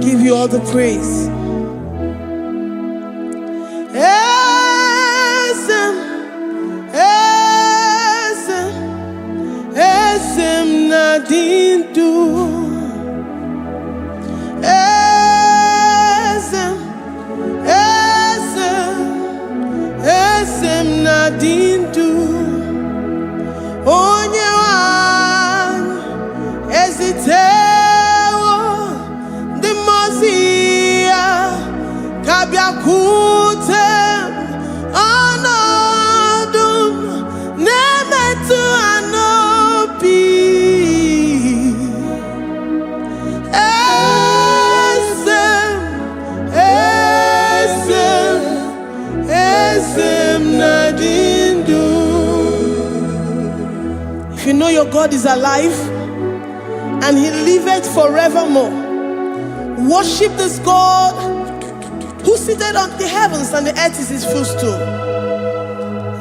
Give you all the praise. Eze m, eze m, eze m na-adị ndụ. Eze m, eze m, eze m na-adị ndụ. Onye nwe anyị ezitewo ndị mmụọ ozi ya ka bịakwute m. Ọnọdụ m na-emetụ ha n'obi. Eze m, eze m, eze m na-adị ndụ. If you know your God is alive and he liveth forevermore, worship this God who seated on the heavens and the earth is his footstool.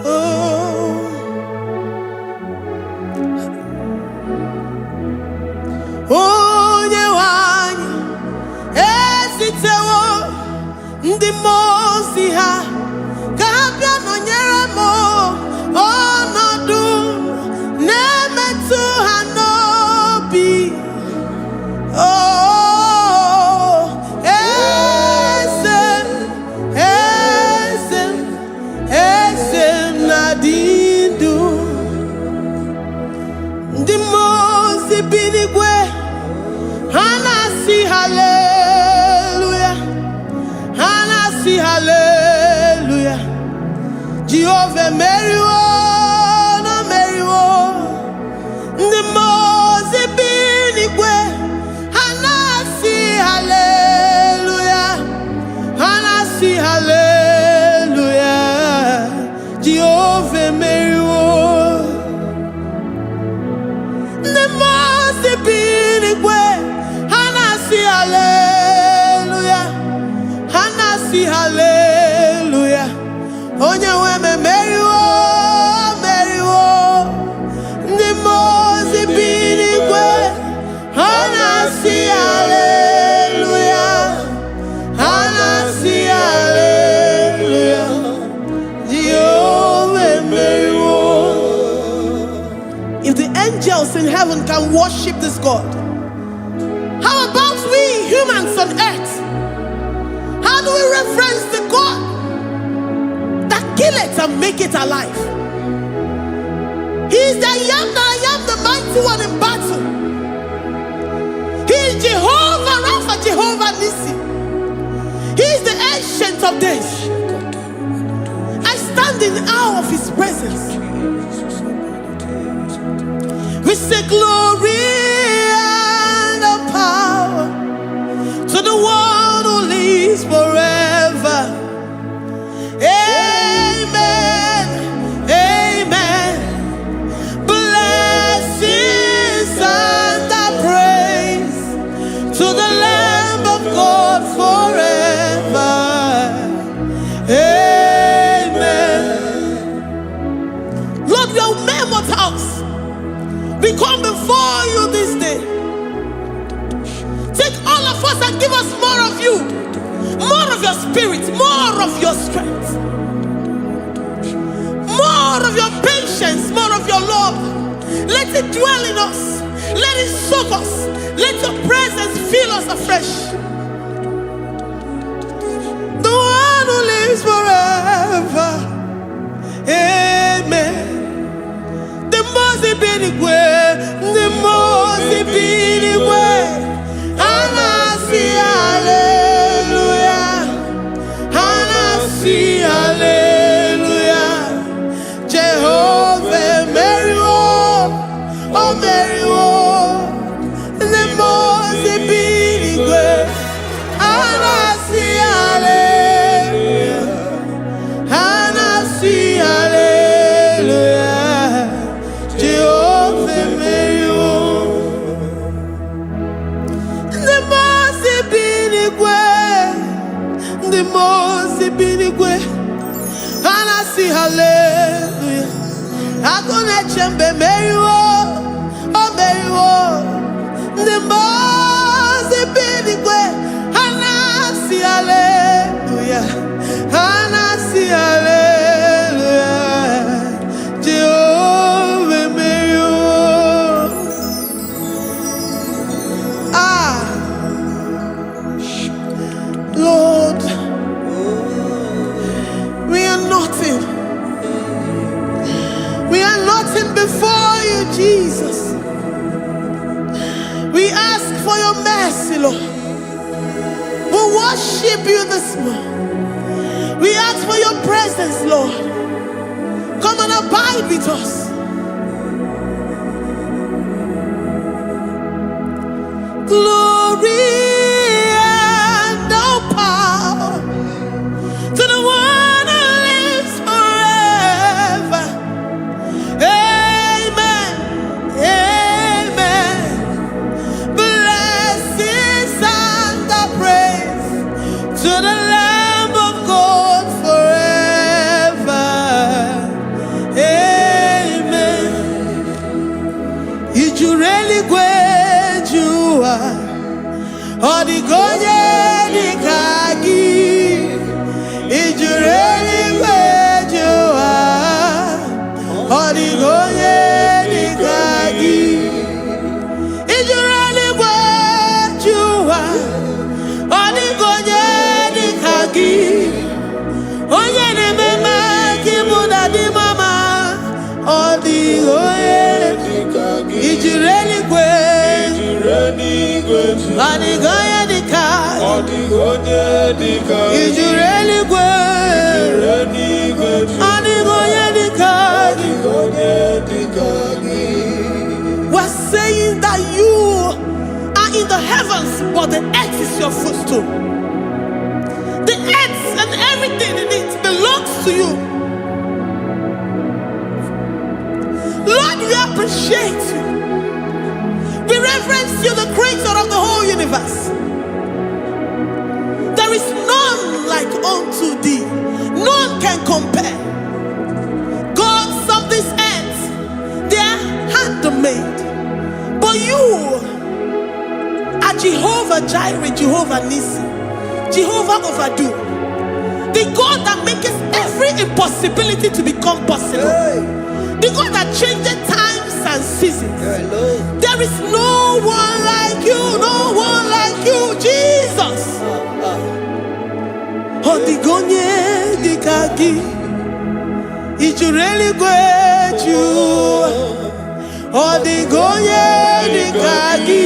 Oh. Onye nwe anyị ezitewo ndị mmụọ ozi ha ka ha bịa nọnyere m. Ọnọdụ na-emetụ ha n'obi. Oh, eze m, eze m, eze m na-adị ndụ. Ndị mmụọ ozi bi n'igwe, ha na-asị haleluya, ha na-asị haleluya. Jehova emeriwo na meriwo. Ndị mmụọ ozi bi n'igwe, ha na-asị haleluya, ha na-asị haleluya. Jehova emeriwo. Ndị mmụọ ozi bi n'igwe, ha na-asị haleluya, ha na-asị haleluya. Onye nwe m emeriwo, meriwo. Ndị mmụọ ozi bi n'igwe, ha na-asị haleluya, ha na-asị haleluya. Jehova emeriwo. If the angels in heaven can worship this God, how about we humans on earth? How do we reverence the God that kill it and make it alive? He is the I Am that I Am, the mighty one in battle. He is Jehovah Rapha, Jehovah Nissi. He is the Ancient of Days. I stand in awe of his presence. We say glory and the power to the one who lives forever. Amen. Amen. Blessings and the praise to the Lamb of God forever. Amen. Lord, we are mere mortals. We come before you this day. Take all of us and give us more of you, more of your spirit, more of your strength, more of your patience, more of your love. Let it dwell in us. Let it soak us. Let your presence fill us afresh. The one who lives forever. Amen. The mmụọ bi n'igwe, ndị mmụọ bi n'igwe, ha na-asị haleluya, ha na-asị haleluya. Jehova emeriwo, o meriwo. Ndị mmụọ bi n'igwe, ha na-asị haleluya, ha na-asị haleluya. Jehova emeriwo. Ndị mmụọ ozi bi n'igwe, ndị mmụọ ozi bi n'igwe, ha na-asị haleluya. Agụ na-eche mba emeriwo, o meriwo. Ndị mmụọ ozi bi n'igwe, ha ask for your mercy, Lord. We worship you this morning. We ask for your presence, Lord. Come and abide with us. Glory and all power to the one who lives forever. Amen. Amen. Blessings and the praise to the Lamb of God forever. Amen. I juru eluigwe ju ụwa, ọ dịghị onye dị ka gị. I juru eluigwe ju ụwa, ọ dịghị onye dị ka gị. I juru eluigwe ju ụwa, ọ dịghị onye dị ka gị. Onye na-eme mma ka ịbụ na dị mama, ọ dịghị onye. I juru eluigwe, ọ dịghị onye dị ka. Ọ dịghị onye dị ka I juru eluigwe, eluigwe. Ọ dịghị onye dị ka. Ọ dịghị onye dị ka gị. We're saying that you are in the heavens, but the earth is your footstool. The earth and everything in it belongs to you. Lord, we appreciate you. We reverence you, the creator of the whole universe. There is none like unto thee. None can compare. Gods of this earth, they are handmade. But you are Jehovah Jireh, Jehovah Nissi, Jehovah Overdo, the God that makes every impossibility to become possible, the God that changes times and seasons. There is no one like you, no one like you, Jesus. Ọ dịghị onye dị ka gị, i juru eluigwe ju ụwa. Ọ dịghị onye dị ka gị,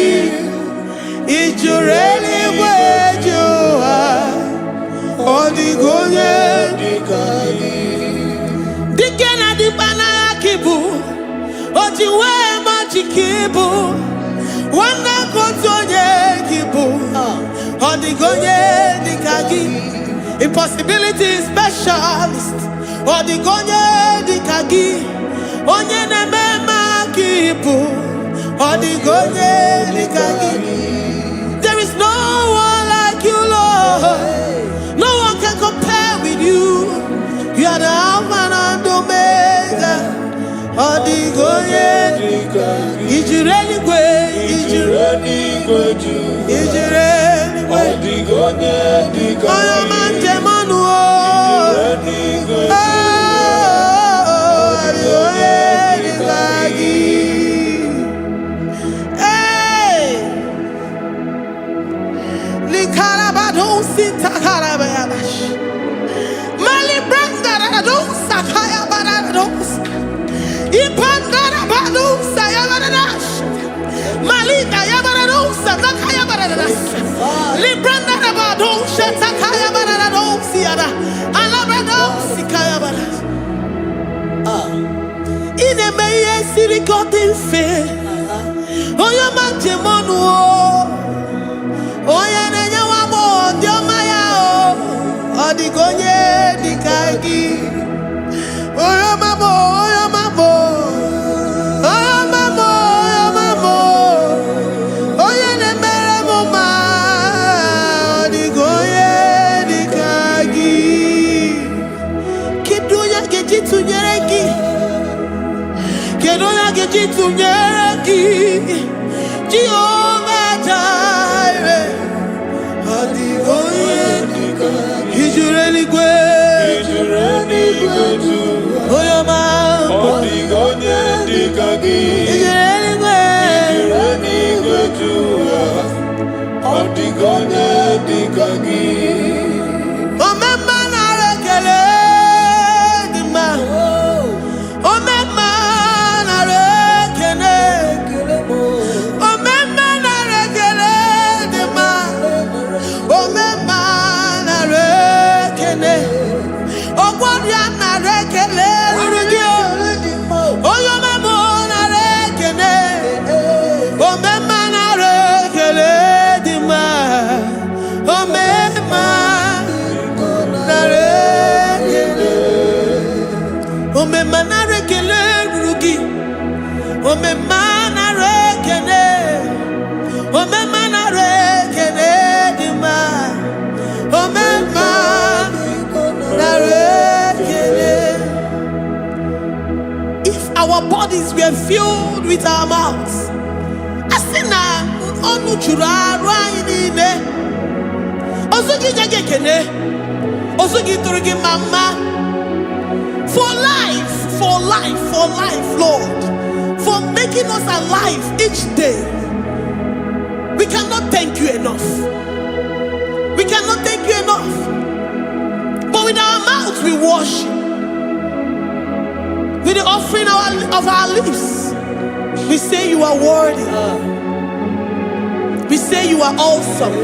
i juru eluigwe ju ụwa. Ọ dịghị onye. Dị ka gị. Dike na dịkpa n'agha ka ị bụ, o ji wee ma ji ka ị bụ, nwanne ka otu onye ka ị bụ. Ọ dịghị onye dị ka gị, impossibility specialist. Ọ dịghị onye dị ka gị, onye na-eme mma ka ị bụ. Ọ dịghị onye dị ka gị. There is no one like you, Lord. No one can compare with you. You are the Alpha and Omega. Ọ dịghị onye. Dị ka gị. I juru eluigwe, i juru Eluigwe ju. I juru Ọ eluigwe. Dịghị onye dị ka Onye ọma gị. Njem ọnụ o. Eluigwe. Oh, ọ dịghị onye dị ka gị. Hey! Likarabadosi takarabayabash. Mali brandaradosa kayabarados. Ipandarabadosa yabaradas. Malika yabaradosa takayabaradas. Librandarabadosa takayabaradosi yada. Alabradosi kayabaras. Ị na-eme ihe siri ka ọ dị mfe. Onye ọma njem ọnụ o. Onye na-enye nwa agbọghọ dị ọma ya o. Ọ dịghị onye dị ka gị. Onye ọma m, onye ọma m, onye ọma m, onye ọma m, onye na-emere m mma. Ọ dịghị onye dị ka gị. Kedu onye a ga-eji tụnyere gị? Kedu onye a ga-eji tụnyere gị? Jehova Jireh. Ọ dịghị onye. Dị ka gị. I juru eluigwe. I juru eluigwe ju. Onye ọma. Ọ dịghị onye dị ka gị. I juru eluigwe. Juru eluigwe ju. Ọ dịghị onye dị ka gị. Omemma, nara ekele dị mma. Omemma, nara ekele. Omemma, nara ekele. bodies were filled with our mouths, a sị na ọnụ juru arụ anyị niile, ozu gị nye gị ekene, ozu gị tụrụ gị mma mma. For life, for life, for life, Lord, for making us alive each day. We cannot thank you enough. We cannot thank you enough. But with our mouths we worship. With the offering of our lips, we say you are worthy. We say you are awesome.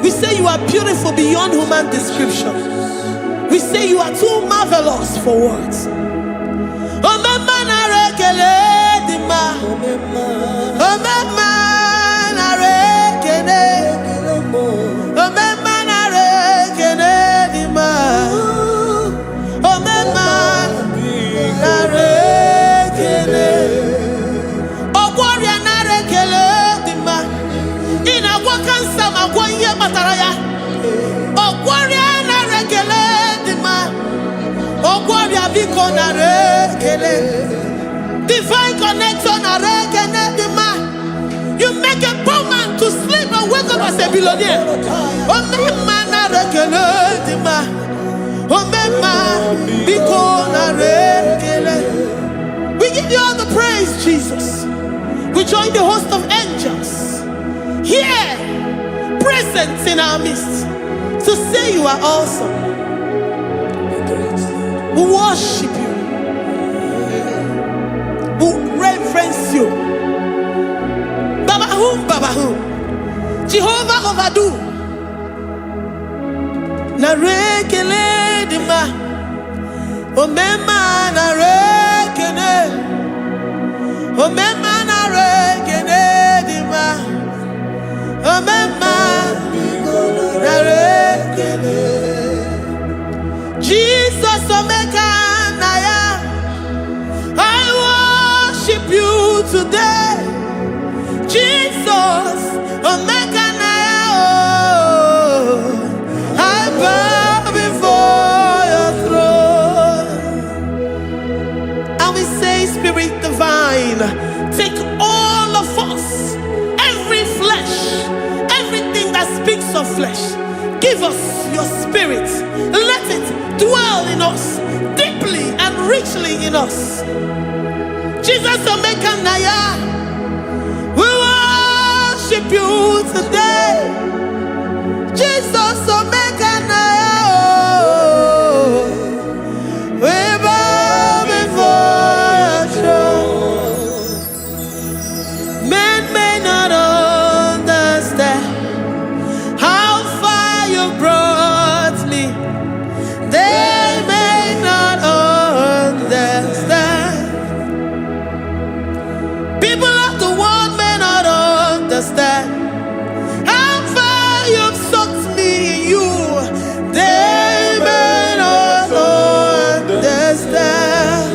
We say you are beautiful beyond human description. We say you are too marvelous for words. Omemma, nara ekele dị mma. Omemma, nara ekele. Omemma, nara ekele dị mma. Omemma, nara ekele. Ọgwọ ọrịa, nara ekele dị mma. Ị na-agwọ kansa ma gwọ ihe kpatara ya. Ọgwọ ọrịa, nara ekele dị mma. Ọgwọ ọrịa, biko nara ekele. Divine connector, nara ekele dị mma. You make a poor man to sleep and wake up as a billionaire. Omemma, nara ekele dị mma. Omemma, biko nara ekele. We give you all the praise, Jesus. We join the host of angels here present in our midst to say you are awesome. We worship you. We reverence you. Baba whom, Baba whom. Jehovah overdo. Nara ekele dị mma. Omemma, nara ekele. Omemma, nara ekele dị mma. Omemma, nara ekele. Jesus Omeka Naya, I worship you today. Jesus Omeka Naya, oh, I bow before your throne. And we say, Spirit divine, take all of us, every flesh, everything that speaks of flesh. Give us your spirit. Let it dwell in us deeply and richly in us. Jesus Omeka Naya, we worship you today. Jesus Omeka Naya, oh, we bow before your throne. Men may not understand how far you brought me. They may not understand. People of the world may not understand how far you've sought me in you. They may not understand.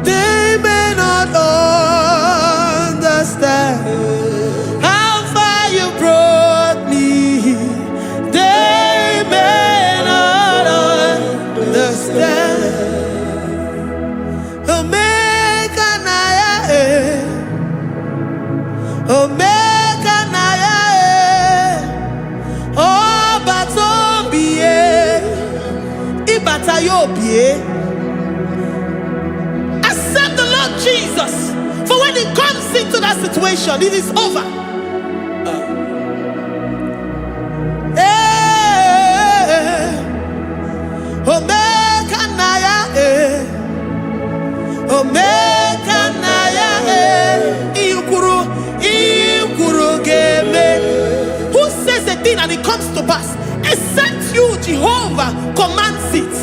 They may not understand how far you brought me. They may not understand. Omega Naya, eh. Omega Naya, eh. Ọba tó bìí, ìbàtà yóò bìí. Accept the Lord Jesus. For when he comes into that situation, it is over. Eh, Omega Naya, eh. Omega Naya, eh. Ikwuru, ikwuru ga-eme. Who says a thing and it comes to pass? Except you, Jehovah, commands it.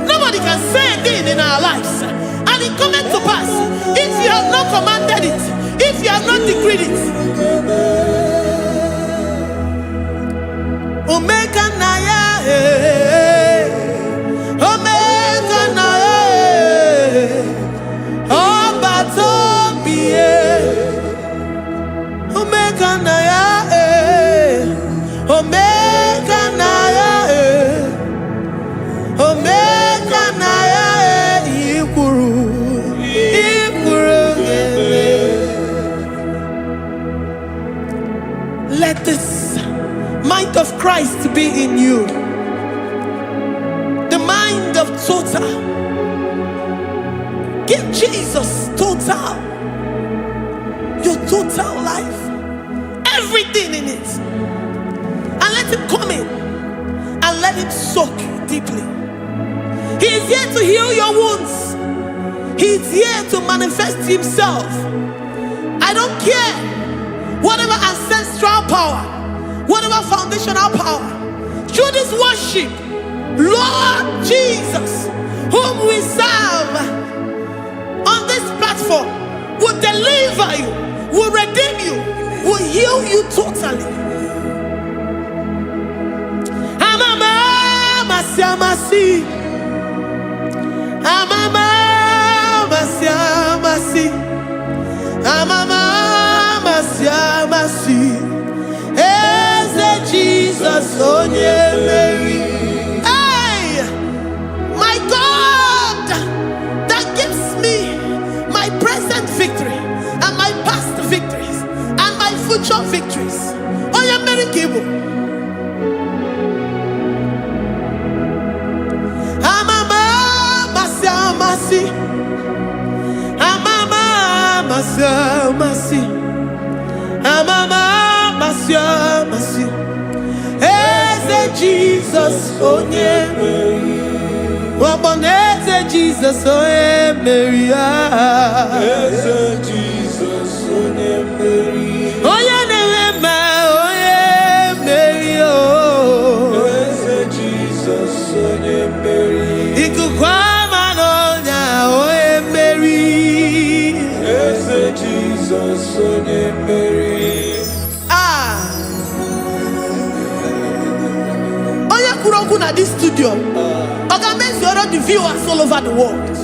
Nobody can say a thing in our lives and it cometh to pass if you have not commanded it, if you have not decreed it. Omega Naya, eh. Omega Naya, eh. Ọba tó bí e. Omega Naya, eh. Omega Naya, eh. Omega Naya. Christ be in you. The mind of total. Give Jesus total. Your total life. Everything in it. And let him come in and let him soak you deeply. He is here to heal your wounds. He is here to manifest himself. I don't care whatever ancestral power, whatever foundational power. Through this worship, Lord Jesus, whom we serve on this platform, will deliver you, will redeem you, will heal you totally. Amama, masi, amasi. Amama, masi, amasi. Amama, masi, amasi. Eze Jesus, onye mmeri. Hey, my God, that gives me my present victory and my past victories and my future victories. Onye mmeri ka ị bụ. Amama, masi, amasi. Amama, masi, amasi. Amama, masi, amasi. Eze Jesus, onye mmeri. Ọgbọnọ eze Jesus, onye mmeri. Ah. Eze Jizọs onye mmeri. Onye na-enwe mma, onye mmeri. Oh. Eze Jizọs onye mmeri. Ikuku ama n'ọnya, onye mmeri. Eze Jizọs onye mmeri. Ah. Onye kwuru okwu na this studio, ọ ga-emezuoro the viewers all over the world.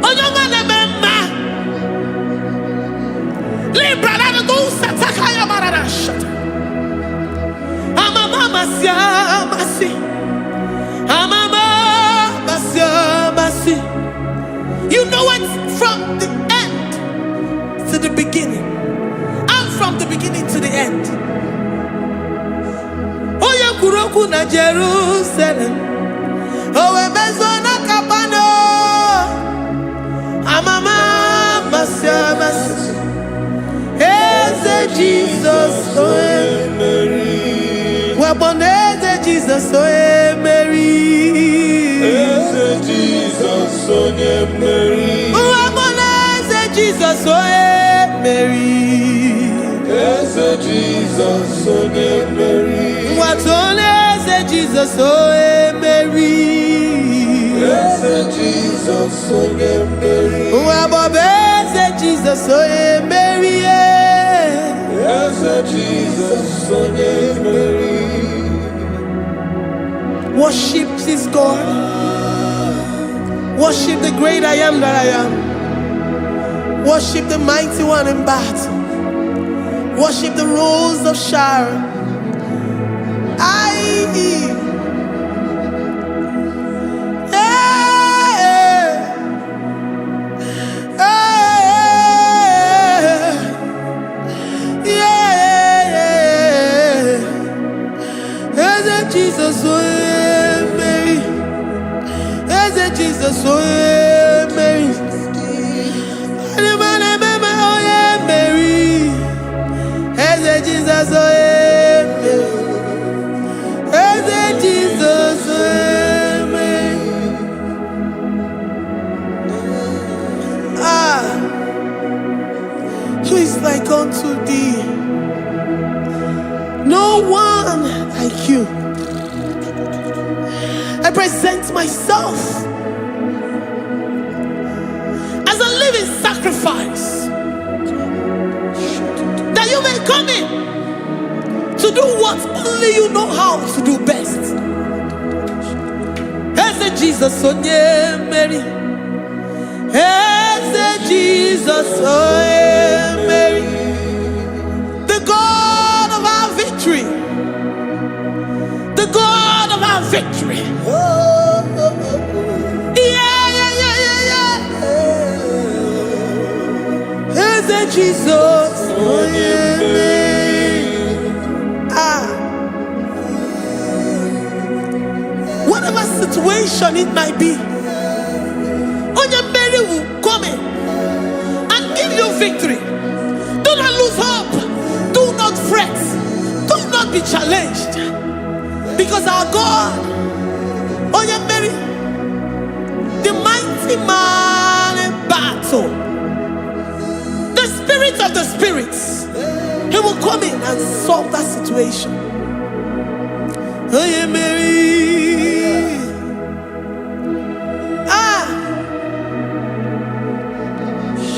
Onye ọma na-eme mma. Libra na go sataka ya marara shata. Amama masi amasi. Amama masi amasi. You know it from the end to the beginning. And from the beginning to the end. Onye kwuru okwu na Jerusalem, o wee mezuo na Kapanọm. Amama amasị amasị. Eze Jizọs onye mmeri. Wakpo na eze Jizọs onye mmeri. Eze Jizọs onye mmeri. Wakpo na eze Jizọs onye mmeri. Eze Jizọs onye mmeri. Nwatụ na eze Jizọs onye mmeri. Eze Jizọs onye mmeri. Nwa eze Jizọs onye mmeri. Eze Jizọs onye mmeri. Worship this God. Worship the great I am that I am. Worship the mighty one in battle. Worship the rose of Sharon. I. Hey, hey, yeah. Eze Jesus, onye mmeri. Eze Jesus, onye mmeri. Onye onye mmeri. Eze Jesus, onye mmeri. Eze Jesus, onye mmeri. Ah, who is like unto thee? No one like you. I present myself as a living sacrifice that you may come in to do what only you know how to do best. Eze Jesus onye mmeri. Eze Jesus onye mmeri. The God of our victory. The God of our victory. Yeah. Eze Jesus onye mmeri. Ah. situation it might be, Onye mmeri will come in and give you victory. Do not lose hope. Do not fret. Do not be challenged. Because our God, Onye mmeri, the mighty man in battle, the spirit of the spirits, he will come in and solve that situation. Onye mmeri. Ah,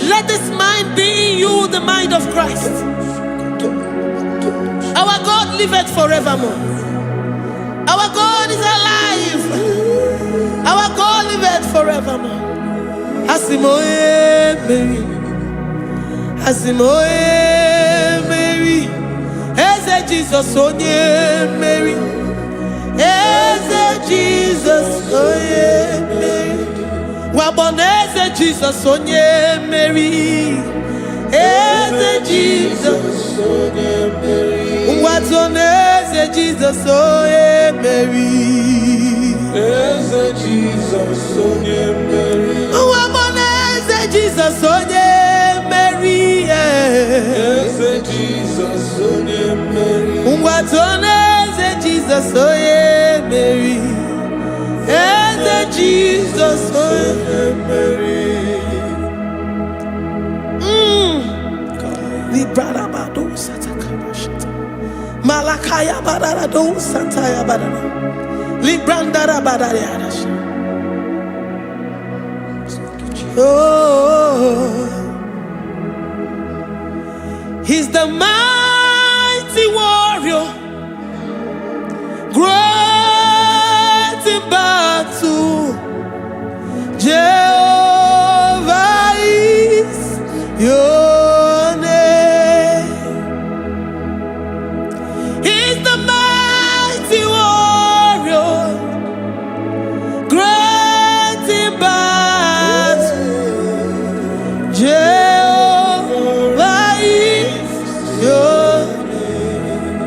let this mind be in you, the mind of Christ. Our God liveth forevermore. Our God is alive. Our God liveth forevermore. Asị m onye mmeri. Asị m onye mmeri. Eze Jizọs onye mmeri. Eze Jizọs onye mmeri. Wakpo na Eze Jizọs onye mmeri. Eze Jizọs. Onye mmeri. Ngwa na Eze Jizọs onye mmeri. Eze Jizọs onye mmeri. Wakpo na Eze Jizọs onye mmeri. Eze Jizọs onye mmeri. Ngwa na Eze Jizọs onye mmeri. Eze Jizọs onye Onye mmeri. Librarabado satakabashata. Malakaya bararado santaya barara. Librandara barariarash. Oh, he's the mighty warrior, great in battle. Jehovah is your name. He's the mighty warrior, great in battle. Jehovah is your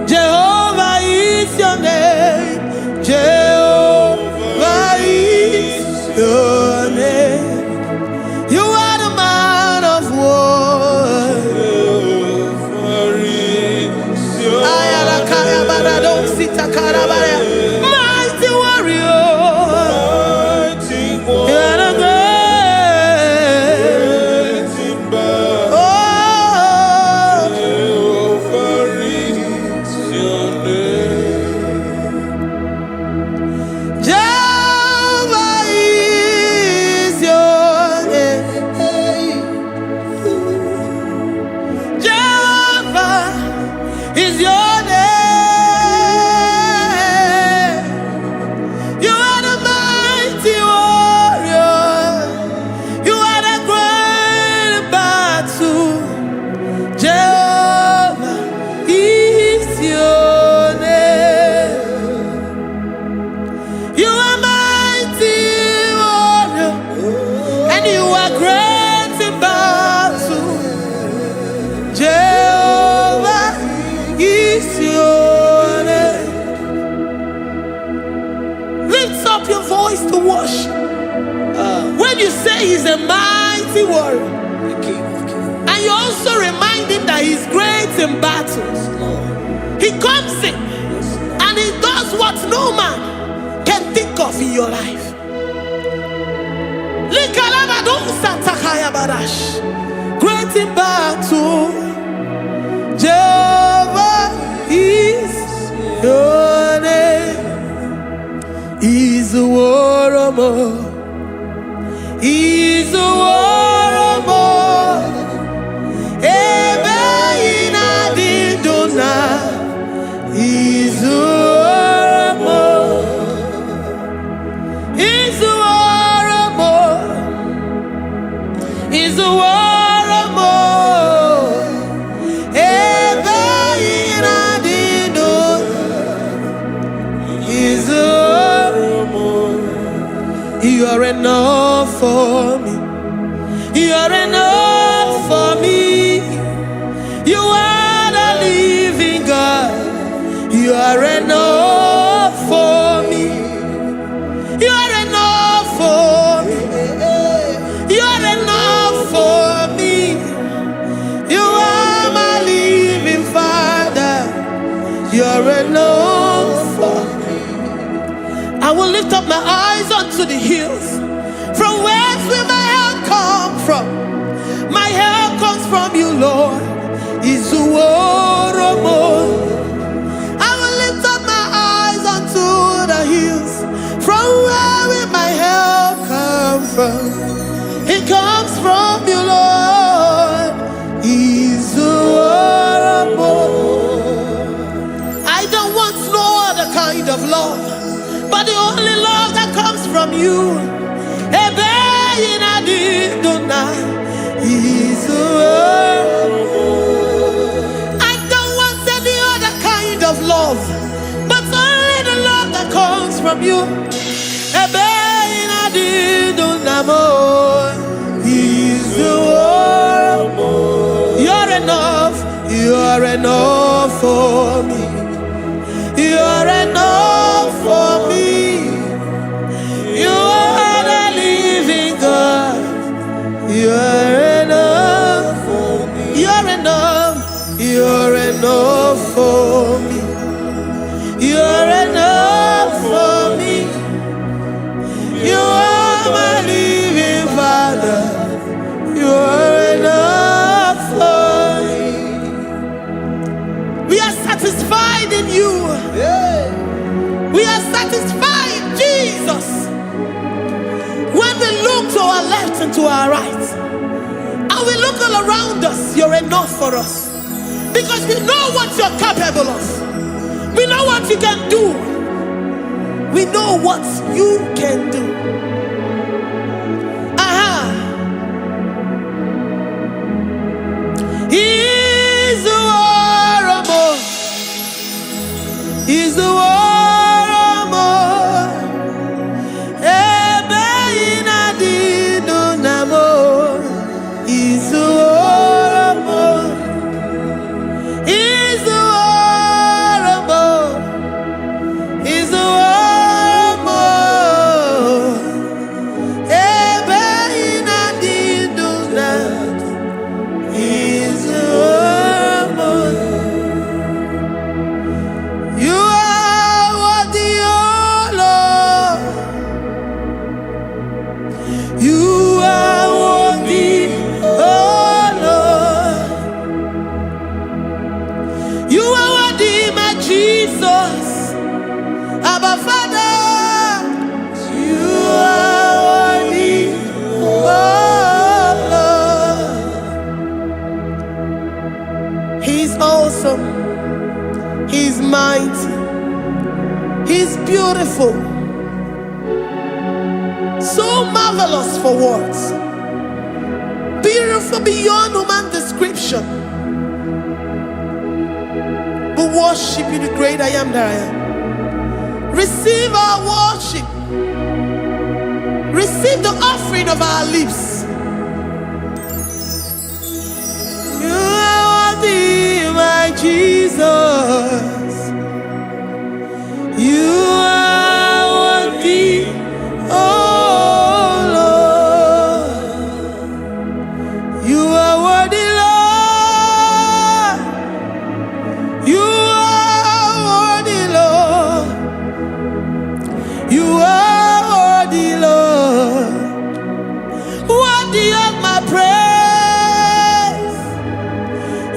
Jehovah is your name. Jehovah is your name. You are the man of war. Jehovah is your Ayalakaya barado sitakarabaya. Mighty warrior. Mighty You are the warrior. great. Great in battle. Oh, Jehovah is your name. Jehovah is your name. Jehovah is your name. You are the mighty warrior. You are the great battle. Jehovah is your name. You are mighty warrior, and you are great in battle. Jehovah is your name. Lift up your voice to worship. When you say he's a mighty warrior, The King of Kings. and you also remind him that he's great in battles, Lord. he comes in and he does what no man can think of in your life. Likalabadosatakayabash. Great in battle, Jehovah is your name. Is a war more. Is a war more. Ebe ị na-adị ndụ na izuomo. Izuoromo. Izuoromo. Ebe ị na-adị ndụ izuoromo. You are enough for me. You are enough for me. You are the living God. You are enough for me. You You're enough for me. I will lift up my eyes unto the hills. From whence will my help come from? My help comes from you, Lord. Izuworomo. I will lift up my eyes unto the hills. From where will my help come from? It comes from you, Lord. Izuworomo. I don't want no other kind of love, but the only love that comes from you. Ebe ị na-adị ndụ na Izuworomo. I don't want any other kind of love, but only the love that comes from you. Ebe ị na-adị ndụ na mo, Izuworomo. You're enough, you're enough for me. You're enough for me. You are the living God. You're enough for me. You're enough. You're enough for me. You're enough for me. You are my living Father. You are enough for me. We are satisfied in you. We are satisfied, Jesus. When we look to our left and to our right, and we look all around us, you're enough for us. Because we know what you're capable of. We know what you can do. We know what you can do. Aha. Izuworomo. Izuworomo. Ebe ị na-adị ndụ na mo. Izuworomo. Izuworomo. Izuworomo. Ebe ị na-adị ndụ na Izuworomo. You are worthy, O Lord. You are worthy, O Lord. You are worthy, my Jesus. Abba Father. You are worthy, O Lord. He's awesome. He's mighty. He's beautiful. So marvelous for words. Beautiful beyond human description. We worship you, the great I am that I am. Receive our worship. Receive the offering of our lips. You are worthy, my Jesus. You are worthy, oh Lord. You are worthy, Lord. You are worthy, Lord. You are worthy, Lord. Worthy of my praise.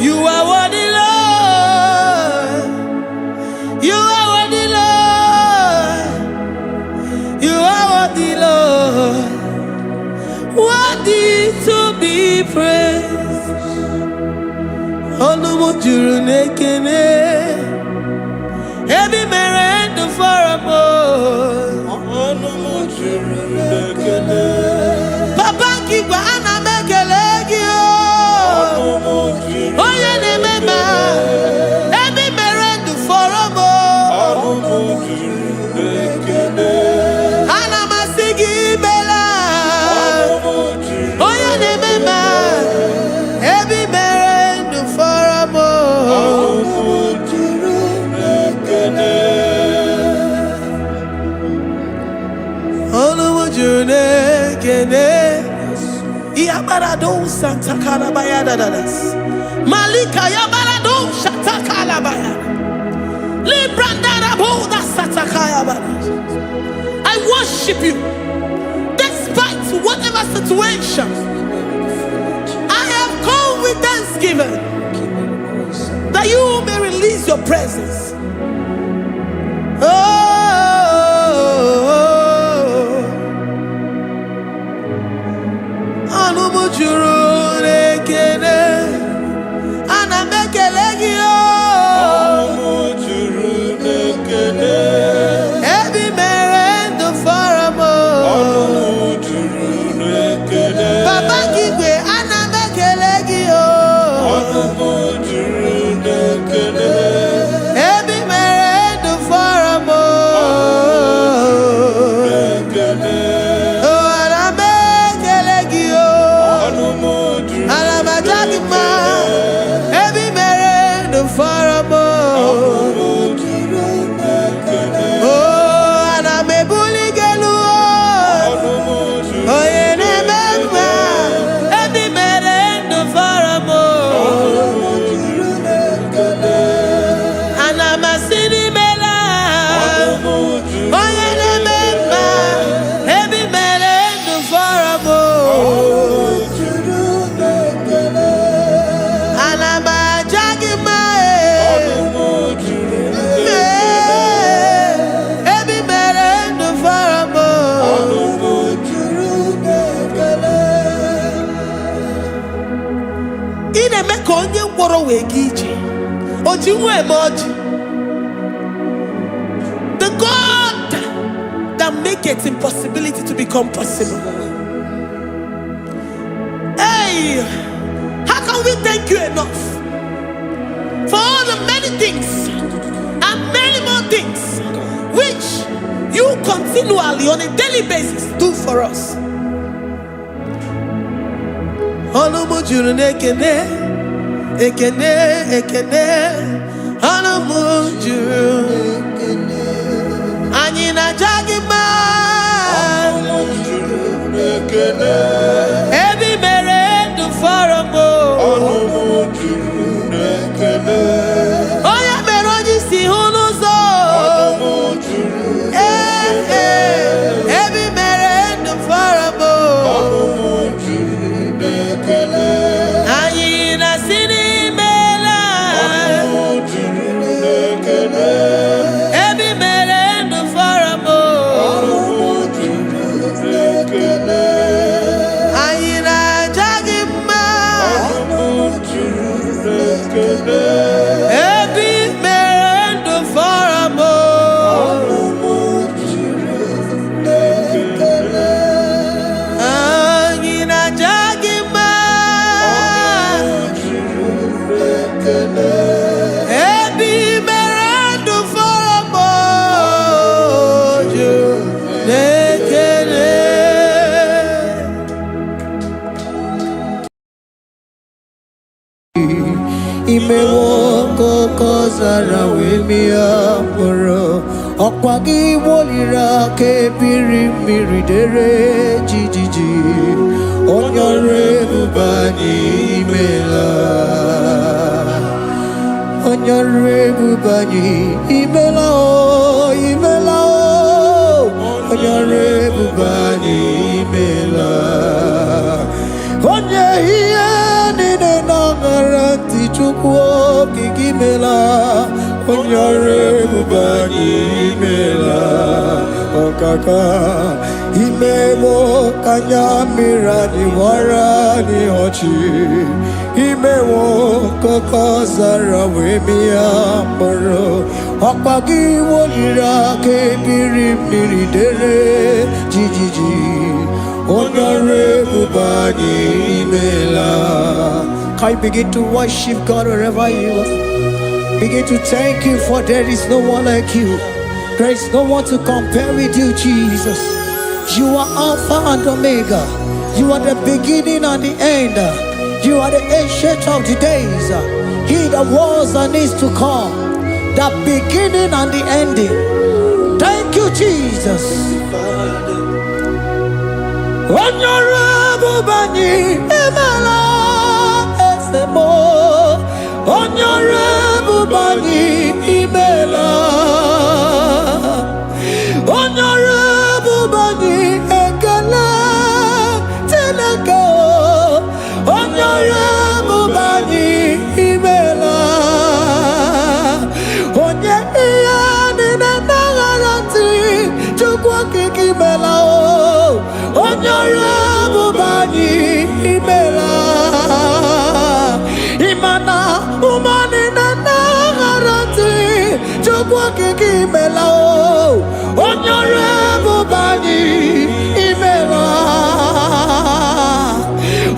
You are worthy, Lord. You are worthy, Lord. You are worthy, Lord. Worthy to be praised. Ọnụ m juru n'ekele. Ebe i mere ndụ fọrọ m. Ọnụ m juru n'ekele. Papa nke igwe, ana m ekele gị o. Ọnụ m juru Onye na-eme ma ebe i mere ndụ fọrọ m. Ọnụ m juru n'ekele. Ana m asị gị imela. Ọnụ m juru Onye na-eme ma ebe i mere ndụ fọrọ m. Ọnụ m juru n'ekele. Ọnụ m juru n'ekele. Yabarado santakalabaya dadadas. Malika yabarado shatakalabaya. Librandaraboda satakaya. I worship you despite whatever situation. I have come with thanksgiving that you may release your presence. Oh, ọnụ m juru n'ekele, ana m ekele gị o. Ọnụ m juru n'ekele. Ebe i mere ndụ fọrọ m o. Ọnụ m juru n'ekele. Papa gị igwe, ana m ekele gị o. Ọnụ m juru n'ekele. Ebe i mere ndụ fọrọ m o. N'ekele. Oh, ana m ekele gị o. Ọnụ m juru Ana m aja gị mma. Ebe i mere ndụ fọrọ m o. Ọnụ m juru n'ekele. Oh, ana m ebuli gị elu o. Ọnụ m juru Onye na-eme mma, ebe i mere ndụ fọrọ m o. Ọnụ m juru n'ekele. Ana m asị n'imela. Ọnụ m juru Onye na-eme mma, ebe i mere ndụ fọrọ m o. Juru n'ekele. Ana m aja gị mma e. Ọnụ m juru Ee, ebe i mere ndụ fọrọ m o. Ọnụ m juru n'ekele. Ị na-eme ka onye ngwọrọ wee gaa ije, o ji nwa eme ọjị. The God that maketh impossibility to become possible. Hey, how can we thank you enough for all the many things and many more things which you continually on a daily basis do for us? Ọnụ m juru n'ekene, ekene, ekene. Ọnụ m juru. Anyị na-aja gị mma. Ọnụ m juru n'ekele. Ebe i mere ndụ fọrọ m o. Ọnụ m juru n'ekele. Onye mere onye isi hụ n'ụzọ. Ọnụ m juru Ee, ee, ebe i mere ndụ fọrọ m o. Ọnụ m juru n'ekele. Anyị na-asị n'imela. Ọnụ m juru n'ekele. Ebe i mere ndụ fọrọ m o. Ọnụ m juru n'ekele. Anyị na-aja gị mma. Ọnụ m juru n'ekele. Ebe i mere ndụ fọrọ m o. Ọnụ m juru n'ekele. Anyị na-aja gị mma. Ọnụ m juru n'ekele. Ebe i mere ndụ fọrọ m o. Juru n'ekele. Imewo ka oke ọzara wee mịa mkpụrụ. Ọkwa gị woliri aka ebiri mmiri dere jijiji. Onye ọrụ ebube anyị, imela. Onye ọrụ ebube anyị, imela o, imela o. Onye ọrụ ebube anyị, imela. Onye ihe niile na-aṅara ntị, Chukwu okike, imela. Onye ọrụ ebube anyị, imela. Ọkaka imewo ka anya mmiri anyị wara anyị ọchị. Imewo ka oke ọzara wee mịa mkpụrụ. Ọkpa gị woliri aka ebiri mmiri dere jijiji. Onye ọrụ ebube anyị, imela. Can you begin to worship God wherever you are? Begin to thank Him, for there is no one like you. There is no one to compare with you, Jesus. You are Alpha and Omega. You are the beginning and the end. You are the Ancient of the Days. He that was and is to come. The beginning and the ending. Thank you, Jesus. Onye ọrụ ebube anyị, imela. Eze m, onye ọrụ ebube anyị, imela. imela o, onye ọrụ ebube anyị imela,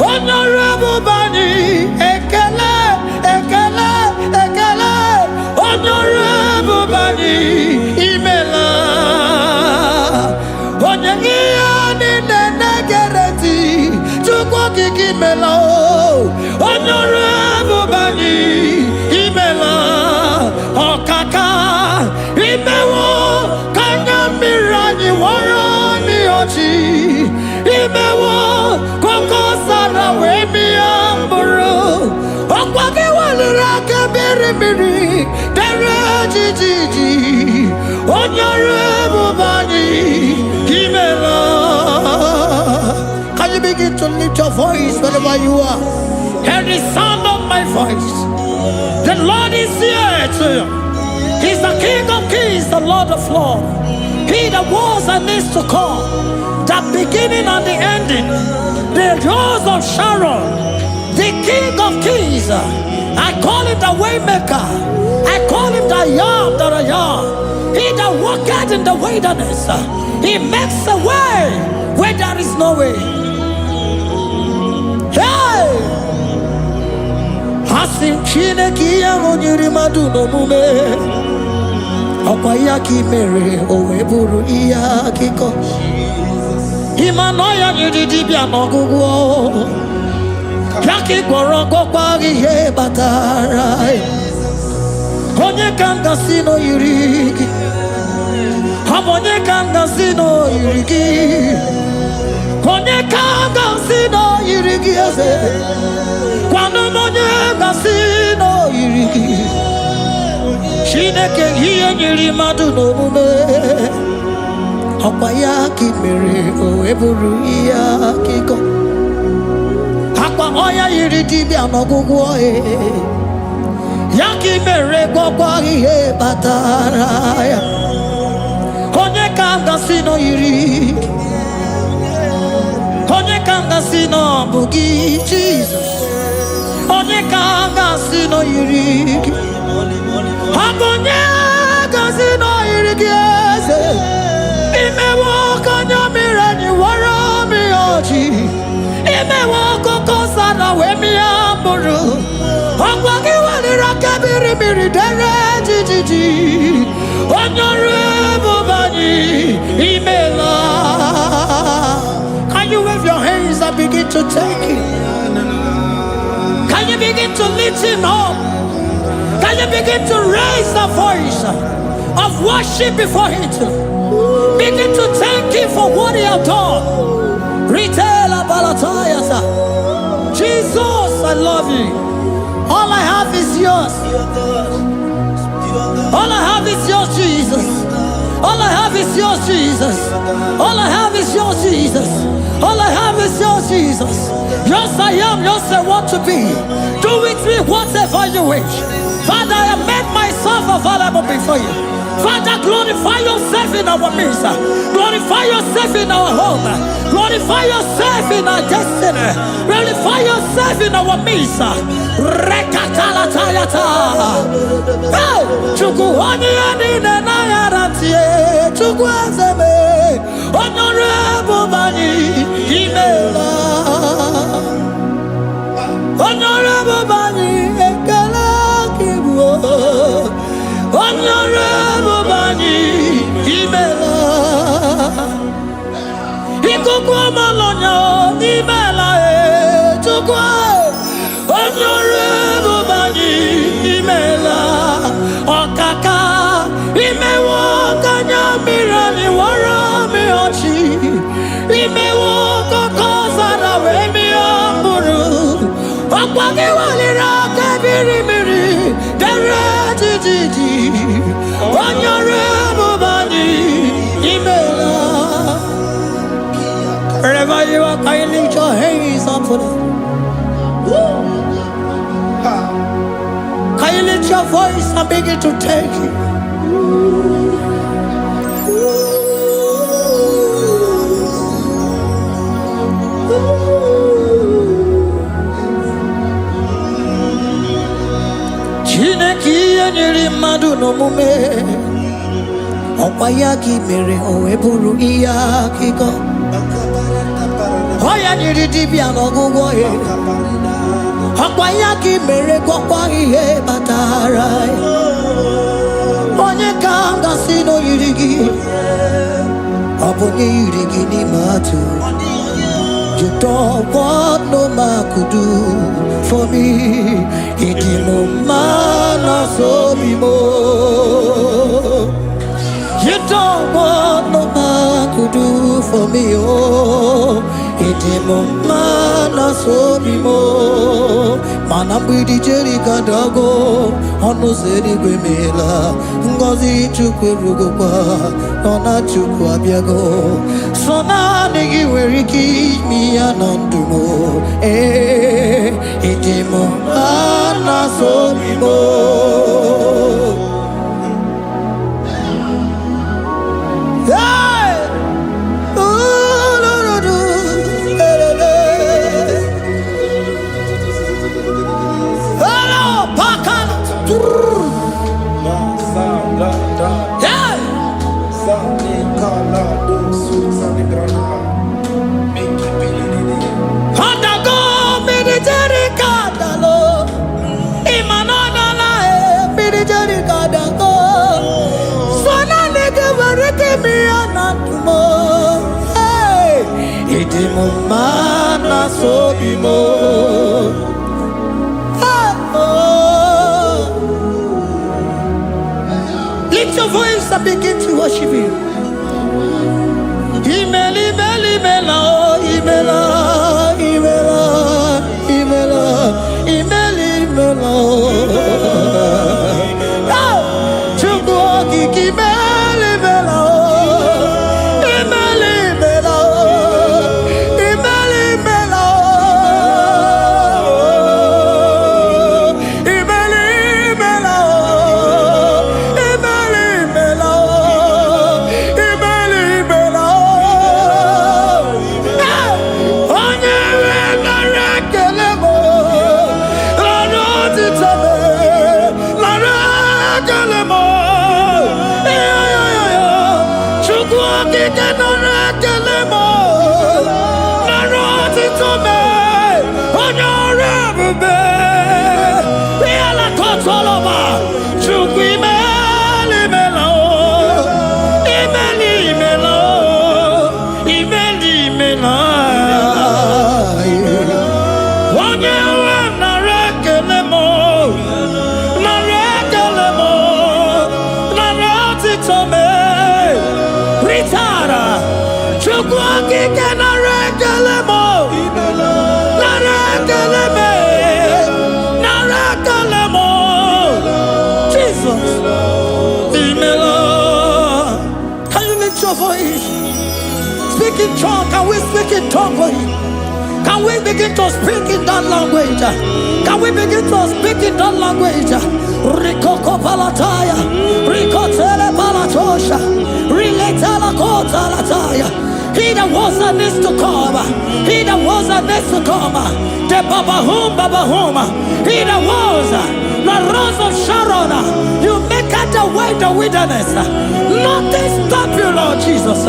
onye ọrụ ebube anyị, ekele, ekele, ekele, onye ọrụ ebube anyị imela, onye ihe niile na-egere ntị, Chukwu Okike imela o, onye ọrụ ebube anyị imela, ọkaka imewo ka anya mmiri anyị wọrọ ọchị, imewo ka oke ọzara wee mịa mkpụrụ, ọkwa gị weliri aka mmiri mmiri dere jijiji, onye ọrụ ebube anyị imela. Can you begin to lift your voice wherever you are? Hear the sound of my voice. The Lord is here to you. He's the King of Kings, the Lord of Lords. He that was and is to come, the beginning and the ending, the Rose of Sharon, the King of Kings. I call him the Waymaker. I call him the I Am that I Am. He that walketh in the wilderness. He makes a way where there is no way. Hey! Asị m Chineke, ihe ahụ nyere mmadụ n'omume, ọkwa ya ka ị mere o wee bụrụ ihe akụkọ. Ịma na ọya nyere dibịa n'ọgwụgwọ ya ka ị gwọrọ, gwọkwa ihe kpatara ya. Onye ka m gasị na o yiri gị? Ọ bụ onye ka m gasị na o yiri gị? Onye ka m gasị na o yiri gị, eze? Gwanụ m onye gasị na o yiri gị. Chineke, ihe nyere mmadụ n'omume, ọkwa ya ka ị mere o wee bụrụ ihe akụkọ. Akwa ọya yiri dibịa n'ọgwụgwọ ya ka ị mere gwọkwa ihe kpatara ya. Onye ka m gasị na o yiri gị? Onye ka m gasị na ọ bụ gị, Jizọs? Onye ka m gasị na o yiri gị? Ọ bụ onye gasị na o yiri gị, eze? Imewo ka anya mmiri anyị wara mmiri ọchị, imewo akụkọ sara wee mịa mkpụrụ, ọkwa gị weliri aka mmiri mmiri dere jijiji, onye ọrụ ebube anyị imela. Can you wave your hands and begin to thank him? Can you begin to lift him up? Can you begin to raise the voice of worship before him? Begin to thank him for what he has done. Retailer Balatayasa. Jesus, I love you. All I have is yours. All I have is yours, Jesus. All I have is yours, Jesus. All I have is yours, Jesus. All I have is yours, Jesus. Yours I am, yours I want to be. Do with me whatever you wish. Father, I have made myself available before you. Father, glorify yourself in our midst. Glorify yourself in our home. Glorify yourself in our destiny. Glorify yourself in our midst. Rekatalatayata. Hey! Chukwu onye ya niile na-aghara ntị, Chukwu eze m, onye ọrụ ebube anyị imela, onye ọrụ ebube anyị, ekele gị bụ onye ọrụ ebube anyị imela, ikuku ọmalọnya imela e, Chukwu onye ọrụ ebube anyị imela, ọkaka imewo ka anya mmiri anyị wara mmiri ọchị, imewo kọkọ zara wee mịa mkpụrụ, ọkwa gị weliri aka biri mmiri dere jijiji, onye ọrụ ebube anyị imela. Wherever you are, can you lift your hands up for them? Can you lift your voice and begin to thank him? Chineke, ihe nyere mmadụ n'omume. Ọkwa ya gị mere o wee bụrụ ihe akụkọ. Ọ ya nyere dibịa n'ọgwụgwọ ya. Ọkwa ya gị mere gwọkwa ihe kpatara ya. Onye ka m gasị na o yiri gị? Ọ bụ onye yiri gị n'ime atụ. You don't want no man could do for me. Ịdị m mma na sobi m. You don't want no man could do for me. Oh, ịdị m mma na sobi m. Mana mgbidi Jeriko adago, ọnụ ụzọ eluigwe meela. Ngọzi Chukwu erugokwa, nọ na Chukwu abịago. Sọ naanị gị nwere ike ime ya na ndụ m. Ee, ịdị m mma na sobi m. Hey! Ooh, eh, eh. Hello, Pakala. La sa la da Hey! sa ni ka la do su sa ni grana miki pili di di. Ọdago mmiri Jeriko adalo. Ịma na ọ dala e, mmiri Jeriko adago. So naanị gị nwere ike ime ya na ndụ m. Hey! Ịdị m mma na sobi m. Hey! Oh. Lift your voice and begin to worship Him. Imela, imela, imela, oh, imela, imela, imela, imela, imela, oh. Oh, Chukwu okike imela, imela, oh. Imela, imela, oh. Imela, imela, oh. Imela, imela, oh. Imela, imela, oh. Imela, imela, oh. Hey! Onye nwe nara ekele m, nara otito m, nara ekele m. Ee, Chukwu okike nara ekele m, nara otito m, onye ọrụ ebube. Ihe lakọtọrọ m, Chukwu imela, imela, oh. Imela, imela, oh. Imela, imela. Onye nwe m nara ekele m, nara ekele m, nara otito m. Ritara, Chukwu okike nara ekele m, nara ekele m, nara ekele m. Jesus, imela. Can you lift your voice? Speak in tongue. Can we speak in tongue for him? Can we begin to speak in that language? Can we begin to speak in that language? Rikoko palataya, rikotele palatosha, riletela kotalataya. He that was and is to come, he that was and is to come, the Baba Hum Baba Hum, he that was, the Rose of Sharon, you make out the way the wilderness. Nothing stop you, Lord Jesus.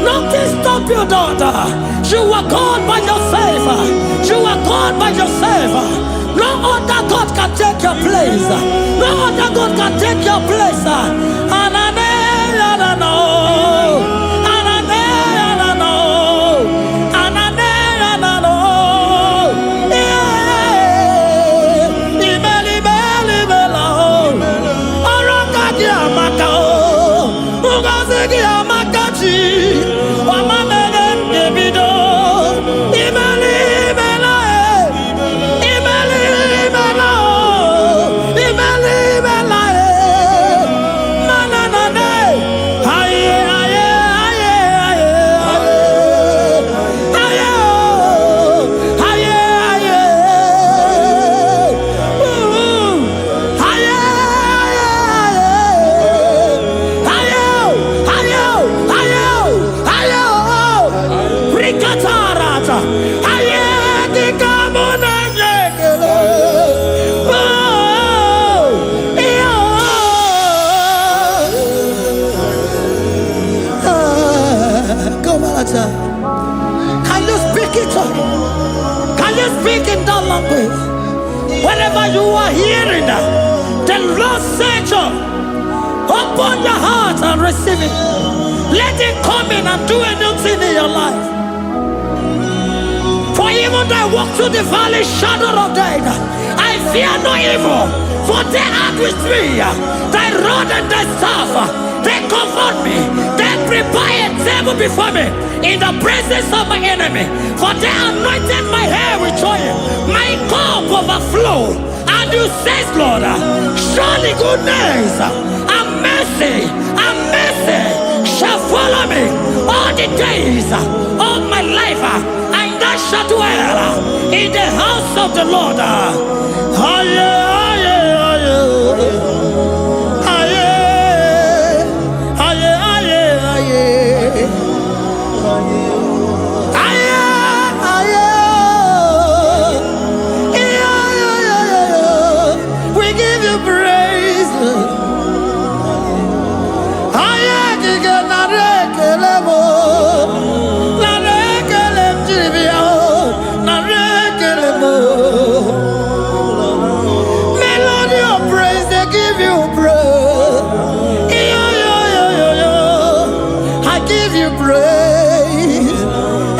Nothing stop you, daughter. You are God by yourself. You are God by yourself. No other God can take your place. No other God can take your place. Anane, anano. Anane, anano. Anane, anano. Yeah. Imeli, imeli, imela, oh. Ọrụ aka gị amaka, oh. Ngọzi gị amaka chi. Ọma mere m ga-ebido. Imeli, imela, eh. Imeli, imela, oh. Imeli, imela, eh. Mana na na, eh. Aye, aye, aye, aye, aye. Aye, oh. Aye, aye. Ooh. Aye, aye, aye. Aye, oh. Aye, oh. Lord said, open your heart and receive it. Let it come in and do a new thing in your life. For even though I walk through the valley shadow of death, I fear no evil. For thou art with me, thy rod and thy staff, they comfort me. They prepare a table before me in the presence of my enemy. For they anointed my head with oil, my cup overflow. And you says, Lord, surely goodness and mercy shall follow me all the days of my life, and I shall dwell in the house of the Lord. Aye, aye, aye. Aye, aye, aye, aye. Aye, aye. Yeah, yeah, yeah, yeah. We give you praise. Aye, kike nara ekele m o. Nara ekele m jiri bịa o. Nara ekele m o. Melody of praise, they give you praise. Yeah, yeah, yeah, yeah, yeah. I give you praise.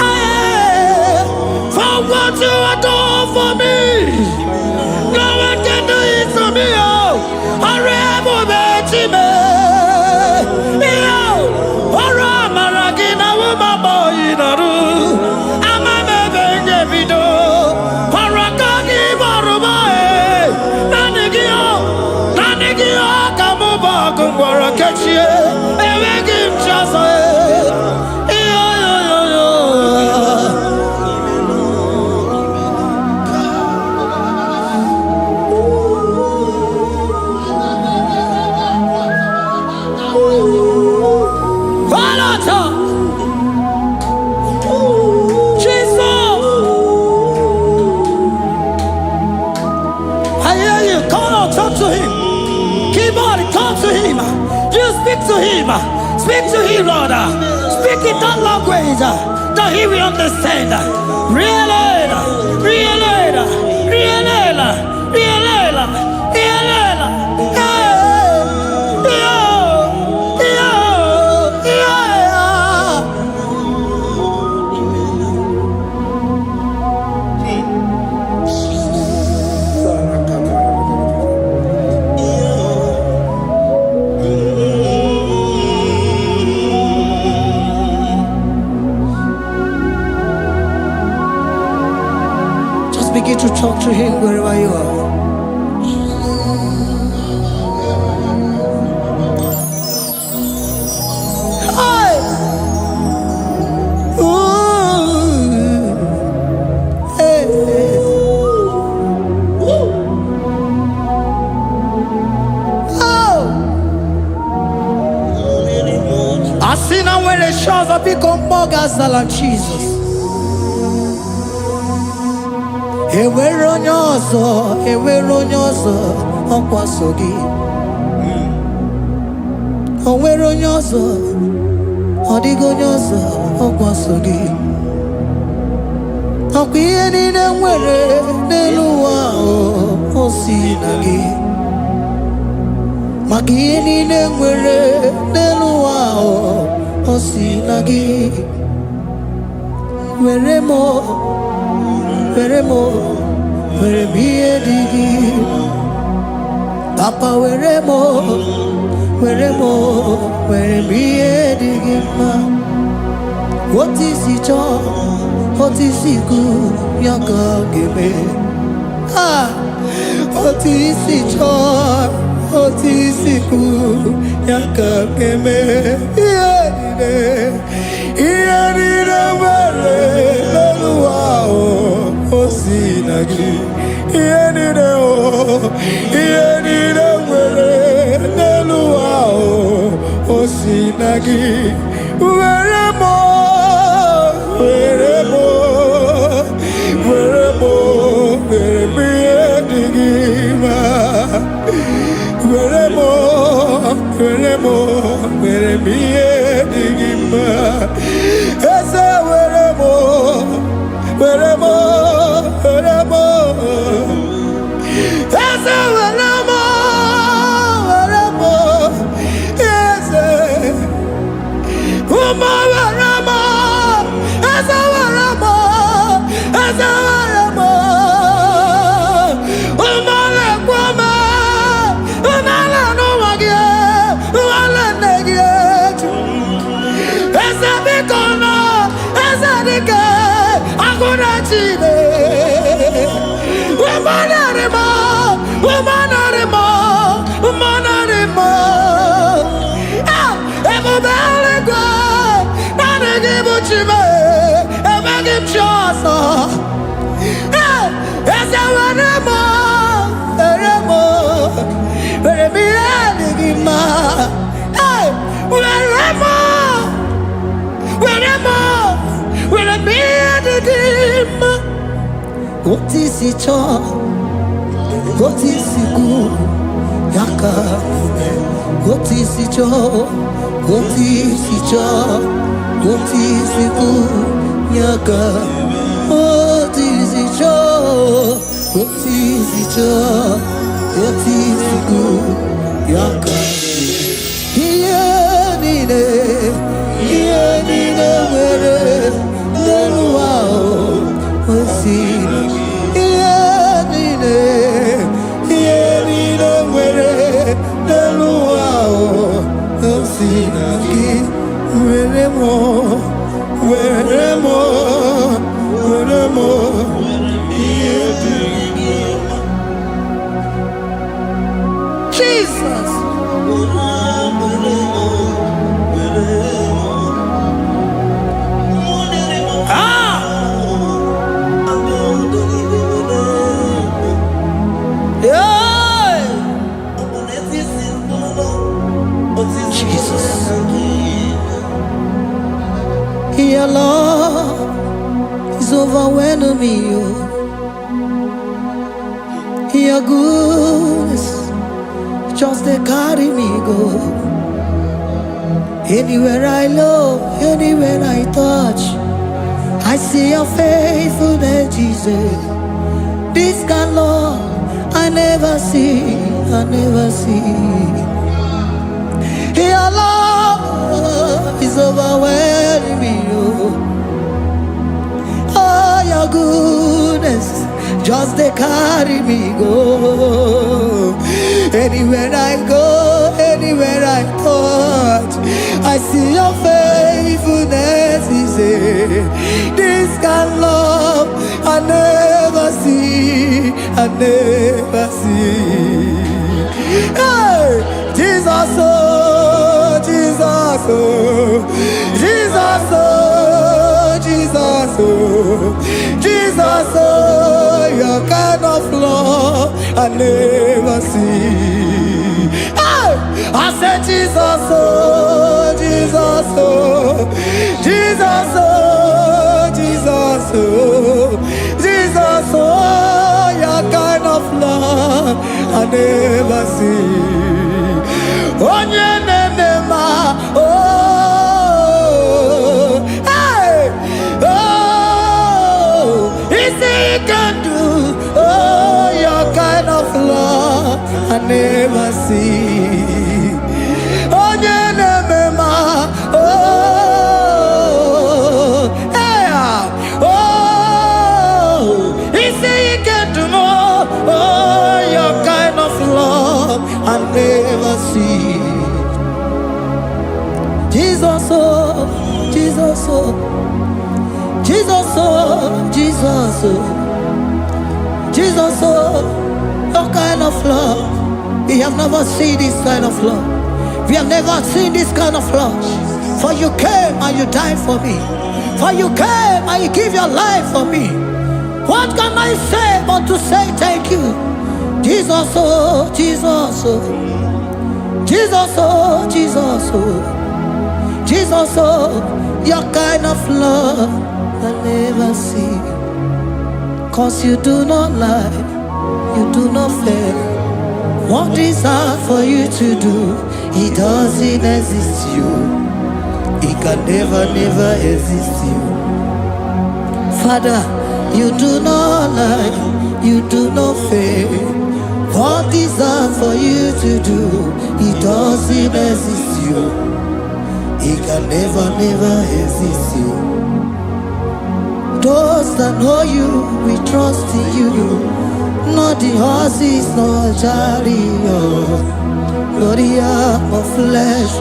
Hey, for what you have done for me. No one can do it for me. Oh, ọrụ ebube Chime. Yo, ọrụ amara gị na wụmabọ narụ. Ama m ebe m ga-ebido. Ọrụ aka gị bụ m e. Naanị gị o, naanị gị o ka mụ bụ ọgụ ngwọrọ kechie. Enweghị m chi ọzọ e. Yo, yo, yo, yo. Falata! Jesus! I hear you. Come on, talk to him. Keep on, talk to him. You speak to him. Speak to him, Lord. Speak in that language that he will understand. Really, really, really, really, really. Hey, yo, yo, yeah. Just begin to talk to him wherever you are. Hey! Ooh. Hey. Oh! Asị na nwere chi ọzọ, biko mmụọ ga-azala Jizọs. Enwere onye ọzọ, enwere onye ọzọ, ọkwa so gị. O nwere onye ọzọ, ọ dịghị onye ọzọ, ọkwa so gị. Ọkwa ihe niile nwere n'elu ụwa ahụ, o si na gị. Maka ihe niile nwere n'elu ụwa ahụ, o si na gị. Were m, were m, were m ihe dị gị. Papa, were m, were m, were m ihe dị gị mma. Otu isi chọọ, otu isi kwu, ya ka ọ ga-eme. Ah! Otu isi chọọ, otu isi kwu, ya ka ọ ga-eme. Ihe niile, ihe niile nwere n'elu ụwa ahụ, o si na gị. Ihe niile o, ihe niile nwere n'elu ụwa ahụ, o si na gị. Were m, were m, were m, were m ihe dị gị mma. Were m, were m, were m ihe dị gị mma. Eze, were m, were m, were m. Eze, were m. Chime. Umanaremo, umanaremo, umanaremo. Ah, ebube eluigwe, naanị gị bụ Chi m, enweghị m chi ọzọ. Ee, eze were m, were m, were m ihe dị gị mma. Ee, were m, were m, were m ihe dị gị mma. Otu i si chọọ, otu i si kwu, ya ka eme. Otu i si chọọ, otu i si chọọ, otu i si kwu, ya ka. Otu i si chọọ, otu i si chọọ, otu i si kwu, ya ka. Ihe niile, ihe niile nwere n'elu ahụ osi. Ihe niile, ihe niile nwere n'elu ahụ osi na gị. Were m, were m, were m Ihe dị gị mma. Jesus. Were m, were m. Ah! Yeah. Jesus. Your love is overwhelming me, oh. Your goodness just dey carry me go. Anywhere I look, anywhere I touch, I see your faithfulness, Jesus. This kind love I never see, I never see. Your love is overwhelming me, oh. Oh, your goodness just dey carry me go. Anywhere I go, anywhere I touch, I see your faithfulness. Is this kind of love I never see, I never see. Hey, Jesus, oh, Jesus, oh, Jesus, oh, Jesus, oh, Jesus, oh, your kind of love I never see. Hey, I said, Jesus, oh, Jesus, oh, Jesus, oh, Jesus, oh, Jesus, oh, your kind of love I never see. Onye na-eme mma, oh, hey, oh, isi ike ndụ, oh, your kind of love I never see. Onye na-eme mma, oh, hey, oh, isi ike ndụ m, oh, your kind of love I never see. Jesus, oh, Jesus, oh, Jesus, oh, Jesus, oh, Jesus, oh, your kind of love. We have never seen this kind of love. We have never seen this kind of love. For you came and you died for me. For you came and you give your life for me. What can I say but to say thank you? Jesus, oh, Jesus, oh, Jesus, oh, Jesus, oh, Jesus, oh, your kind of love I never see. 'Cause you do not lie, you do not fail. What is hard for you to do, it doesn't exist you. It can never, never exist you. Father, you do not lie, you do not fail. What is hard for you to do, it doesn't exist you. It can never, never exist you. Those that know you, we trust in you. Not the horses, nor chariot, nor the arm of flesh.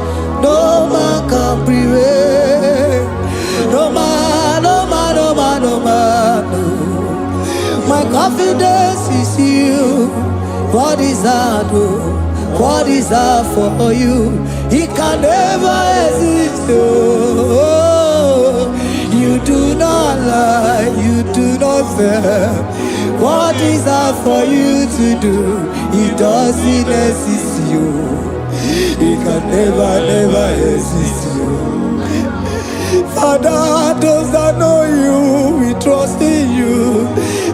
No man can prevail. No man, no man, no man, no man, no. Confidence is you. What is that? Oh? What is that for you? It can never exist. Oh, you do not lie, you do not fail. What is that for you to do? It doesn't exist. You. It can never, never exist. You. Father, those that know you, we trust in you.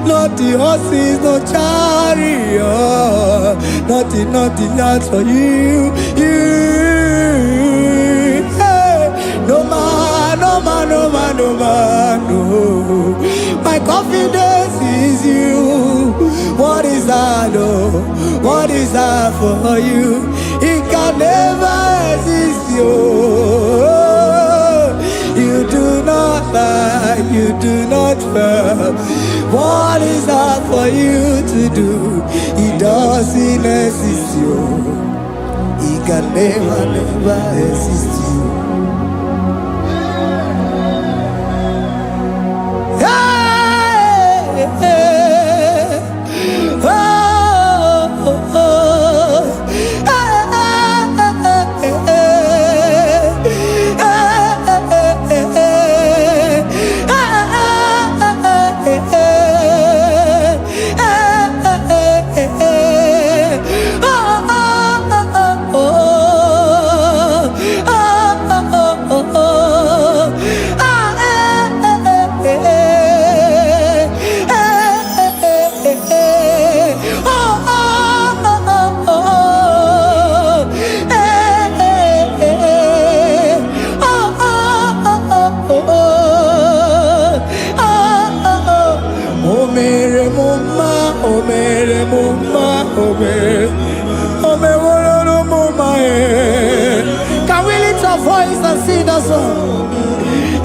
Not the horses, no chariot, nothing, nothing else for you. You, hey. No man, no man, no man, no man, no. My confidence is you. What is that? Oh, what is that for you? It can never exist. You. You do not lie, you do not fail. What is that for you to do? It doesn't exist, you. It can never, never exist, you. Hey, hey, oh, oh, oh. Hey, hey, hey, hey, hey. Oh, oh, oh, oh, oh, oh, oh. Ah, eh, eh, eh, eh, eh, eh, eh. Oh, oh, oh, oh, oh. Eh, eh, eh, eh. Oh, oh, oh, oh, oh. Oh, oh, oh. O mere m mma, o mere m mma, o mere, o meworo m mma, eh. Can we lift our voice and sing that song?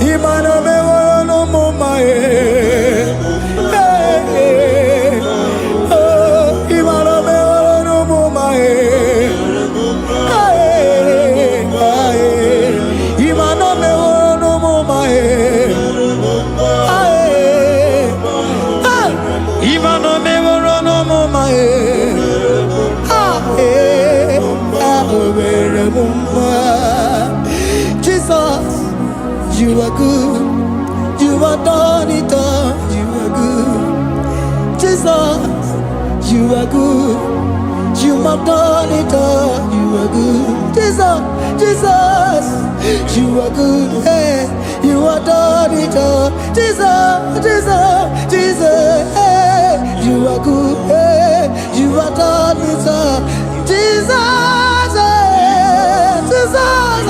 Imana o meworo m mma, eh. Hey, hey. Oh, Imana o meworo m mma, eh. Hey, hey. Imana o meworo m mma, eh. Hey, hey. Imana o meworo m mma, eh. Ah, eh, ah, o mere m mma. Jesus, you are good. You are done it all. You are good. Jesus, you are good. You have done it all. You are good. Jesus, Jesus, you are good. Hey, you have done it all. Jesus, Jesus, Jesus, hey, you are good. Hey, you have done it all. Jesus, hey, Jesus,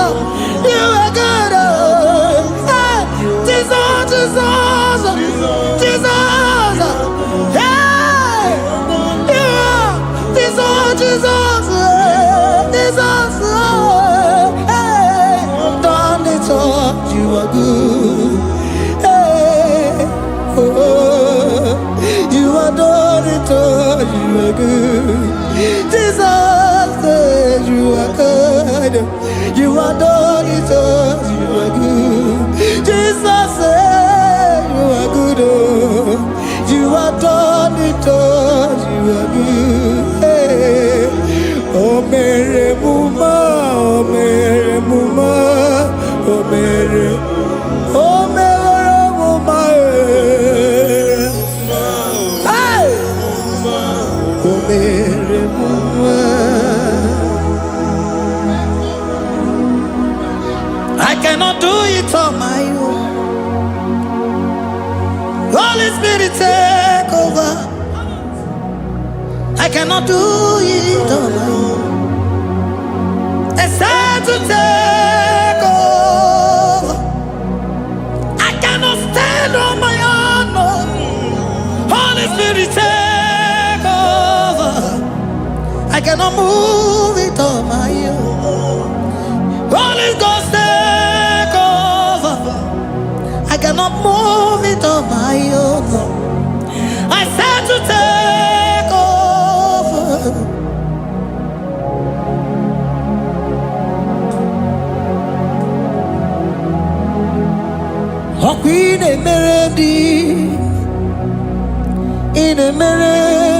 you are good. Oh, hey, Jesus, Jesus, Jesus, hey, yeah, Jesus, Jesus, hey, Jesus, hey, done it all. You are good. Hey, oh, you are done it all. You are good. Jesus, hey, you are good. You are done it all. You are good. Jesus, hey, you are good. Oh, you are done it all. You are good. Hey. O mere m mma, o mere m mma, o mere, o mere m mma, eh. Hey! O mere m mma. I cannot do it on my own. Holy Spirit, take over. I cannot do it on my own. Except to take over. I cannot stand on my own. No. Holy Spirit, take over. I cannot move it on my own. Holy Ghost, take over. I cannot move it on my own. No. I said to take over. Ọkwa ị na-emere ndị ị Na-emere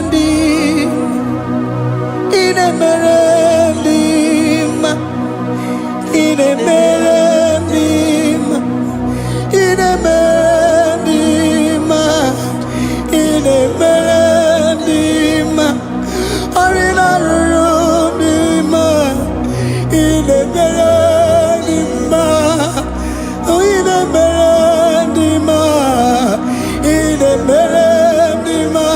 ndị, ị na-emere ndị mma, ị na-emere ndị mma, ị na-emere ndị mma, ị na-emere ndị mma. Ọrụ na-arụrụ ndị mma, ị na-emere ndị mma, ị na-emere ndị mma, ị na-emere ndị mma.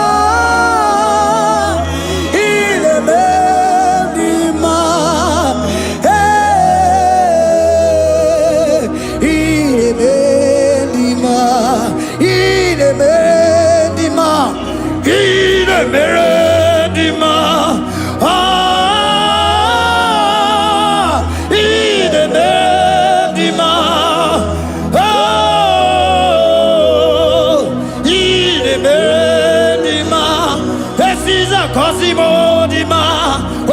Ah, ị na-eme ndị mma. Ee, ị na-eme ndị mma, ị na-eme ndị mma, ị na-emere ndị mma. Ah, ị na-eme ndị mma. Oh, ị na-emere ndị mma. Esiza kọsimo dị mma,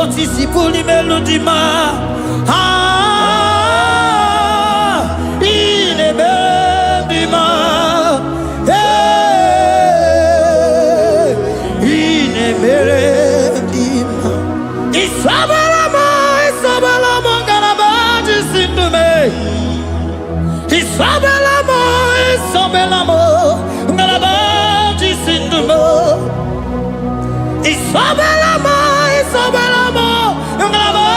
otisi pụrụ imelu dị mma. Ah, ị na-eme ndị mma. Ee, ị na-emere ndị mma. Isabela m, isabela m, ngalaba ji si ndụ m. Isabela m, isabela m, ngalaba ji si ndụ m. Isabela m, isabela m, ngalaba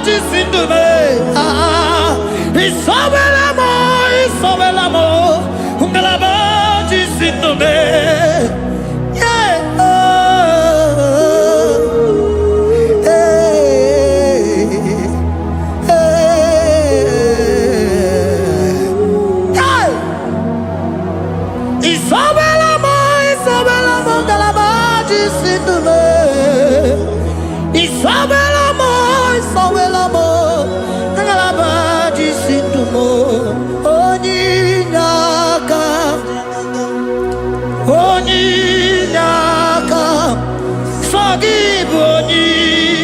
ji si ndụ m. Ah, isabela m, isabela m, ngalaba ji si ndụ m. Yeah. Oh, hey, hey, hey. Isabela m, isabela m, ngalaba ji si ndụ m. Isabela m, isabela m, ngalaba ji si ndụ m. Onye inye aka, onye inye aka, sọ gị bụ onye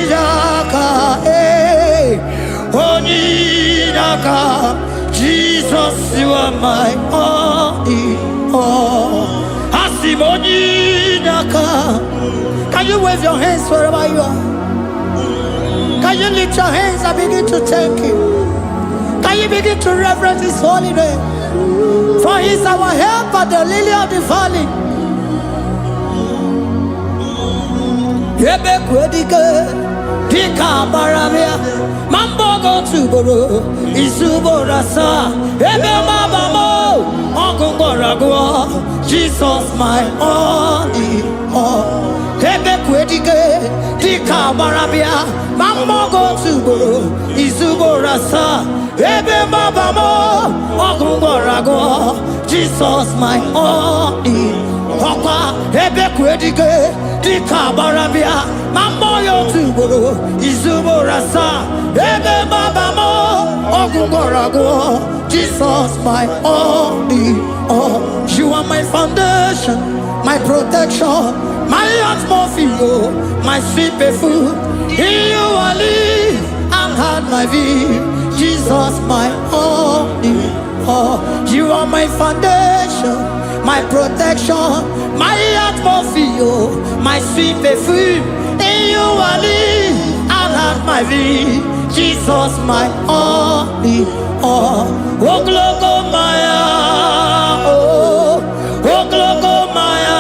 inye aka, ee, onye inye aka. Jesus, you are my all in all. Asị m onye inye aka. Can you wave your hands wherever you are? Can you lift your hands and begin to thank Him? Can you begin to reverence His holy name? For He is our helper, the lily of the valley. Ebe kwedike dịka agbara bịa ma mbọ oge otu ugboro, izu ugboro asaa, ebe maba m ọgụ gwọrọ agwọ. Jesus, my all in all. Ebe kwedike dịka agbara bịa ma mbọ oge otu ugboro, izu ugboro asaa, ebe maba m ọgụ gwọrọ agwọ. Jesus, my all in ọkwa ebe kwedike dịka agbara bịa ma mmụọ ya otu ugboro, izu ugboro asaa, ebe maba m ọgwụ gwọrọ agwọ. Jesus, my all in all. You are my foundation, my protection, my atmosphere, my sweet perfume. In you I live and had my being. Jesus, my all in all. You are my foundation, my protection, my atmosphere, my sweet perfume. In you I live and have my being. Jesus, my all in all. Ogologo maya, oh, ogologo maya,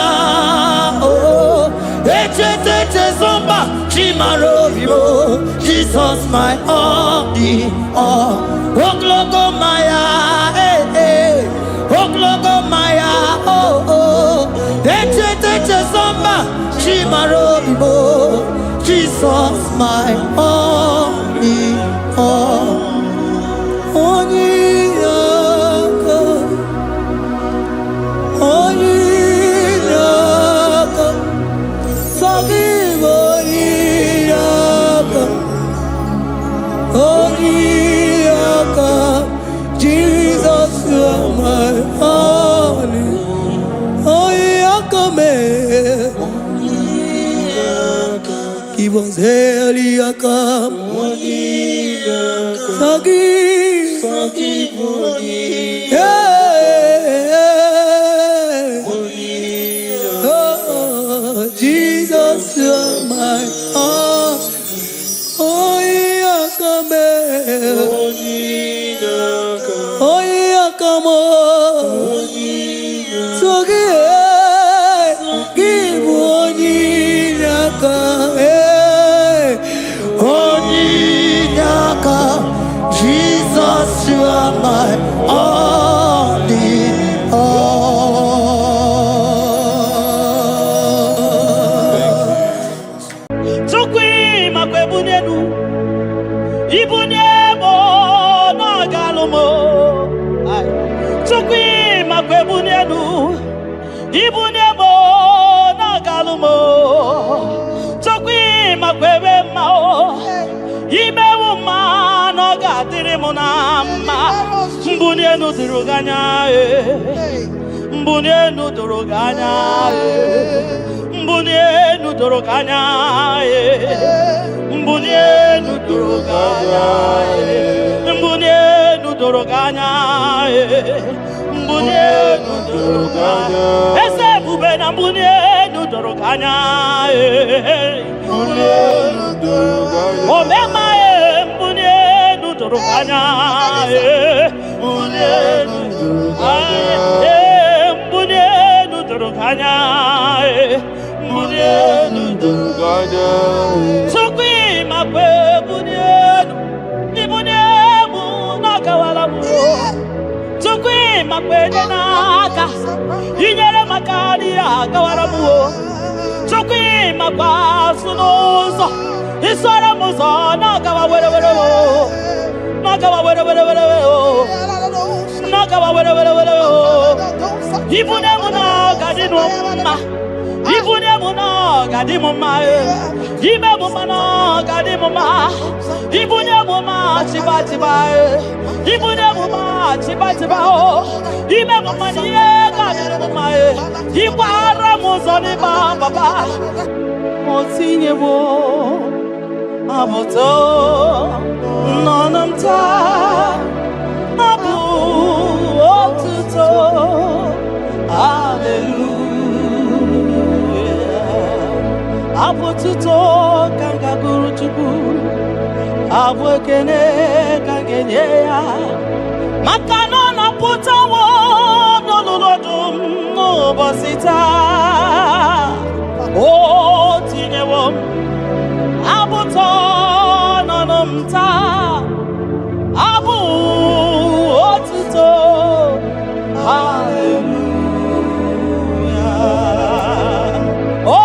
oh. Echetete zomba, chimarobio. Jesus, my all in all. Ogologo maya, eh, eh. Ogologo maya, oh, oh. Echetete zomba, chimarobio. Jesus, my all in all. Onye aka, onye aka, sọ gị bụ onye aka, onye aka. Jesus, you are my only, onye aka mee. Give us heli aka, sọ gị. Yeah. Ọ dị ọ. Chukwu makwa ebunye elu, ibunye m na ọ ga-alụ m. Ai. Chukwu makwa ebunye elu, ibunye m na ọ ga-alụ m. Chukwu makwa ebe mma o, imewu mma na ọ ga-adịrị m na mma. Mbunye elu doro gị anya e. Mbunye elu doro gị anya e. Mbunye elu doro gị anya e. Mbunye elu doro gị anya e. Mbunye elu doro gị anya e. Mbunye elu doro gị anya. Eze ebube na mbunye elu doro gị anya e. Omema e, mbunye elu doro gị anya e. Mbunye elu e, mbunye elu doro gị anya e. Mbunye elu doro. Chukwu makwa ebunye elu, ibunye emu n'ọgawara m. Chukwu makwa enye n'aka, inyere maka n'ihe agawara m o. Chukwu makwa asụ n'ụzọ, isoro m ụzọ n'ọgawa were were o. N'ọgawa were were were o. N'ọgawa were were were o. Ibunye m na ọ ga-adị m mma. Ibunye m na ọ ga-adị m mma e. Ime m mma na ọ ga-adị m mma. Ibunye m mma chiba chiba e. Ibunye m mma chiba chiba o. Ime m mma na ihe ga-adị m mma e. Ịgbara m ụzọ n'ịgba papa. O tinyewo abụtọ n'ọnụ m taa. Abụ otuto, haleluya. Abụ otuto ka m ga-agụrụ Chukwu, abụ ekene ka m ga-enye ya, maka na ọ napụtawo n'olulu ọdụm n'ụbọchị taa. O tinyewo m abụtọ n'ọnụ m taa. Abụ otuto, haleluya. Ọ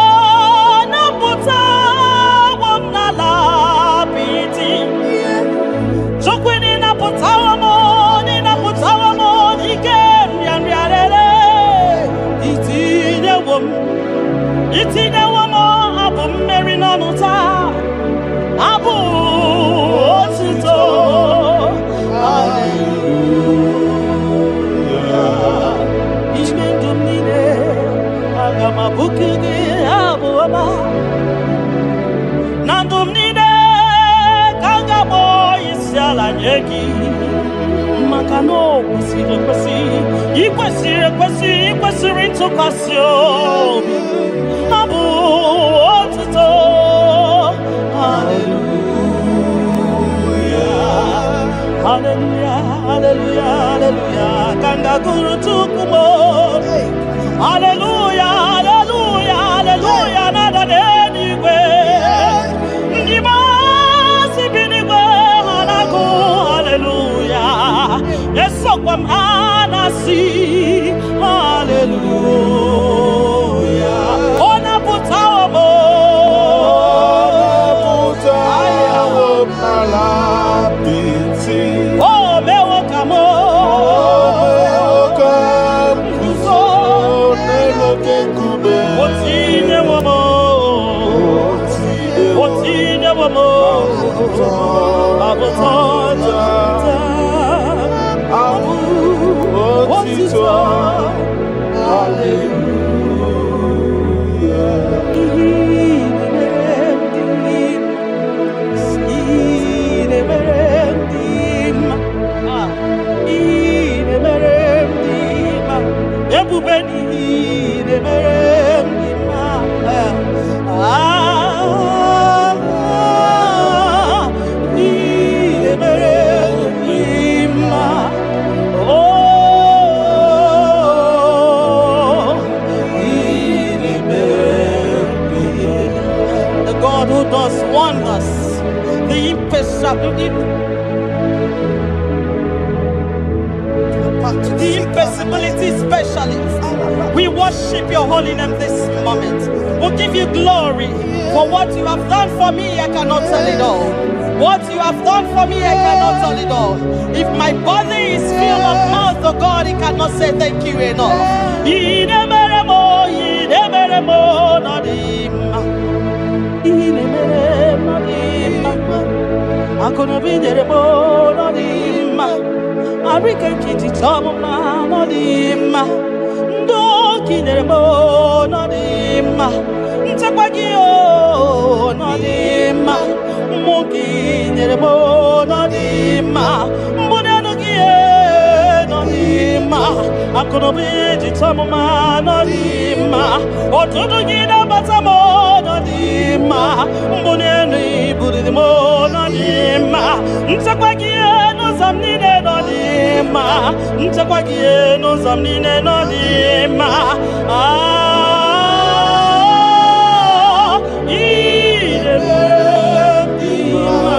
napụtawo m n'ala apịtị. Chukwu n'ịnapụtawo m, n'ịnapụtawo m n'ike nrịanrịa rere. Itinyewo m, itinyewo m abụ mmeri n'ọnụ taa. Abụ otuto, haleluya. Ime ndụ m niile, aga m abụku gị abụ ọma. Na ndụ m niile ka m ga-akpọ isi ala nye gị, maka na o kwesịrị ekwesị, ị kwesịrị ekwesị, ị kwesịrị ntụkwasị obi. Abụ otuto, haleluya, haleluya, haleluya, haleluya ka m ga-agụrụ Chukwu m. Haleluya, haleluya, haleluya na-ada n'eluigwe. Ndị masị bi n'igwe ha na-agụ haleluya. Esokwa m ha na-asị haleluya. Ọ napụtawo m. Pụtawo m n'ala apịtị. O mewo ka m O ka m guzo n'elu oke nkume. O tinyewo m. O tinyewo m. Abụtọ Abụ otito. otito. Hallelujah. Ihe na-emere m dị mma. Ihe na-emere m dị mma. Ah, ihe na-emere m dị mma. Ebube na ihe na-emere m dị mma. Ah, ihe na-emere m dị mma. Oh, ihe na-emere m dị mma. The God who does wonders, the imperceptible. The impossibility specialist. We worship your holy name this moment. We give you glory for what you have done for me. I cannot tell it all. What you have done for me, I cannot tell it all. If my body is filled of mouth, oh God, it cannot say thank you enough. Ị na-emere m, ị na-emere m, ọ dị mma. Ị na-emere m, ọ dị mma. Akụnụba i nyere m, ọ dị mma. Arụ ike nke iji chọọ m mma, ọ dị mma. Ndụ ka i nyere m, ọ dị mma. Nchekwa gị, ọ dị mma. Mmụọ ka i nyere m, ọ dị mma. Mbuli elu gị, ọ dị mma. Akụnụba iji chọọ m mma, ọ dị mma. Ọtụtụ gị na-abata m, ọ dị mma. Mbuli elu i buliri m, ọ dị mma. Nchekwa gị n'ụzọ m niile nọ dị mma. Nchekwa gị n'ụzọ m niile nọ dị mma. Ah, ị na-emere m dị mma.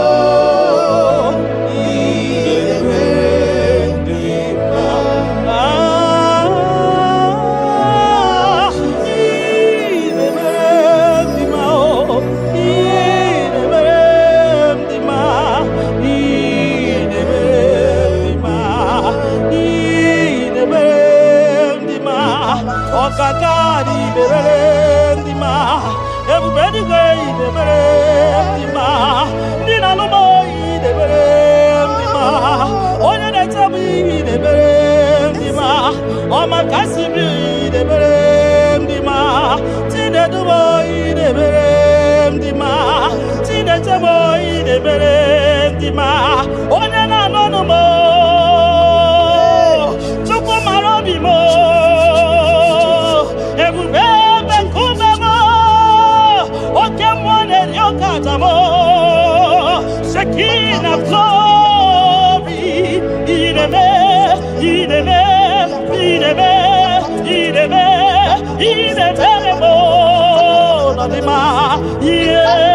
Oh, ị na-emere m dị mma. Ah, ị na-emere m dị mma. Oh, ị na-emere m dị mma. Ị na-emere m dị mma. Ị na-emere m dị mma. Ọkaka dị merere m dị mma. Ebube eluigwe ị na-emere m dị mma. Ndị na-alụ m ị na-emere m dị mma. Onye na-eche m ị na-emere m dị mma. Ọma kasị m ị na-emere m dị mma. Chinedu m ị na-emere m dị mma. Chineche m ị na-emere m dị mma. Onye na-anọnụ m, Chukwu mara obi m, ebube ebe nkume m, oke mmụọ na-eri oke aja m, Shekinah glory, ị na-eme, ị na-eme, ị na-eme, ị na-eme, ị na-emere m n'ọdịmma. Yeah.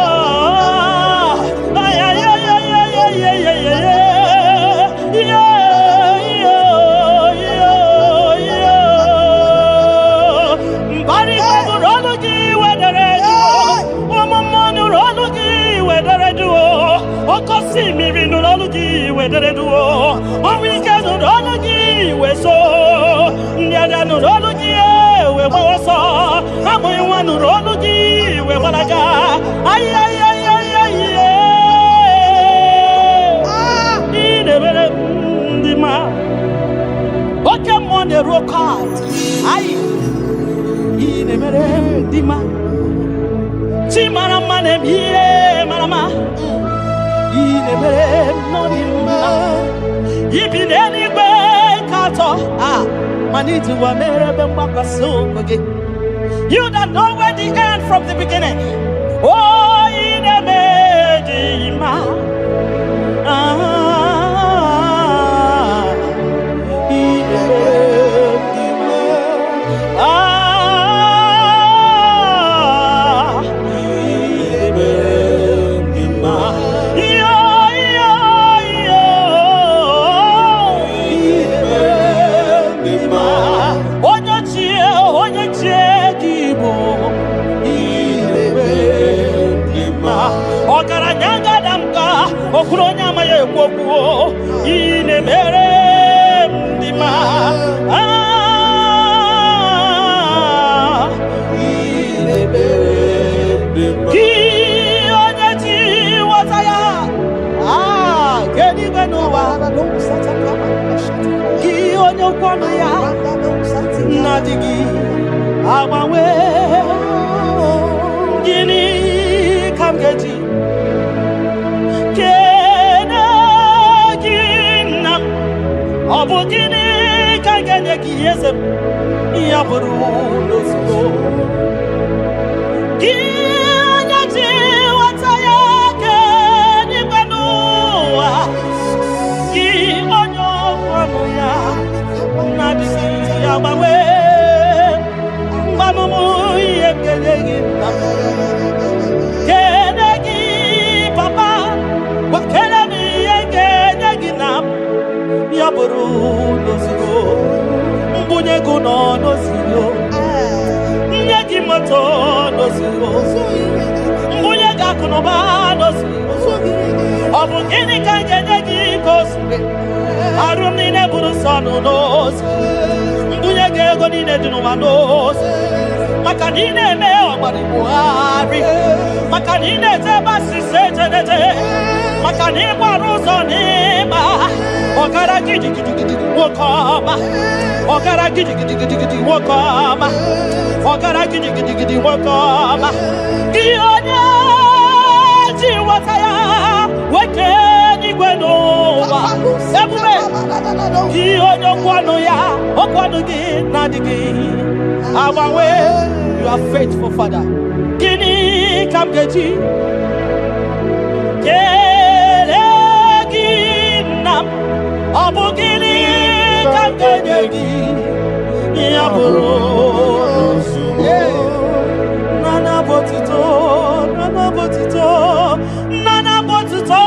Ah, ay, ay, ay, ay, ay, ay, ay, ay, ay, yeah, yeah, yeah, yeah. Mbara igwe nụrụ olu gị wedere jụụ. Ụmụ mmụọ nụrụ olu gị wedere jụụ. Oke osimiri nụrụ olu gị wedere jụụ. Ọnwụ ike nụrụ olu gị weso. Ndị agha nụrụ olu gị wee gbawa ọsọ. Amụghị nwa nụrụ olu gị wee gbalaga. Ay, ay, ay, ay, ay, ị na-emere m ndị mma. Oke mmụọ na-eru oke ala. Ayi, ị na-emere m ndị mma. Chi mara mma na-eme ihe mara mma. Ị na-emere m n'ọdị mma. Ibi n'eluigwe ka atọ a mana iji ụwa mere ebe mgbakwasị ụkwụ gị. You that know where the end from the beginning. Oh, ị na-eme dị mma. Ah, ị na-eme dị mma. Ah, ị na-eme dị mma. Yo, yo, yo. Ị na-eme dị mma. Onye ochie, onye ochie gị bụ ị na-eme dị mma. Ọgaranya ngada m ka okwuru onye amaghị ekwu okwu, ị na-emere m dị mma. Ah, ị na-emere m dị mma. Gị onye ji nghọta ya, ah, kedu n'ụwa, gị onye okwu ọnụ ya na-adịghị agbanwe, gịnị ka m ga-eji kene gị, nna m? Ọ bụ gịnị ka m ga-enye gị, eze m? Ya bụrụ n'ozugbo gị onye ji nghọta ya kedu n'ụwa, gị onye akụ na ụba n'ozugbo. Ọ bụ gịnị ka m ga-enye gị ka o zuru? Arụ m niile bụrụ nsọ nụ n'ozu. Mbunye gị ego niile dị n'ụwa n'ozu. Maka na ị na-eme ọgbara Buhari. Maka na ị na-eje ebe asịsa ejeneje. Maka na ị gbara ụzọ n'ịma. Ọgara gidigidigidi nwoke ọma. Ọgara gidigidigidi nwoke ọma. Ọgara gidigidigidi nwoke ọma. Gị onye ji nweta ya weke n'igwe n'ụwa. Ebube gị onye okwu ọnụ ya, okwu ọnụ gị na-adịghị agbanwe. You are faithful, Father. Gịnị ka m ga-eji kelee gị, nna m? Ọ bụ gịnị ka m ga-enye gị? Ya bụrụ nana bụ otuto, nana bụ otuto, nana bụ otuto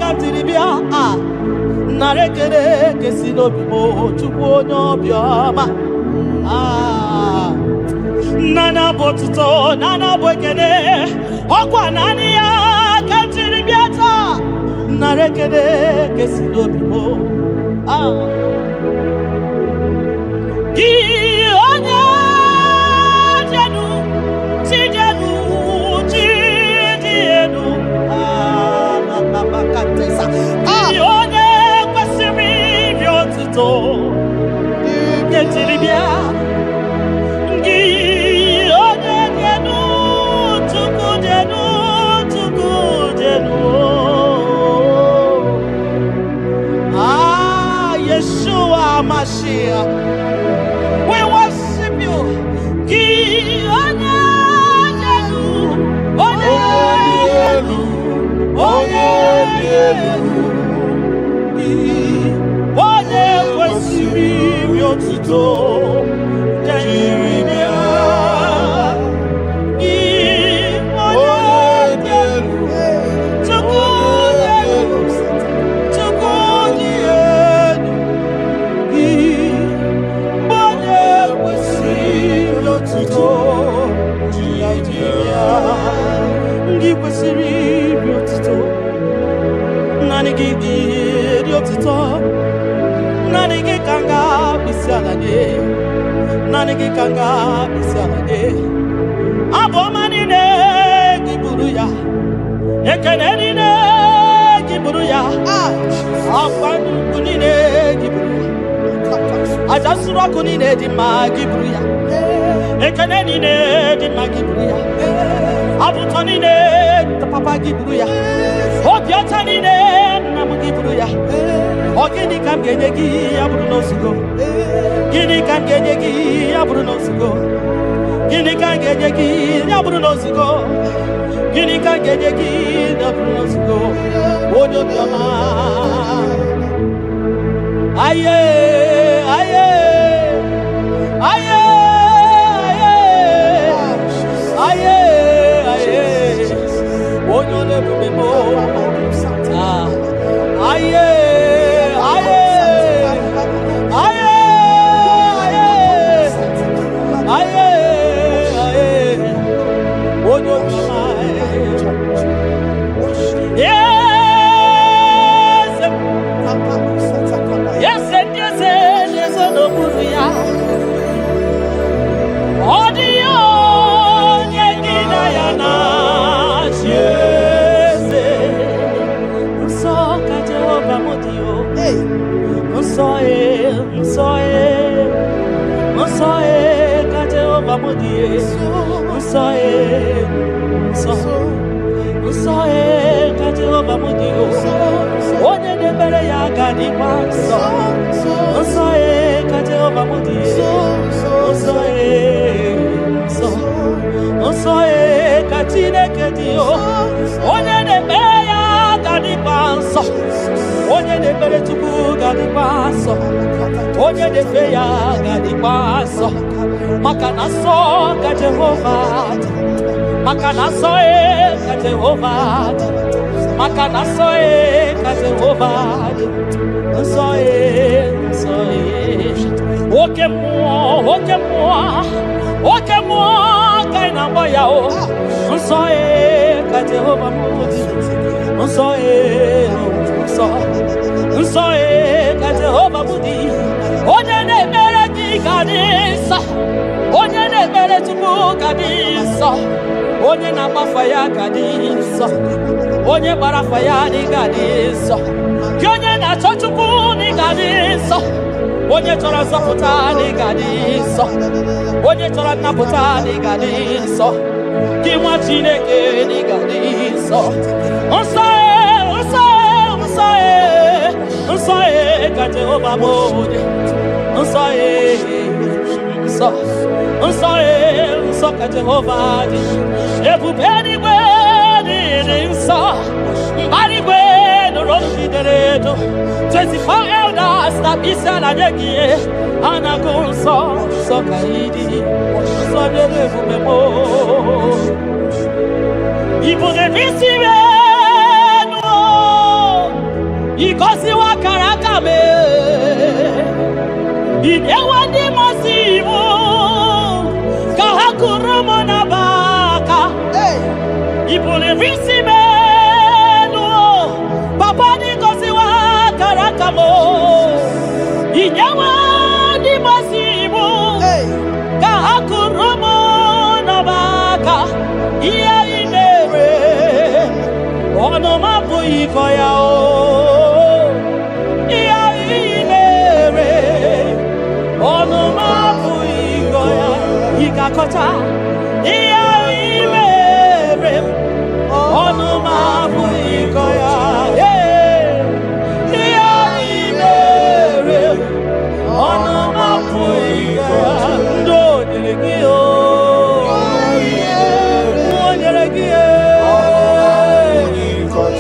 ka m jiri bịa. Ah, nara ekele kesi n'obi m, Chukwu onye obiọma. Ah, nana bụ otuto, nana bụ ekele, ọkwa naanị ya ka m jiri bịa taa. Nara ekele kesi n'obi m. Ah. Gị onye dị elu, chi dị elu, chi dị elu. Ah, na, na, na, ka tesa. Gị onye kwesịrị iri otuto, nke jiri bịa. Gị onye dị elu, Chukwu dị elu, Chukwu dị elu. Ah, Yeshua Mashiach. We worship you. Gị onye dị elu, onye dị elu, onye dị elu. Gị onye kwesịrị iri otuto, jiri bịa. Gị onye dị elu, Chukwu dị elu, Chukwu dị elu. Gị onye kwesịrị otuto, jiri bịa. Ndị kwesịrị iri otuto, naanị gị dị otuto, naanị gị ka m ga-akpịsị ala nye, naanị gị ka m ga-akpịsị ala nye. Abụ ọma niile gị buru ya, ekene niile gị buru ya, akwa nnukwu niile gị buru ya, aja nsuru ọkụ niile dị mma gị buru ya, ekene niile dị mma gị buru ya, abụ ụtọ niile papa gị buru ya, obi ọcha niile nna m gị buru ya. Ọ gịnị ka m ga-enye gị ya bụrụ n'ozugo? Gịnị ka m ga-enye gị ya bụrụ n'ozugo? Gịnị ka m ga-enye gị ya bụrụ n'ozugo? Gịnị ka m ga-enye gị ya bụrụ n'ozugo? Onye obiọma. Aye, aye, aye, aye, aye, aye, onye ọla ebube m. Ah, aye, aye, aye, aye, aye, aye, onye obiọma. Eze, eze ndị eze na-ezo n'okpuru ya. Ọ dịghị onye gị na ya na-achị eze. Nsọ ka Jehova m dị o. Nsọ e, nsọ e, nsọ e ka Jehova m dị e. Nsọ e, nsọ, nsọ e ka Jehova m dị o. Onye na-emere ya ga-adịkwa nsọ. Nsọ e ka Jehova m dị e. Nsọ e, nsọ, nsọ e ka Chineke dị o. Onye na-ekpe ya ga-adịkwa nsọ. Onye na-ekpere Chukwu ga-adịkwa nsọ. Onye na-efe ya ga-adịkwa nsọ. Maka na nsọ ka Jehova dị. Maka na nsọ e ka Jehova dị. Maka na nsọ e ka Jehova dị. Nsọ e, nsọ e. Oke mmụọ, oke mmụọ, oke mmụọ ka ị na-agba ya o. Nsọ e ka Jehova bụ dị. Nsọ e, nsọ, nsọ e ka Jehova bụ dị. Onye na-ekpere gị ga dị nsọ. Onye na-ekpere Chukwu ga dị nsọ. Onye na-agbafa ya ga dị nsọ. Onye gbara afa ya na ị ga dị nsọ. Gị onye na-achọ Chukwu na ị ga dị nsọ. Onye chọrọ nzọpụta na ị ga dị nsọ. Onye chọrọ nnapụta na ị ga dị nsọ. Gị nwa Chineke na ị ga dị nsọ. Nsọ e, nsọ e, nsọ e, nsọ e ka Jehova bụ dị. Nsọ e, nsọ, nsọ e, nsọ ka Jehova dị. Ebube eluigwe dị dị nsọ. Mbara igwe nụrụ olu gị dere edo. 24 elders na isi ala nye gị ihe. Ha na-agụ nsọ, nsọ ka ị dị. Nsọ nyere ebube m. Ị bụ isi m enu o. Ị gọziwo akara aka m. Ị nyewo ndị mmụọ iwu ka ha kụrụ m n'aba aka. Hey. Ị buliri isi m elu o. Papa ndị gọziwo akara aka m o. Ị nyewo ndị mmụọ iwu Hey. ka ha kụrụ m n'ọba aka. Ihe ị na-ere ọnụ m apụghị ịkọ ya o. Ihe ị na-ere ọnụ m apụghị ịkọ ya. Ị ga-akọcha ihe ị mere, ọnụ m apụghị ịkọ ya. Ee, ihe ị mere, ọnụ m apụghị ịkọ ya. Ndị o nyere gị o, o nyere gị e,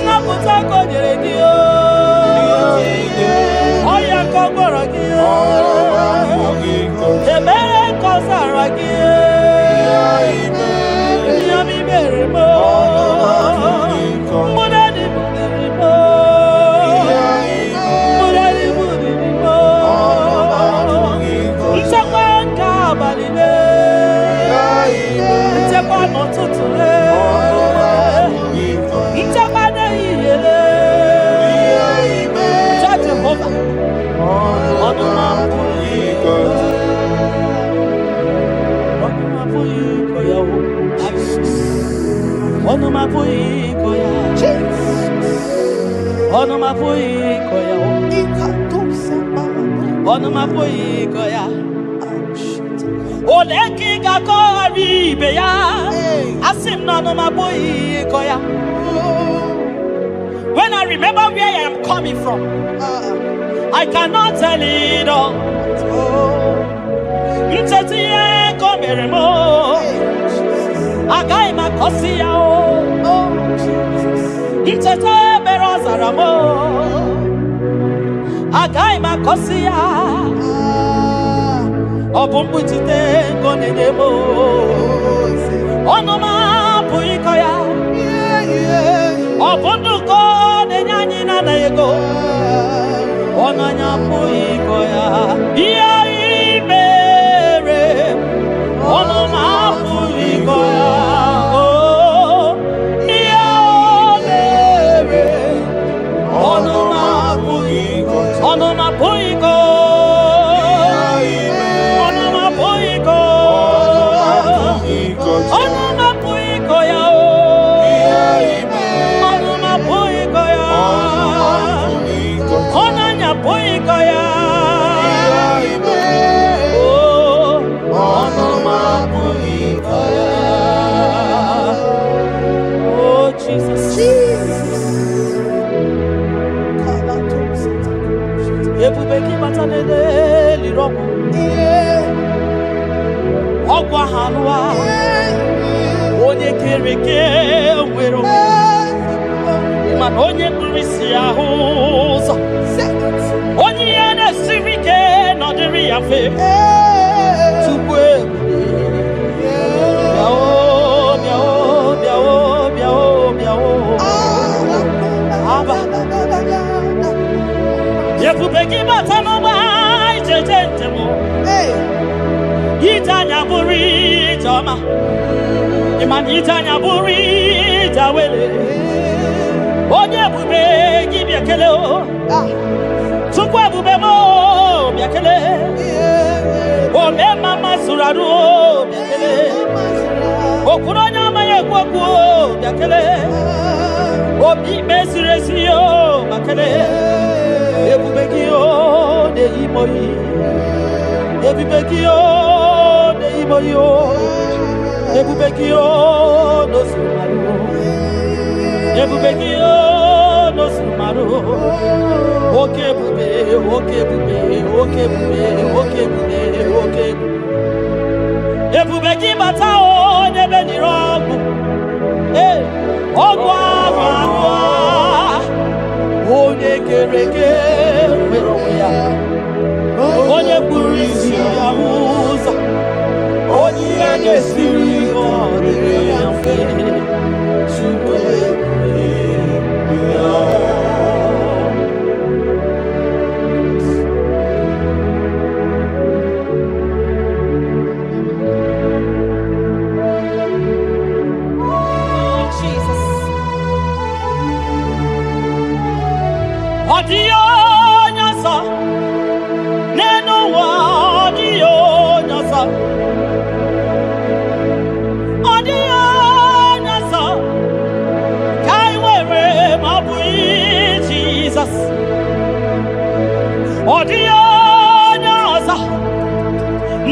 nnapụta ka o nyere gị o, ọya ka ọ gwọrọ gị o, ebere ka ọ zara gị e, ihe m mere m o, mbụdadị buliri m o, mbụdadị buliri m o, nchekwa nke abalị le, nchekwa n'ụtụtụ le, nchekwa n'ehihie le. Chọọ Jehova, ọnụ m apụghị ịkọ ya. Ọnụ m apụghị ịkọ ya o. Ọnụ m apụghị ịkọ ya. Ọnụ m apụghị ịkọ ya o. Ọnụ m apụghị ịkọ ya. Ole ka ị ga-akọgharị ibe ya? Asị m na ọnụ m apụghị ịkọ ya. When I remember where I am coming from, I cannot tell it all. Ncheta ihe ka o mere m o, agaghị m akọsi ya o. Ncheta ebere ọ zara m o, agaghị m akọsi ya. Ọ bụ mkpuchite nke ọ na-enye m o. Ọnụ m apụghị ịkọ ya. Ọ bụ ndụ ka ọ na-enye anyị na-anaghị ego. Ọnụ anyị apụghị ịkọ ya. Ihe ị mere, ọnụ m apụghị ịkọ ya. Oh, ihe o mere, ọnụ m apụghị ịkọ. Ọnụ m apụghị ịkọ. Ọnụ m apụghị ịkọ. Ọnụ m apụghị ịkọ ya o. Ọnụ m apụghị ịkọ ya. Ọnụ anyị apụghị ịkọ ya. Oh, ọnụ m apụghị ịkọ ya. Oh, Jesus. Jesus. Ebube gị bata n'ele liri ọgwụ. Ọgwụ ahụ alụwa. Onye kere eke nwere onwe. Mana onye kpuru isi ahụ ụzọ. Onye ihe na-esiri ike nọdịrị ya mfe. Tupu ebube. Bịa o, bịa o, bịa o, bịa o, bịa o. Aba. Ebube gị bata n'ụgbọ ijeje njem o. Ije anya bụrụ ije ọma. Ịma na ije anya bụrụ ije awele. bịakele o. Chukwu ebube m o bịakele. Ome mama zuru arụ o bịakele. Okwuru onye amaghị ekwu okwu o bịakele. Obi ikpe ziri ezi o bakele. Ebube gị o na-eyi m oyi. Ebube gị o na-eyi m oyi o. Ebube gị o n'ozuru marụ. Ebube gị o n'ozuru marụ. Oke ebube, oke ebube, oke ebube, oke ebube, oke ebube. Ebube gị bata o n'ebe nire ọgwụ. Ee, ọgwụ ahụ ahụ a. Onye kere eke nwere onwe ya. Onye kpuru isi ya hụ ụzọ. Onye ihe na-esiri ọ dịrị ya mfe. Chukwu ebube ya. Oh, Jesus. Ọ dịghị onye ọzọ n'elu ụwa, ọ dịghị onye ọzọ. Ọ dịghị onye ọzọ ka anyị nwere ma ọ bụghị Jizọs. Ọ dịghị onye ọzọ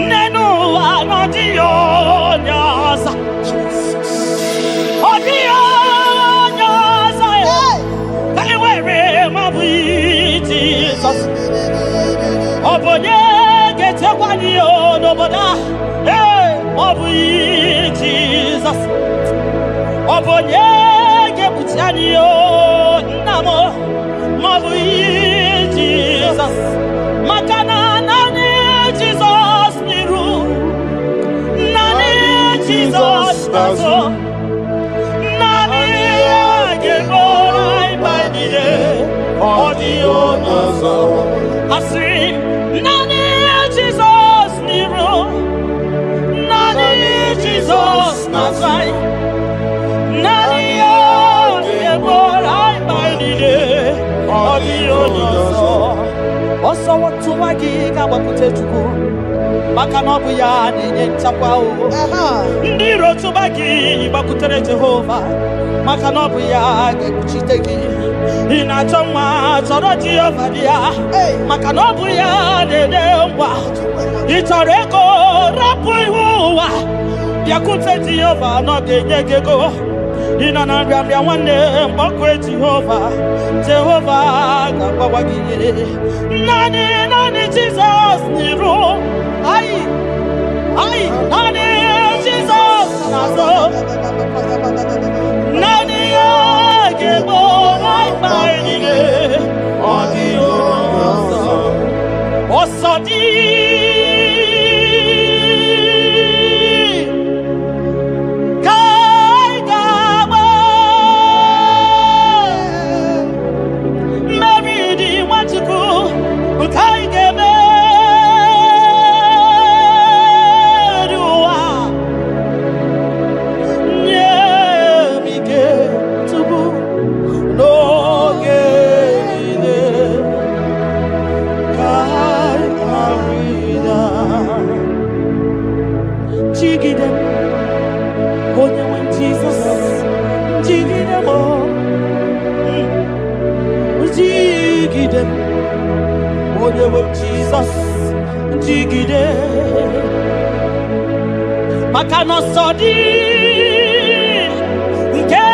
n'elu ụwa, na ọ dịghị onye ọzọ. Ọ dịghị onye ọzọ ka anyị nwere ma ọ bụghị Jizọs. Ọ bụ onye ga-echekwa anyị o n'obodo a? Ee, ma ọ bụghị Jizọs. Ọ bụ onye ga-ekpuchi anyị o nna m? Ma ọ bụghị Jizọs. Maka na naanị Jizọs n'iru, naanị Jizọs n'azụ, naanị ya ga-egboro anyị mkpa niile. Ọ dịghị onye ọzọ. Asị naanị Jizọs n'iru, naanị Jizọs n'azụ anyị, naanị ya ga-egboro anyị mkpa niile. Ọ dịghị onye ọzọ. Ọsọ tụwa gị ga-agbakwute Chukwu, maka na ọ bụ ya na-enye nchekwa o. Ndị iro tụba gị gbakwutere Jehova, maka na ọ bụ ya ga-ekpuchite gị. Ị na-achọ nwa, chọrọ Jehova dị ya, maka na ọ bụ ya na-enye ngwa. Ị chọrọ ego, rapụ ihu ụwa, bịakwute Jehova na ọ ga-enye gị ego. Ị nọ na nrịanrịa nwanne, mgbakwe Jehova, Jehova ga-agbawa gị ihe. Naanị naanị Jizọs n'iru anyị, anyị naanị Jizọs n'azụ, naanị ya ga-egbo anyị mkpa anyị niile. Ọ dịghị onye ọzọ. Ọsọ dị ka anyị ga-agba. Mmeri dị Nwachukwu nke anyị ga-emeri ụwa. Nye m ike tupu n'oge niile ka anyị ghara ịda. Jigide m, onye nwe m Jizọs, jigide m o. Jigide m, onye nwe m Jizọs, jigide. Maka na ọsọ dị nke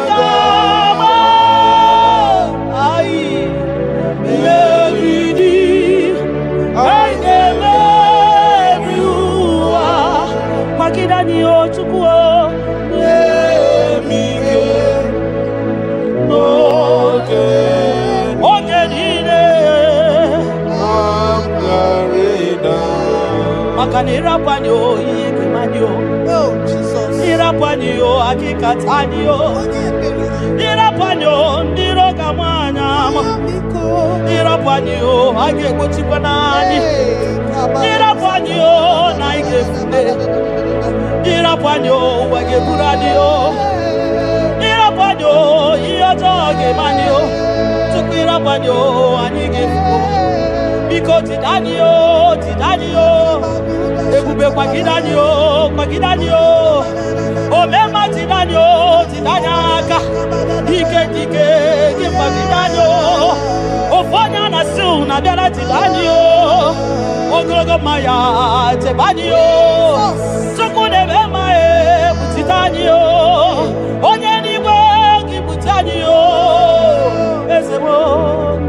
ga-agba anyị megide, anyị ga-emeri ụwa. Kwagide anyị o Chukwu o, nye m ike N'oge oge niile. m ghara ịda. Maka na ịrapụ anyị o, ihe ga-eme anyị o. Oh, Jesus. Ịrapụ anyị o, akịkata anyị o. Onye ebere. Ịrapụ anyị o, ndị iro ga-ama anyị ama. Biko. Ịrapụ anyị o, a ga-egbochikwa n'anyị. Hey, kaba. Ịrapụ anyị o, na anyị ga-efute. Ịrapụ anyị o, ụwa ga-eburu anyị o. Ịrapụ anyị o, ihe ọjọọ ga-eme anyị o. Ịrapụ anyị o, anyị ga-efu. Biko jide anyị o, jide anyị o. Ebube, kwagide anyị o, kwagide anyị o. Omemma, jide anyị o, jide anyị aka. Ike dike gị, kwagide anyị o. Ofu onye a na-asị unu abịara, jide anyị o. Ogologo mma ya, chebe anyị o. Chukwu na-eme mma, e kpuchite anyị o. Onye n'igwe gị, kpuchi anyị o. Eze m o,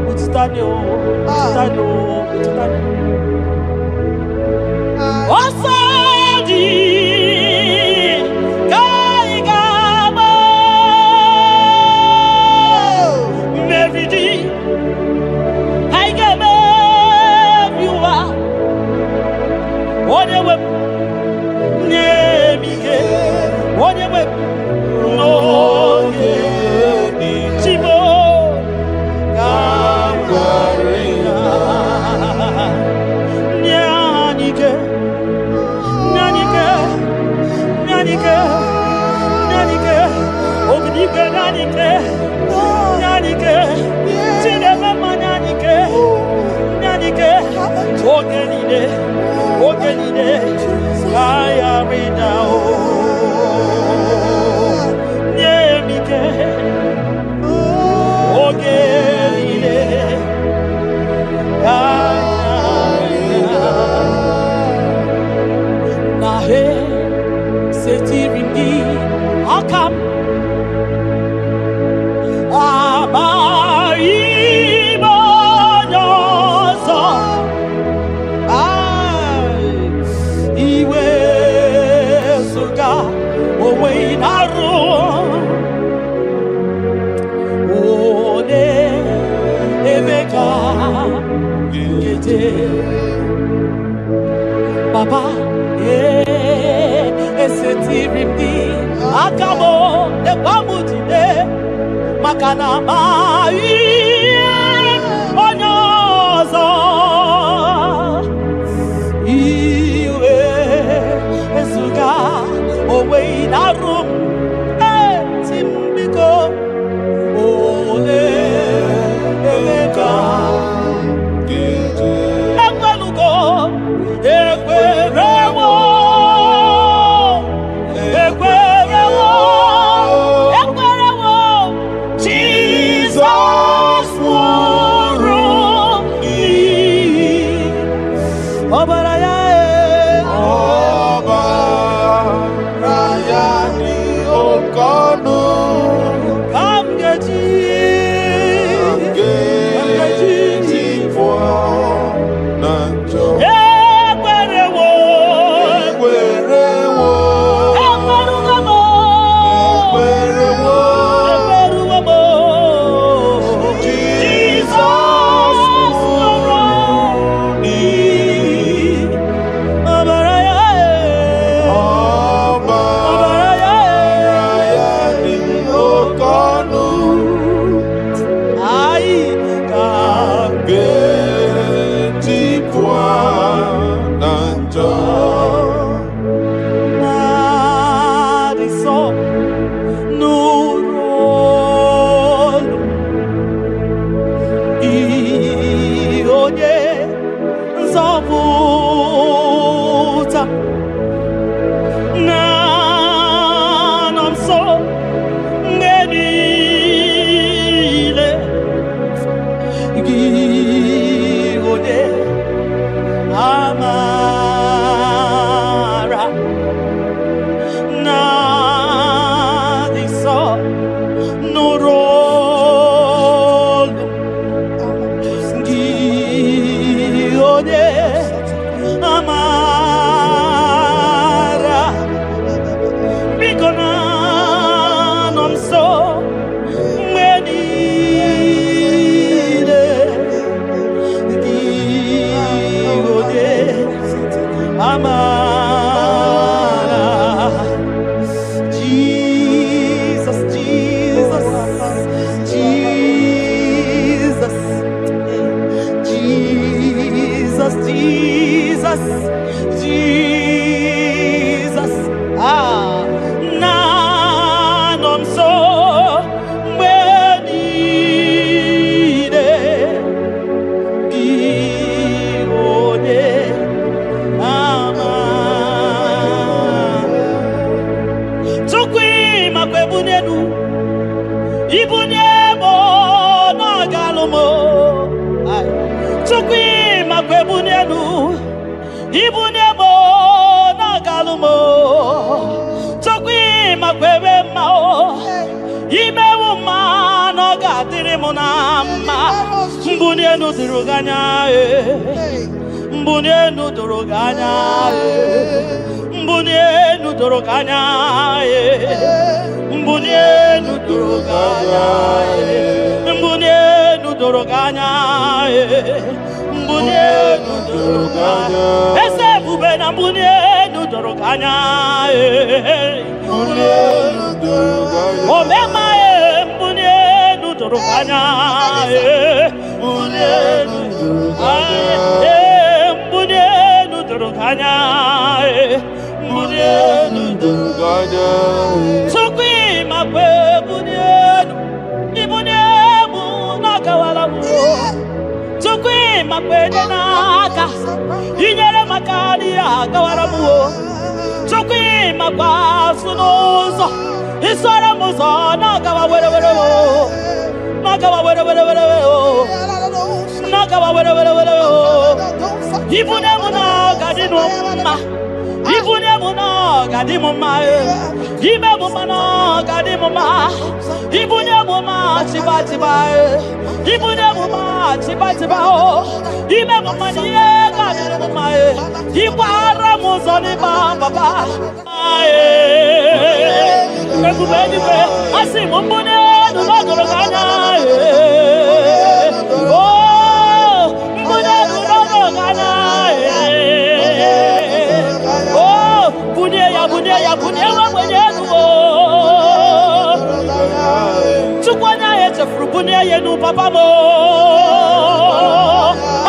kpuchite anyị o, kpuchite anyị o, kpuchite anyị o. Ọsọ dị ka anyị ga-agba, mmeri dị, anyị ga-emeri ụwa. Onye nwe m, nye m ike. Onye nwe m, n'oge chimo ka m ghara ịda. Nye anyị ike, nye anyị ike, nye anyị ike, nye anyị ike. Obidigwe, nye anyị ike, nye anyị ike. Chineke mma, nye anyị ike, nye anyị ike. Oge niile, oge niile, ka anyị ghara ịda o. Nye m ike oge niile, ka anyị ghara ịda. Na he setiri m gị aka m, amaghị m onye ọzọ. Ai, iwe zụga onwe na-arụ one ebe ka nkeje. Papa, ee, esetiri m gị aka m, ekwa m jide, maka na amaghị onye ọzọ. Iwe ezuga onwe na-arụ m, eti m, biko, ole ebe ka ekwelugo. Ekwerewo, ekwerewo, ekwerewo. Jizọs nwụrụ n'ihi ọbara ya e. Ọbara ya. Ibunye m na-agalụ m. Ai. Chukwu ịmakwa ebunye elu. Ibunye m na-agalụ m. Chukwu ịmakwa ebe mma o. Imewu mma na ọ ga-adịrị m na mma. Mbunye elu doro gị anya e. Mbunye elu doro gị anya e. Mbunye elu doro gị anya e. Mbunye elu doro gị anya e. Mbunye elu doro gị anya e. Mbunye elu doro gị anya. Eze ebube na mbunye elu doro gị anya e. Mbunye elu doro gị anya. Omema e, mbunye elu doro gị anya e. Mbunye elu doro gị anya. Ee, mbunye elu doro gị anya e. Mbunye elu Doro gị anya. Chukwu ịmakwa ebunye elu, ibunye mụ na-agawara m. Chukwu ịmakwa enye n'aka, inyere maka n'ihe agawara m o. Chukwu ịmakwa asụ n'ụzọ, isoro m ụzọ na-agawa were were o. Na-agawa were were were o. Na-agawa were were were o. Ibunye m na ọ ga-adị m mma. Ibunye m na ọ ga-adị m mma e. Ime m mma na ọ ga-adị m mma. Ibunye m mma chiba chiba e. Ibunye m mma chiba chiba o. Ime m mma na ihe ga-adịrị m mma e. Ịgbara m ụzọ n'ịba papa. Ee. Ebube eluigwe, asị m mbunye elu n'ọgọrọ gị anya e. Oh, mbunye elu n'ọgọrọ gị anya e. Oh, bunye ya, bunye ya, bunye nwa ogbenye elu o. Chukwu onye ahụ echefuru bunye ya elu papa m o.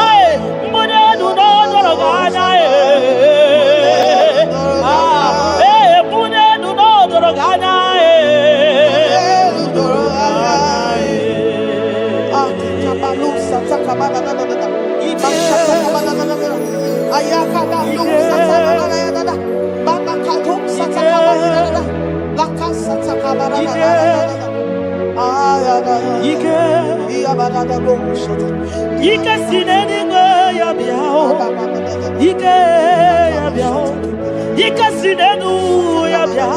Ai, mbunye elu n'ọdọrọ gị anya e. Ah, ee, bunye elu n'ọdọrọ gị anya e. Doro anya. Ike, ike si n'eluigwe ya bịa o. Ike ya bịa o. Ike si n'elu ya bịa.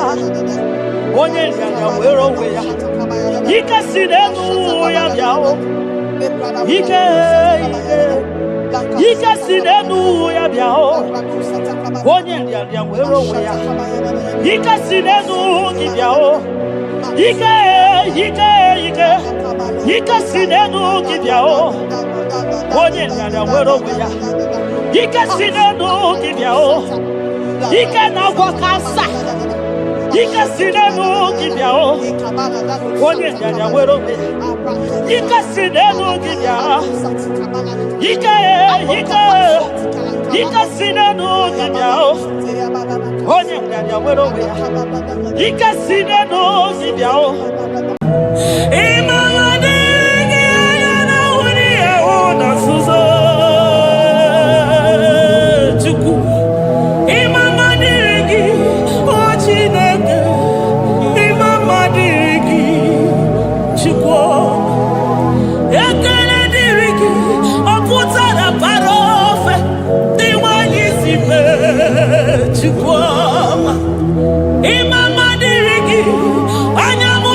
Onye nrịanrịa were onwe ya. Ike si n'elu ya bịa o. Ike, ike, ike si n'elu ya bịa o. Onye nrịanrịa were onwe ya. Ike si n'elu gị bịa o. Ike, ike, ike, ike si n'elu gị bịa o. Onye nrịanrịa were onwe ya. Ike si n'elu gị bịa o. Ike na-agwọ kansa. Ike si n'elu gị bịa o. Onye nrịanrịa were onwe ya. Ike si n'elu gị bịa. Ike, ike, ike si n'elu gị bịa o. Onye nrịanrịa were onwe ya. Ike si n'elu gị bịa o. Ịmara dịrị gị anya na nwunye ya hụ na nzuzo Chukwu. Ịma mma dịrị gị, o Chineke. Ịma mma dịrị gị, Chukwu. Ekele dịrị gị, ọ pụtara bara ofe dị nwanyị si mee, Chukwu ọma. Ịma mma dịrị gị, anya m.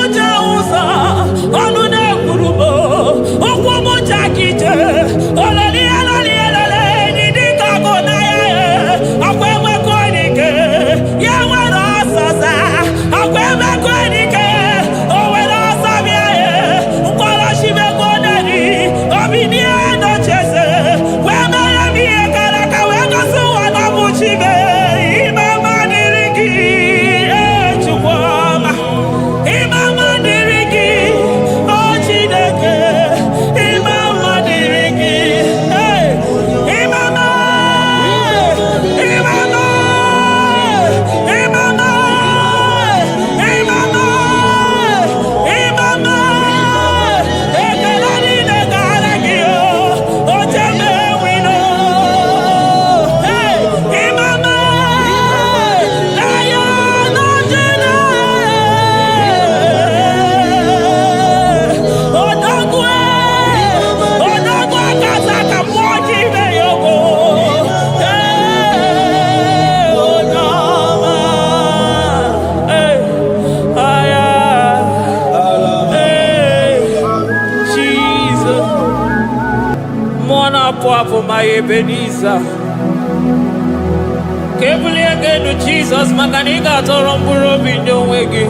apụ, my Ebenezer. Ka ebulie gị elu, Jizọs, maka na ị ga-atọrọ mkpụrụ obi nye onwe gị.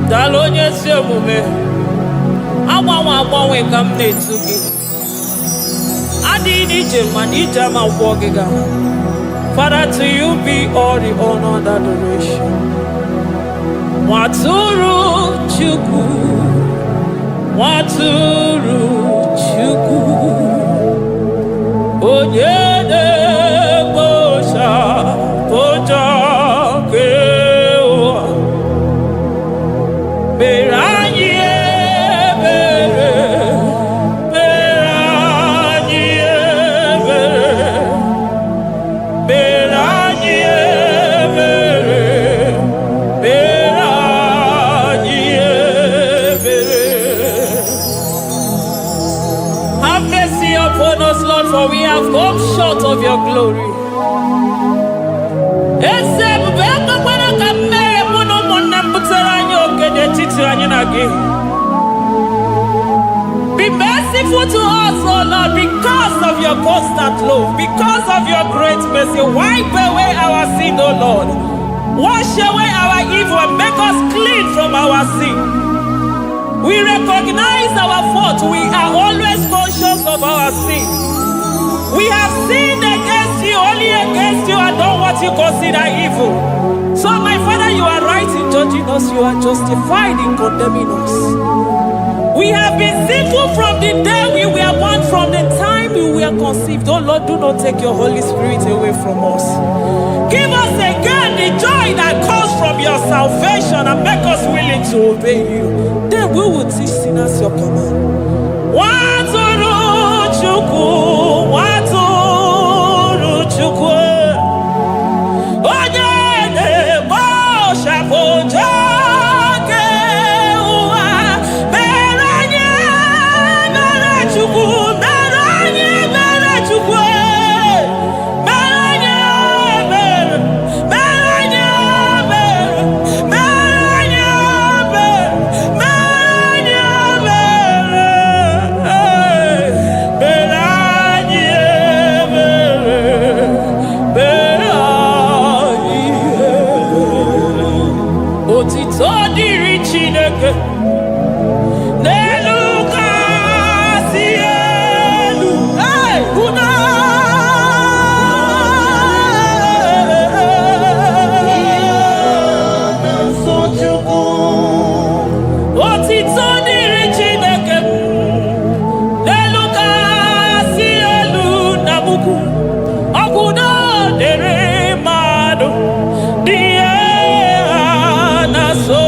Daalụ, onye ezi omume. Agbanwe agbanwe ka m na-etu gị. Adịghị n'ije mana ije ama gwọ gị ga. Father, to you be all the honor and adoration. Nwatụrụ Chukwu, Nwatụrụ Chukwu, onye na-ekpochapụ njọ nke ụwa, mere anyị ebere, mere anyị ebere, mere anyị ebere, mere anyị ebere. Have mercy upon us, Lord, for we have come short of your glory. Eze ebube, ekwekwara ka mmehie mụ na ụmụnne m butere anyị oke n'etiti anyị na gị. Be merciful to us, O Lord, because of your constant love, because of your great mercy. Wipe away our sin, O Lord. Wash away our evil and make us clean from our sin. We recognize our fault. We are always conscious of our sin. We have sinned against you, only against you, and done what you consider evil. So, my Father, you are right in judging us, you are justified in condemning us. We have been sinful from the day we were born, from the time we were conceived. Oh Lord, do not take your Holy Spirit away from us. Give us again the joy that comes from your salvation and make us willing to obey you. Then we will teach sinners your command. Nwatụrụ Chukwu, Nwatụrụ Chukwu, onye na-ekpochapụ njọ nke ụwa, mere anyị ebere, Chukwu, mere anyị ebere, Chukwu, mere anyị ebere, mere anyị ebere, mere anyị ebere, mere anyị ebere, mere anyị ebere, mere anyị ebere. Otito dịrị Chineke n'elu kasị elu. Hey, unu Nsọ Chukwu. Otito dịrị Chineke n'elu kasị elu na mukwu ọgwụdo dịrị mmadụ dị ihe ha na-asọ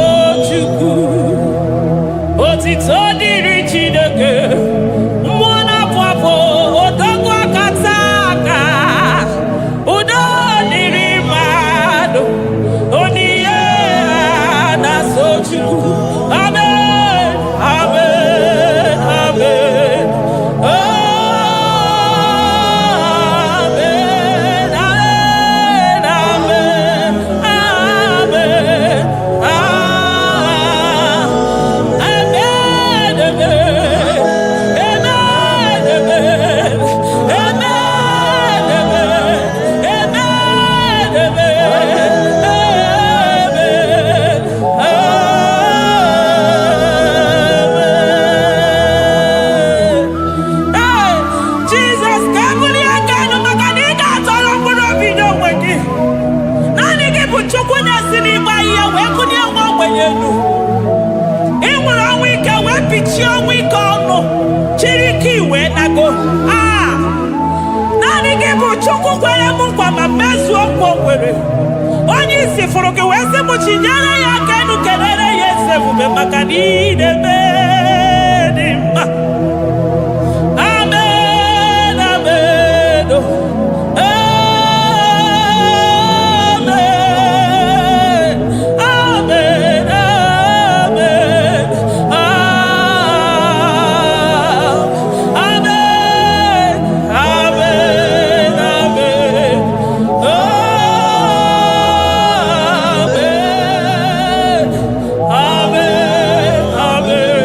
Chukwu. Otito dịrị Chineke, mmụọ na-apụ apụ, odogwu akata aka. Udo dịrị mmadụ onihe ha na-asọ Chukwu. Amen, amen, amen. Amen, amen, amen, amen. Ah, amen, amen, amen, amen, amen, amen, amen, amen, amen. Ee, Jizọs, ka ebulie aka elu maka na ị ga-atọrọ mkpụrụ obi n'onwe gị. Naanị gị bụ Chukwu na-esi n'ịgba ihe wee kụnye nwa ogbenye elu. Ị nwere ọnwụ ike wee pichie ọnwụ ike ọnụ, chiri ike iwee nago. Ah! Naanị gị bụ Chukwu kwere m nkwa ma mezuo nkwa o kwere. Onye isi fụrụ gị wee sị m chinyere ya aka elu, kelere ya eze ebube maka na ị na-eme dị mma. Amen, amen, oh. Amen, amen, amen, ah, amen, amen, amen, oh, amen, amen, amen.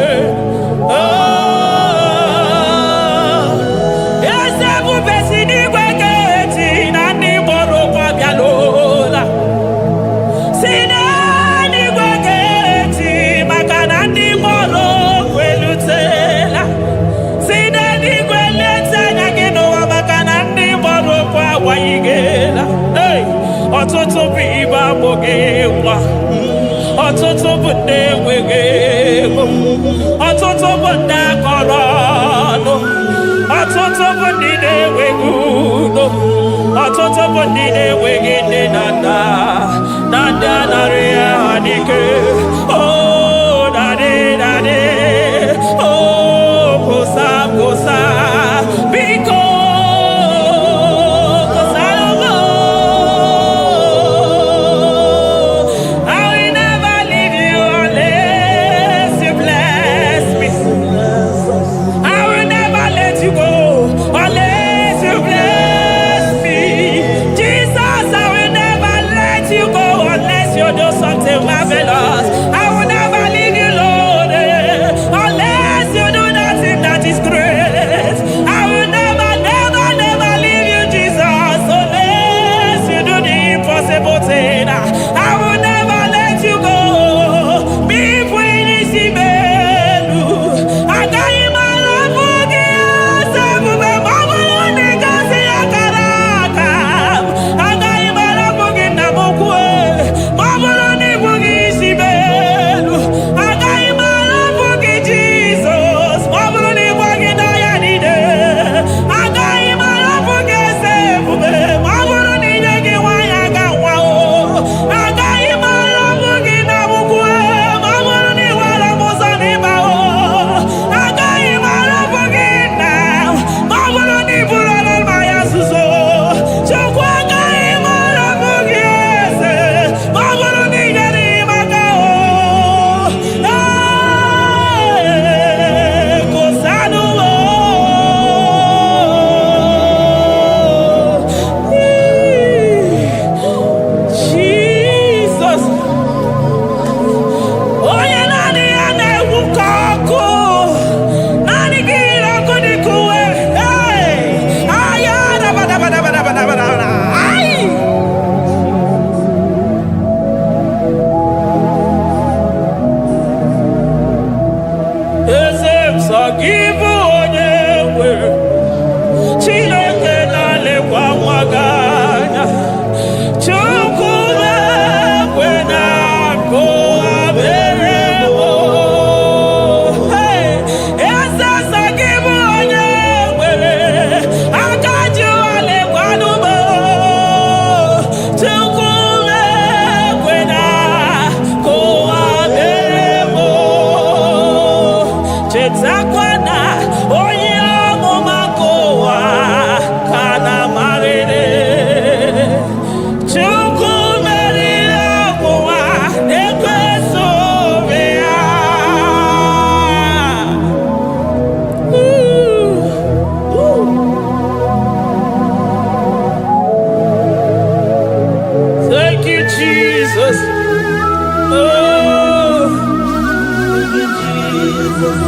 bụ ndị enweghị ego, ọtụtụ bụ ndị akọrọ ọnụ, ọtụtụ bụ ndị na-enweghị udo, ọtụtụ bụ ndị na-enweghị nne na nna na ndị anarị ha n'ike. Oh, daddy, daddy, oh, kwụsa, kwụsa, biko kwụsara m. I will never leave you unless you bless me. I will never let you go unless you bless me. Jesus, I will never let you go unless you do something marvelous. I will never leave you, Lord, unless you do nothing that is great. I will never, never, never leave you, Jesus, unless you do the impossible thing. I will never let you go. Be n'isi m elu. Agaghị m arapụ gị, eze ebube, ma ọ bụrụ na ị gosi akara aka m. Agaghị m arapụ gị, nna m ukwu, ma ọ bụrụ na ị bụghị isi m elu. Agaghị m arapụ gị, Jizọs, ma ọ bụrụ na ị gwaghị n'ọya niile. Agaghị m arapụ gị, eze ebube, ma ọ bụrụ na ị nye gị nwaanyị aga nwa o. Agaghị m arapụ gị na ukwu, ma ọ bụrụ na ị were m ụzọ n'ịba o. Agaghị m arapụ gị nna, ma ọ bụrụ na ị bụrụ ọnụ mmanya nzuzo. Chukwu, agaghị m arapụ gị, eze, ma ọ bụrụ na ị nyere m aka o. Ee, kwụsanụ m o. Jesus, onye naanị ya na-egwu ka ọkụ, naanị gị yiri ọkụ dịka uwe. Hey! Aya, dabadabadabadabadabada. Ai! Eze m, sọ gị bụ onye nwere Chineke na-alekwa nwa gị anya. Chukwu na-ekwe na akụ abere m. Hey! Eze, sọ gị bụ onye nwere aka ji ụwa lekwanụ m. Chukwu na-ekwe na akụ abere m. Chetakwa na onye amụma nke ụwa ka na-amarịrị. Chukwu meriri ọgwụnwa na-ekweso obi ya. Ooh. Thank you, Jesus. Oh, thank you, Jesus.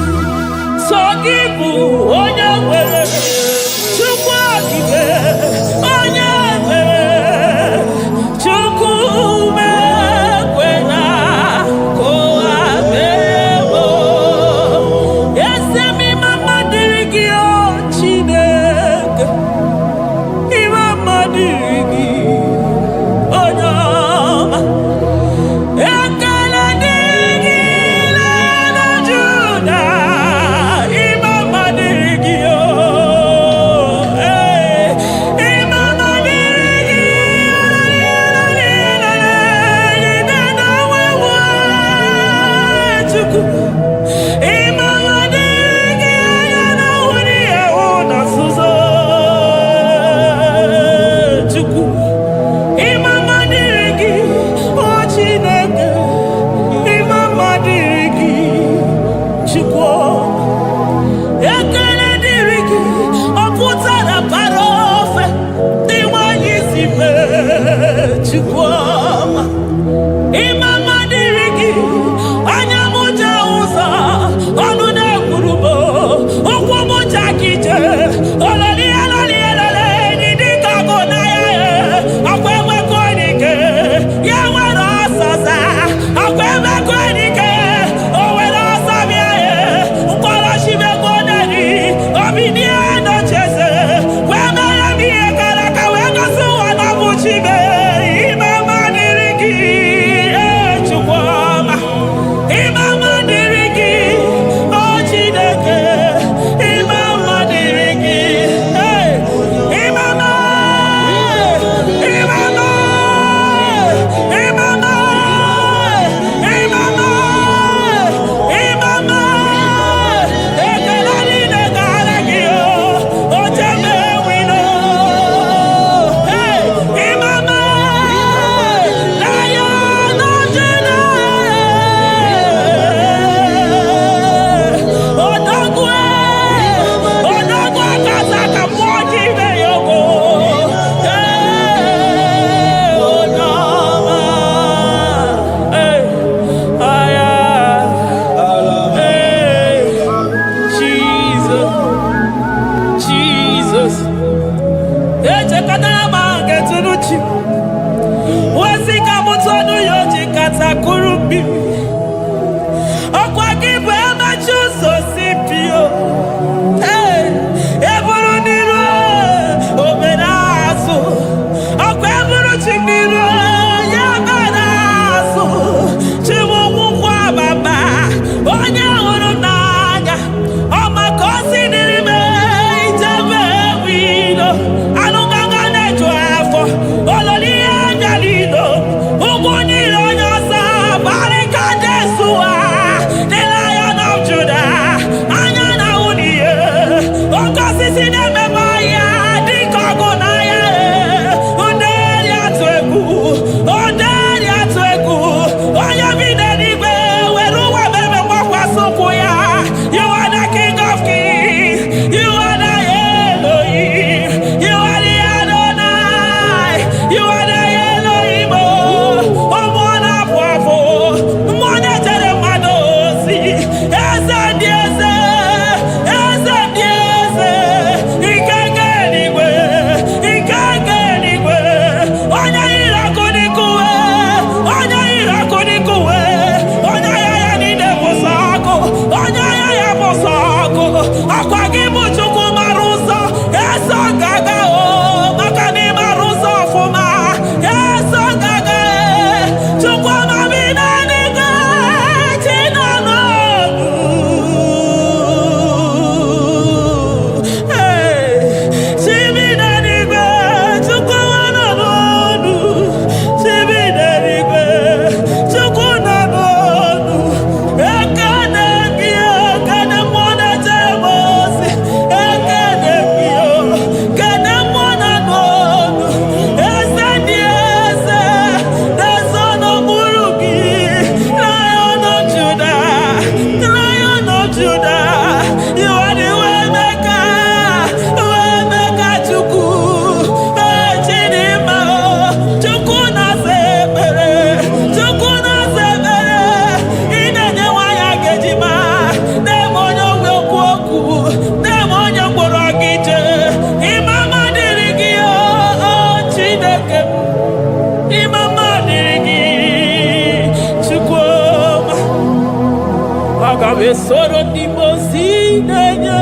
Aga m esoro ndị mmụọ ozi na-enye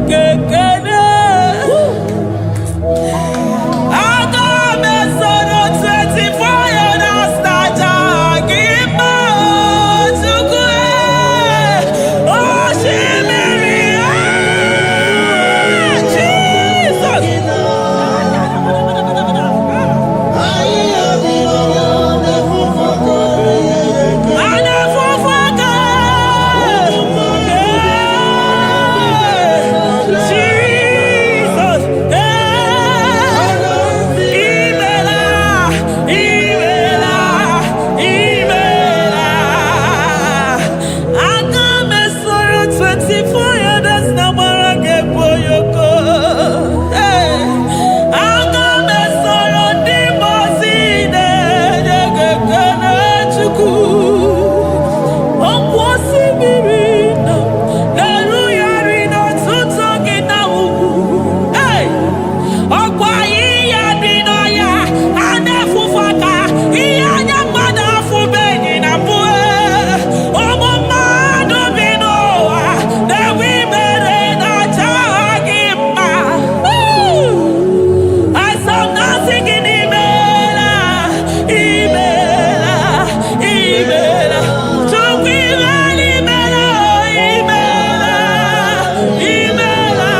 gị ekele. Aga m esoro 24 elders na-aja gị mma, Chukwu, osimiri, Jesus. Ahịhịa bi n'ọhịa na-efufe aka na-enye gị ekele. A na-efufe aka. Jesus. Imela, imela, imela. Aga m esoro 24 elders na gbara gị egwu oyoko. Aga m esoro ndị mmụọ ozi na-enye gị ekele, Chukwu. Ọkwa osimiri nọ na-erugharị n'ọtụtụ gị na ugwu. Hey! Ọkwa ahịhịa dị n'ọhịa a na-efufe aka, ihe anya mmadụ afụbeghị na mbụ. Ụmụ mmadụ bi n'ụwa na-enwe imere na-acha gị mma. Asọ gị n'imela, imela, imela. Chukwu, imela, imela, imela, imela,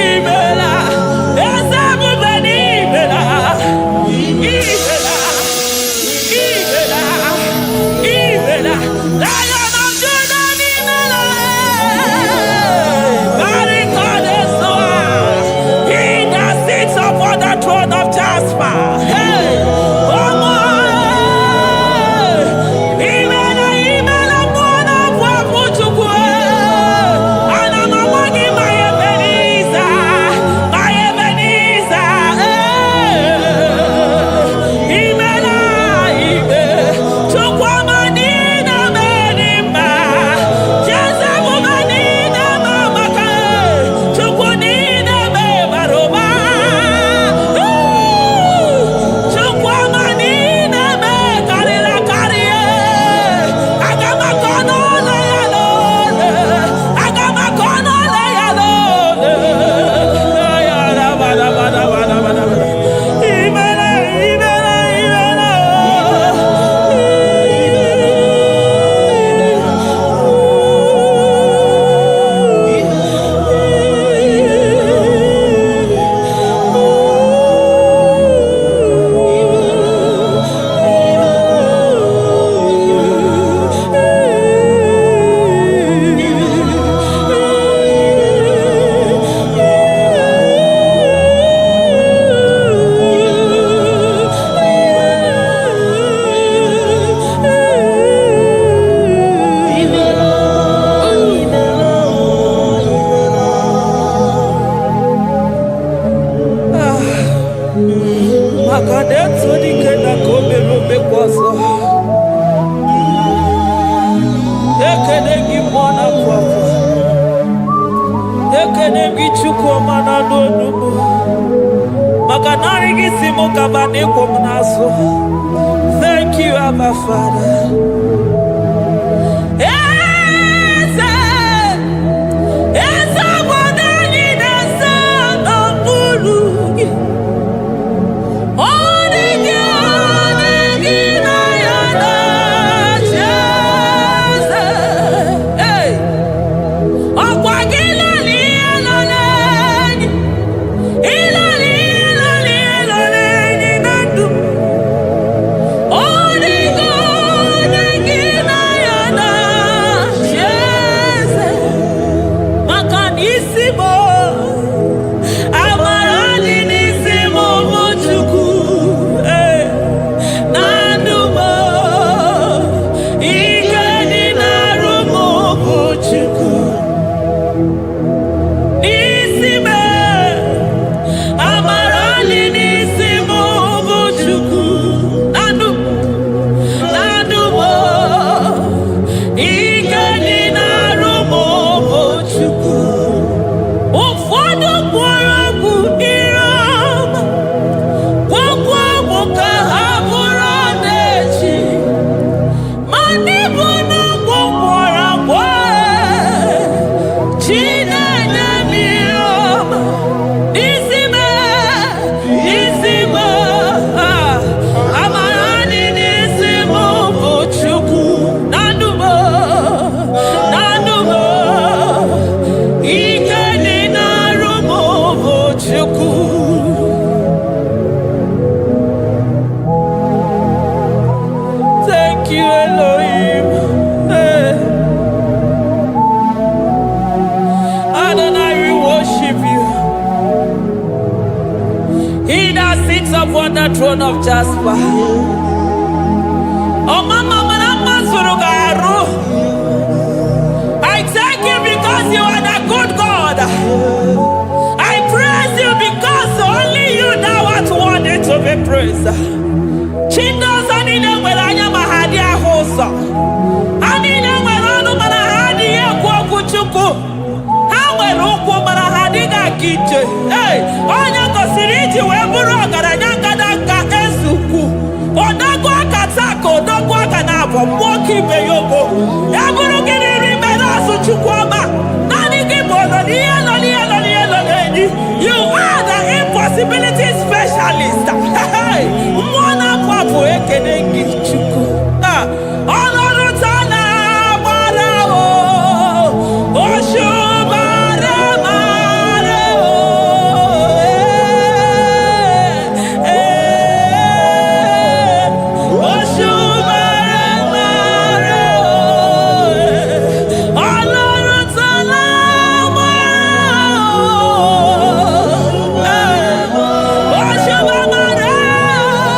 imela. Eze ebube n'imela, imela, imela, imela. Lion of Judah n'imela. Barikade-soa. He that sits upon the throne of Jasper. Hey! Ọmọ imela, imela, mmụọ na-abụ abụ Chukwu. Ana m agwa gị ma Ebenezer, ma Ebenezer. Imela, ime Chukwu ọma niile mere mma. Jeze ebube niile ma maka Chukwu niile bara ụba. Chukwu ọma niile karịrị akarị. Aga m akọ n'ụlọ ya n'ole. Aga m akọ n'ụlọ ya n'ole. Imela, imela, imela. Imela, imela, imela. Maka na etu dike na ka o mere omekwa ọzọ. Ekene gị, mmụọ na-apụ apụ. Ekene gị, Chukwu ọma na-anụ onugbu, maka narị gị si m gaba na ịkwụ m n'azụ. Thank you, Abba Father. Eze, eze obodo anyị na-eze n'okpuru gị. Ọ dị gị na ya na-achị eze. Hey! Ọkwa gị lọrọ ihe lọrọ enyi, ịlọrọ ihe lọrọ ihe lọrọ enyi na ndụ. Ọ dịgo onye gị. Throne of Jasper. Ọmama mara mma zuru gị arụ. I thank you because you are the good God. I praise you because only you thou art worthy to be praised. Chi ndị ọzọ niile nwere anya ma ha adịghị ahụ ụzọ. Ha niile nwere ọnụ mana ha adịghị ekwu okwu Chukwu. Ha nwere ụkwụ mana ha adịghị aga ije. Ee, onye gosiri iji wee bụrụ ọgaranya ngadanga eze ukwu. Odogwu aka taa ka odogwu aka na-abụ mmụọ ka ibe ya ogo. Ya bụrụ gị riri mere azụ, Chukwu ọma. Naanị gị bụ ọnọ n'ihe nọ n'ihe nọ n'ihe nọ n'enyi. You are the impossibility specialist. Hey, mmụọ na-apụ apụ, ekene gị, Chukwu. Ah, ọlọ́run tó lágbára o, òṣùbàrẹ̀ màrẹ̀ o, eh, òṣùbàrẹ̀ màrẹ̀ o, ọlọ́run tó lágbára o, òṣùbàrẹ̀ màrẹ̀ o,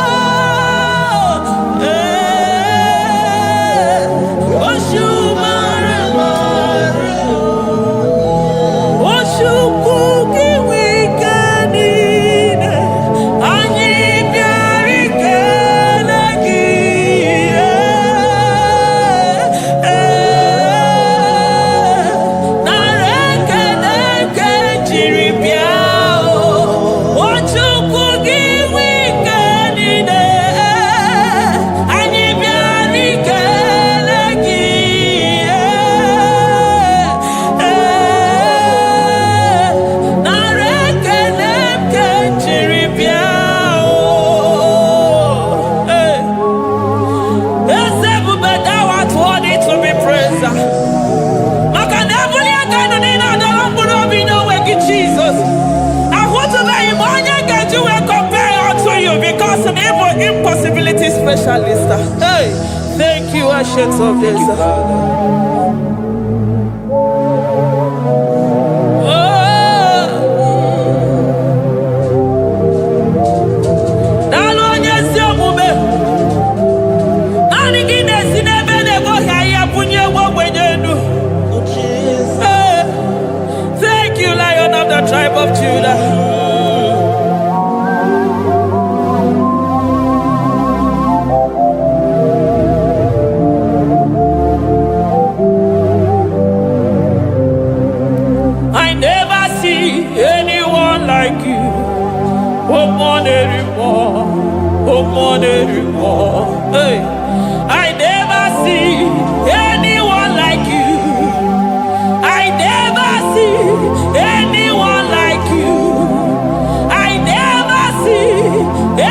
òṣùbàrẹ̀ màrẹ̀ o. Chukwu gị nwe ike niile, anyị bịara ikele gị. Ee, nara ekele nke jiri bịa o. O Chukwu gị nwe ike niile, anyị bịara ikele gị. Ee, nara ekele nke jiri bịa o. Ee. Eze ebube, thou art worthy to be praised. Maka na ebuli aka elu niile adọrọ mkpụrụ obi n'onwe gị, Jizọs. Ahụtụbeghị m onye ga-eji wee compare unto you because na ịbụ impossibility specialist. Hey, thank you, Ancient of Days. Oh, daalụ onye ezi omume. Naanị gị na-esi n'ebe na-egboghị ahịhịa bunye egwu ogbenye elu. Hey, thank you, Lion of the tribe of Judah. I never see anyone like you. Oh, more anymore. Oh, more anymore. Hey, I never see anyone like you. I never see anyone like you. I never see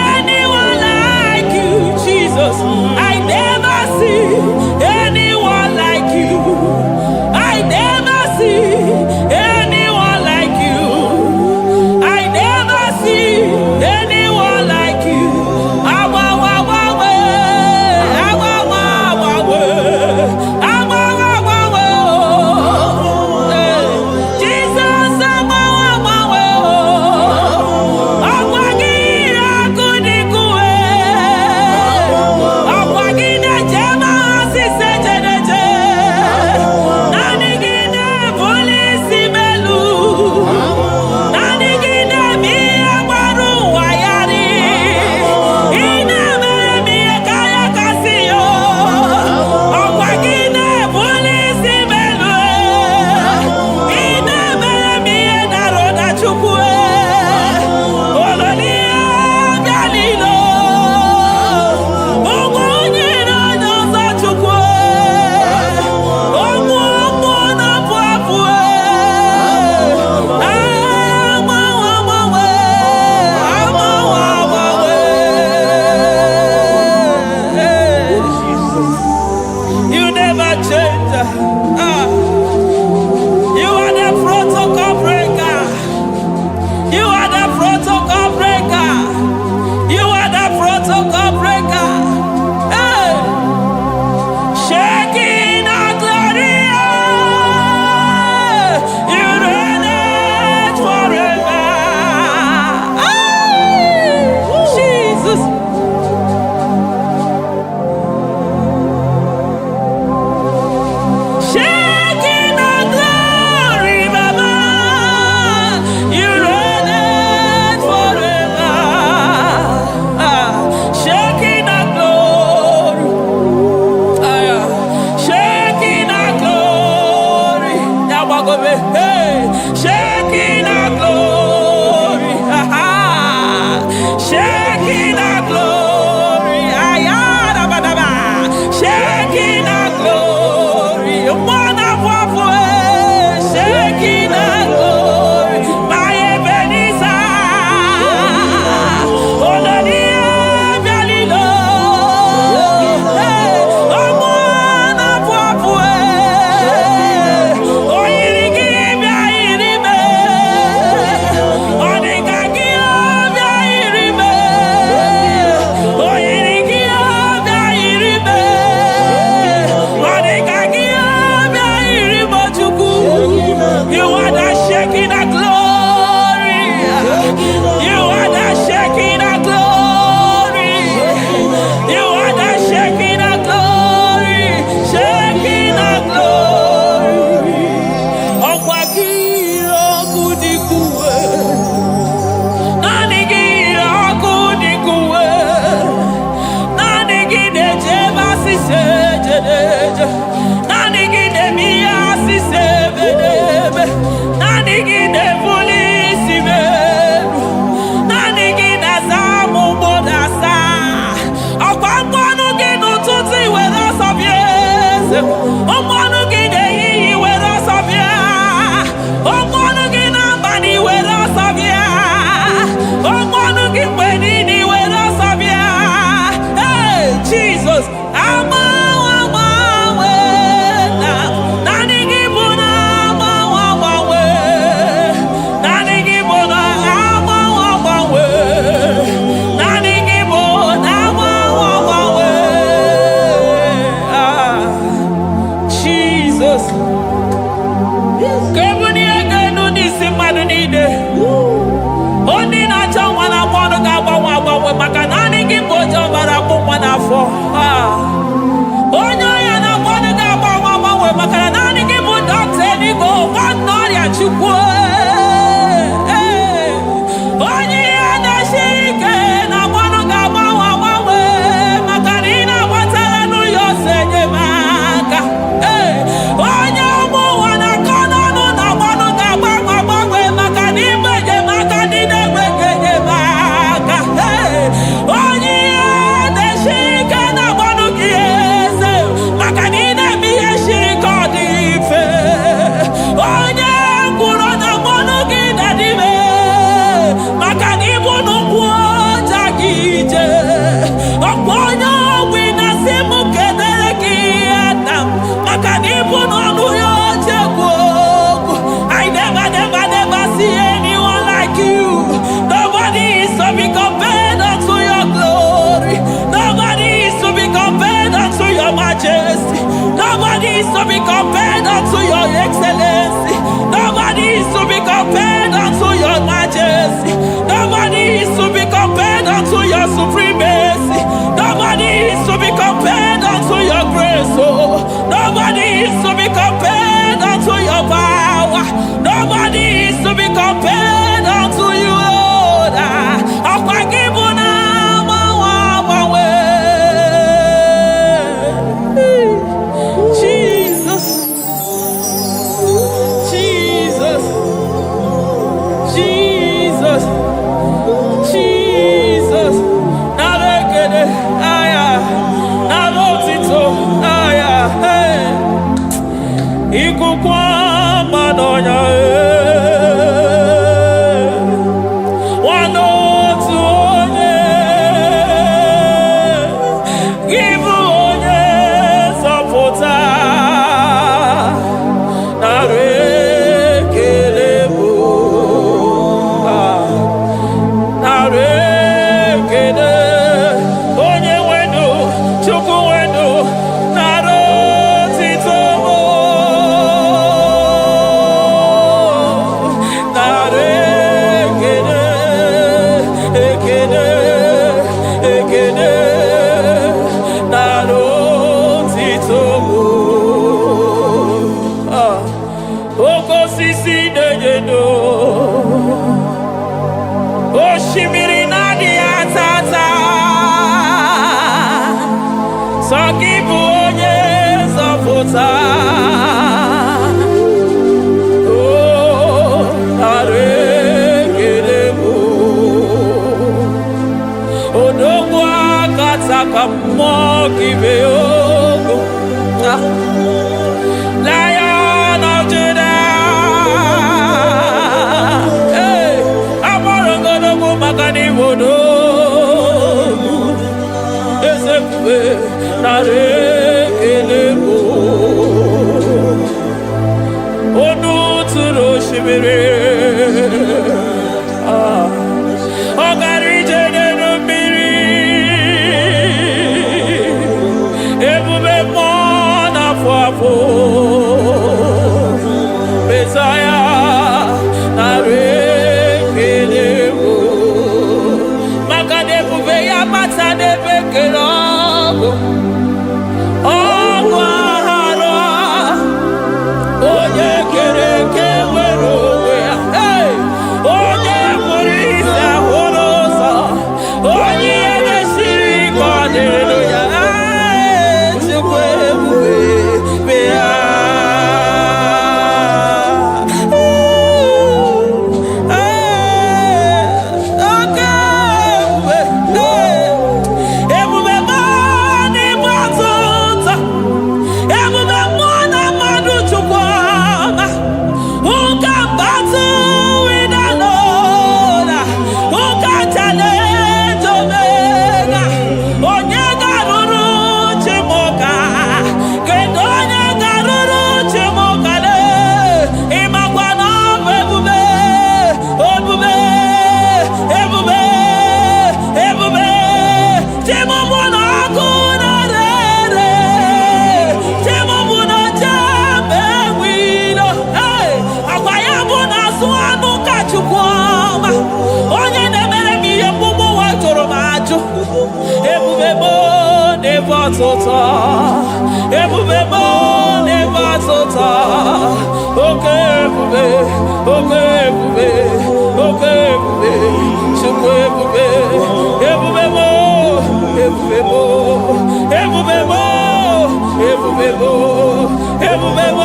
anyone like you, Jesus. I never see anyone like you. I never see anyone like you. I never see anyone like you. Agbawa. Hey, Shekinah glory. Ha, ha. Shekinah glory. Ayarabadaba. Shekinah glory. Mwana pwapu, Shekinah glory. My Ebenezer. Olórí Galilo. Hey, ọmọ pwapu, oyiri gị bịa yiri me. Ọ dị ka gị bịa yiri me. Oyiri gị bịa yiri me. Ọ dị ka gị bịa yiri m, Chukwu. You are the Shekinah glory. You are the Shekinah glory. You are the Shekinah glory. Shekinah glory. Ọkwa gị ọkụ dịka uwe. Naanị gị ọkụ dịka uwe. Naanị gị na-eje ebe asịsị eje na-eje. Naanị gị na-eme ihe asịsị ebe na-eme. Naanị gị na-ebuli isi m elu. Naanị gị na-asa m ụgbọ na-asa. Ọkwa mmanụ gị n'ụtụtụ iwere ọsọ bịa, eze. Mmanụ gị n'ehihie iwere ọsọ bịa. Mmanụ gị n'abalị iwere ọsọ bịa. Mmanụ gị mgbe niile iwere ọsọ bịa. Hey, Jesus, agbanwe agbanwe na naanị gị bụ na agbanwe agbanwe. Naanị gị bụ na agbanwe agbanwe. Naanị gị bụ na agbanwe agbanwe. Ah, Jesus. Ka ebulie ego elu n'isi mmadụ niile. Onye na-achọ nwa na-akpọ ọnụ ga-agbanwe agbanwe, maka naanị gị bụ oche ọbara akpụ nwa n'afọ. Ah. Onye ọrịa na-akpọ ọnụ ga-agbanwe agbanwe, maka na naanị gị bụ dọkịta eluigwe, nwanne ọrịa Chukwu. Ee. Onye ihe na-esiri ike na-akpọ ọnụ ga-agbanwe agbanwe, maka na ị na-agbatara n'ụlọ ọsọ enyemaka. Ee. Onye ụmụ ụwa na-akọ n'ọnụ na-agba ọnụ ga-agbanwe agbanwe, maka na ịbụ enyemaka ndị na-enweghị enyemaka. Ee. Onye ihe na-esiri ike na-agbanụ gị, eze, maka na ị na-eme ihe siri ka ọ dị mfe. Onye ngwụrọ na-agbanụ gị na-adịme, maka na ịbụ n'ụkwụ ọja gị ije. Ọkwa onye ogbi na-asị m kedere gị na m, maka na ịbụ n'ọnụ ya oche ekwu okwu. I never, never, never see anyone like you. Nobody is to be compared unto your glory. Nobody is to be compared unto your majesty. Nobody is to be compared unto your excellency. Nobody is to be compared unto your majesty. Nobody is to be compared unto your supremacy. Nobody is to be compared unto your grace. Oh, nobody is to be compared unto your power. Nobody is to be compared unto you, Lord. Ah, ọkwa gị bụ na agbanwe agbanwe. Jesus, Jesus, Jesus, Jesus. Nara ekele, aya, nara otito, aya, hey. Ikuku ọma n'ọnya, ee. Nwanne otu onye, gị bụ onye nzọpụta. Nara ekele bụ, ah, nara ekele, onye nwenu, Chukwu nwenu, nara otito bụ. Ebube m na-ebe ọtụtụ. Ebube m na-ebe ọtụtụ. Oke ebube, oke ebube, oke ebube, Chukwu ebube, ebube m, ebube m, ebube m, ebube m, ebube m,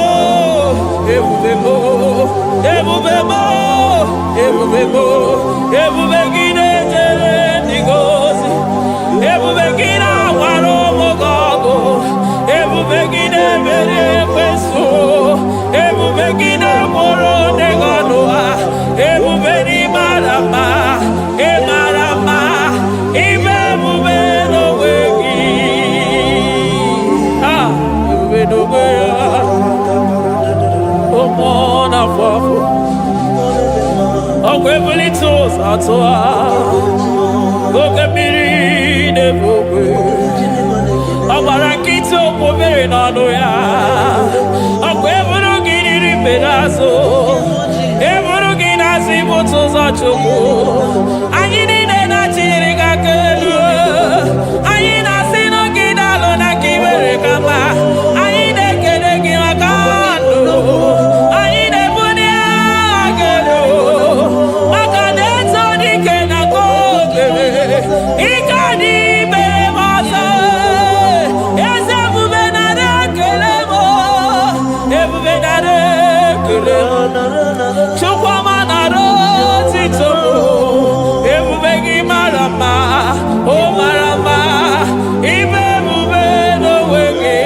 ebube m, ebube m, ebube m, ebube gị na-ejere ndị gị ozi, ebube gị na-agbara ụmụ gị ọgụ, ebube gị na-emeri ekwensu, ebube gị na-agbụrụ ndị gị ọnụ ha, ebube n'ịmara mma, ịmara mma, ime ebube n'onwe gị. Ah, ebube n'onwe ya, ụmụ na-afọ afọ, ọkwa ebulite ụzọ atụ ha, oke mmiri na-ebu ogwe, ọ gbara nkịtị okwu mmiri n'ọnụ ya, ọkwa eburu gị riri mgbe n'azụ, eburu gị n'azụ ibute ụzọ Chukwu. Anyị niile na-achịnyere gị aka elu, anyị na-asị n'oge daalụ na ka i mere ka mma, anyị na-ekele gị maka ndụ, anyị na-ebuli aha gị elu maka na eto dike na ka okere ike dị mere m ọzọ. Eze ebube, nara ekele m, ebube, nara ekele m, Chukwuma, nara otito m. Ebube gị mara mma, o mara mma, ime ebube n'onwe gị,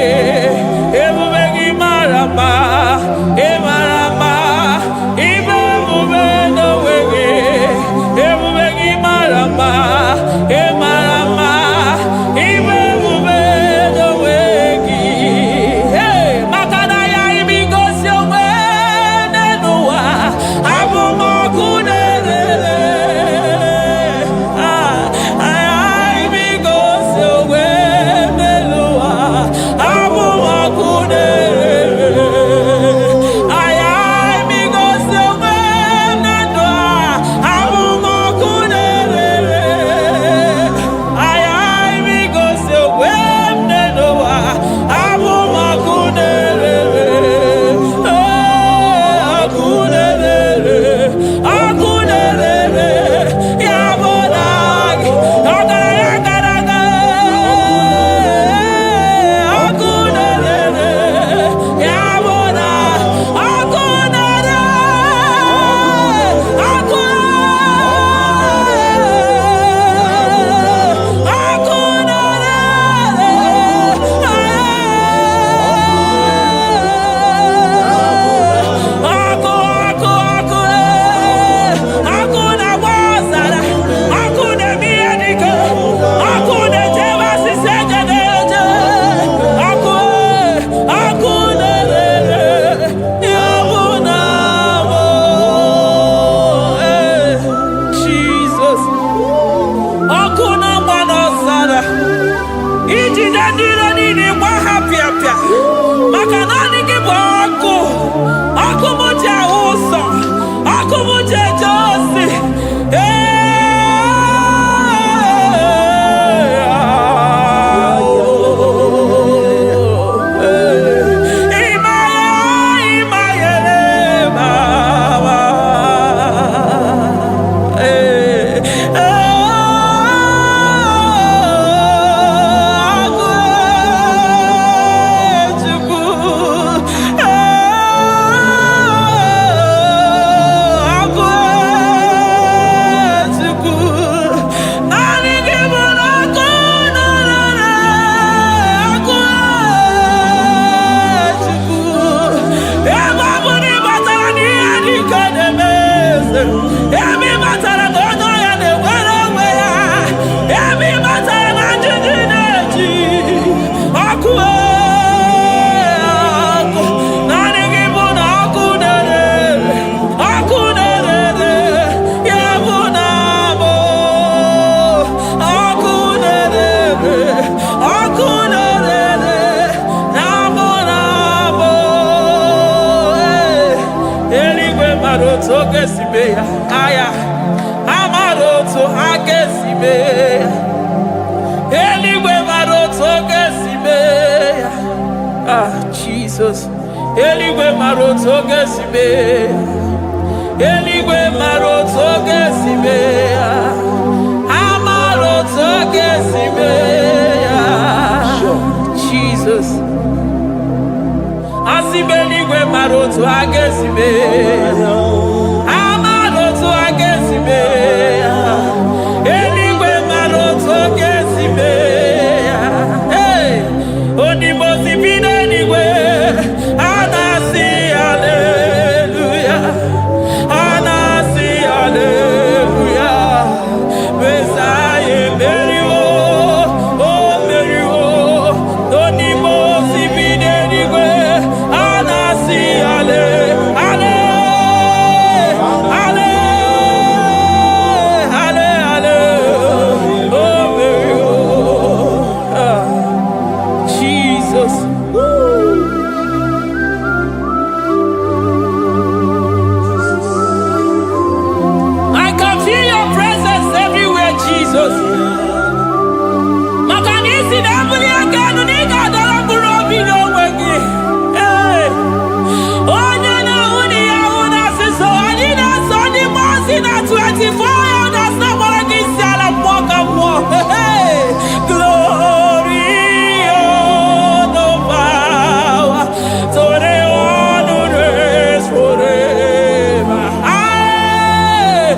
ebube gị mara mma, ị mara mma, ime ebube n'onwe gị, ebube gị mara mma, ị mara mma, ime ebube n'onwe gị. Hey, maka na ya ime igosi onwe n'ụwa, abụ m ọkụ na-erere. Ah, ime igosi onwe n'ụwa, abụ m ọkụ na-erere. Aya ime igosi onwe na ndụ a, abụ m ọkụ na-erere. Aya ime igosi onwe m n'ụwa, abụ m ọkụ na-erere. Ee, ọkụ na-erere, ọkụ na-erere, ya bụ na gị ọgaranya gara aga. Ọkụ na-erere, ya bụ na ọkụ na-ere, ọkụ, ọkụ na-ere, ọkụ, ọkụ, ọkụ, ọkụ na-agba ọzara, ọkụ na-eme ihe dike, ọkụ na-echebe asịsị eje na-eje, ọkụ, ọkụ na-ere, ya bụ na mụ. Jizọs, ọkụ na-agba n'ọzara, ijide ndị iro niile gba ha pịapịa, maka naanị gị bụ ọkụ, ọkụ m ji ahụ ụzọ, ọkụ m ji eje ozi. Ee, ịmaya, ịmayere mama. Ee, ọkụ Chukwu, ọkụ Chukwu, naanị gị bụ ọkụ na-ere, ọkụ Chukwu. Ebe ọ bụ na ị batara n'ihe dị ike na-eme eze, ebe ị batara na onye ọrịa na-enwere onwe ya, ebe ị batara na njiji na-eji ọkụ, ọkụ, naanị gị bụ na ọkụ na-ere, ọkụ na-ere, ya bụ na mụ ọkụ na-ere, ọkụ na-ere, na mụ, na mụ. Eluigwe mara otu oge si mee ya, aya amara otu ha ga-esi mee ya. Jesus. Eluigwe mara otu ọ ga-esi mee. Eluigwe mara otu ọ ga-esi mee ya. Ha mara otu ọ ga-esi mee ya. Jesus. Asị m eluigwe mara otu a ga-esi mee ya. Ha mara otu a ga-esi mee ya. Eluigwe mara otu ọ ga-esi mee ya. Hey! Onimosi bi n'eluigwe, a na-asị haleluya. A na-asị haleluya. Mesaya emeriwo, o meriwo. Onimosi bi n'eluigwe, a na-asị hale, hale, hale, hale, hale. O meriwo. Ah, Jesus. Woo. I can feel your presence everywhere, Jesus. Maka na isi na-ebuli aka elu na ị ga-adọrọ mkpụrụ obi n'onwe gị. Ee. Onye na-ahụ na ihe ahụ na-asịsọ, anyị na-asọ ndị mmụọ ozi na 24 elders na-agbara gị isi ala mmụọ ka mmụọ. Hey! Glory, honor, power to the one who reigns forever. Amen.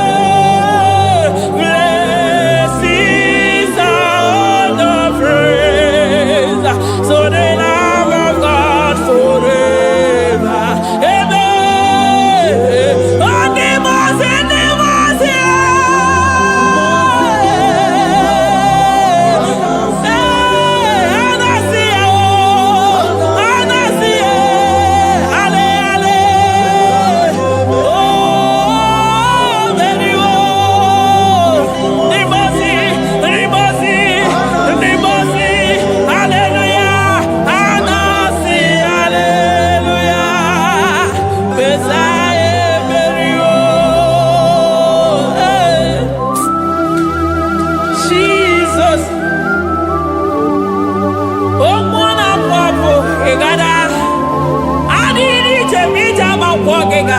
Amen. Blessings and honor, praise to the Lamb of God forever. Amen. Ndị mmụọ ozi, ndị mmụọ ozi, ee, a na-asị ya, o, a na-asị ya, ale, ale, o, meriwo. Ndị mmụọ ozi, ndị mmụọ ozi, ndị mmụọ ozi, haleluya, a na-asị haleluya, Mesaya emeriwo. Hey. Jesus. Okwu na-apụ apụ ịgada adịghị ije ma ije agbakwọ gị ga.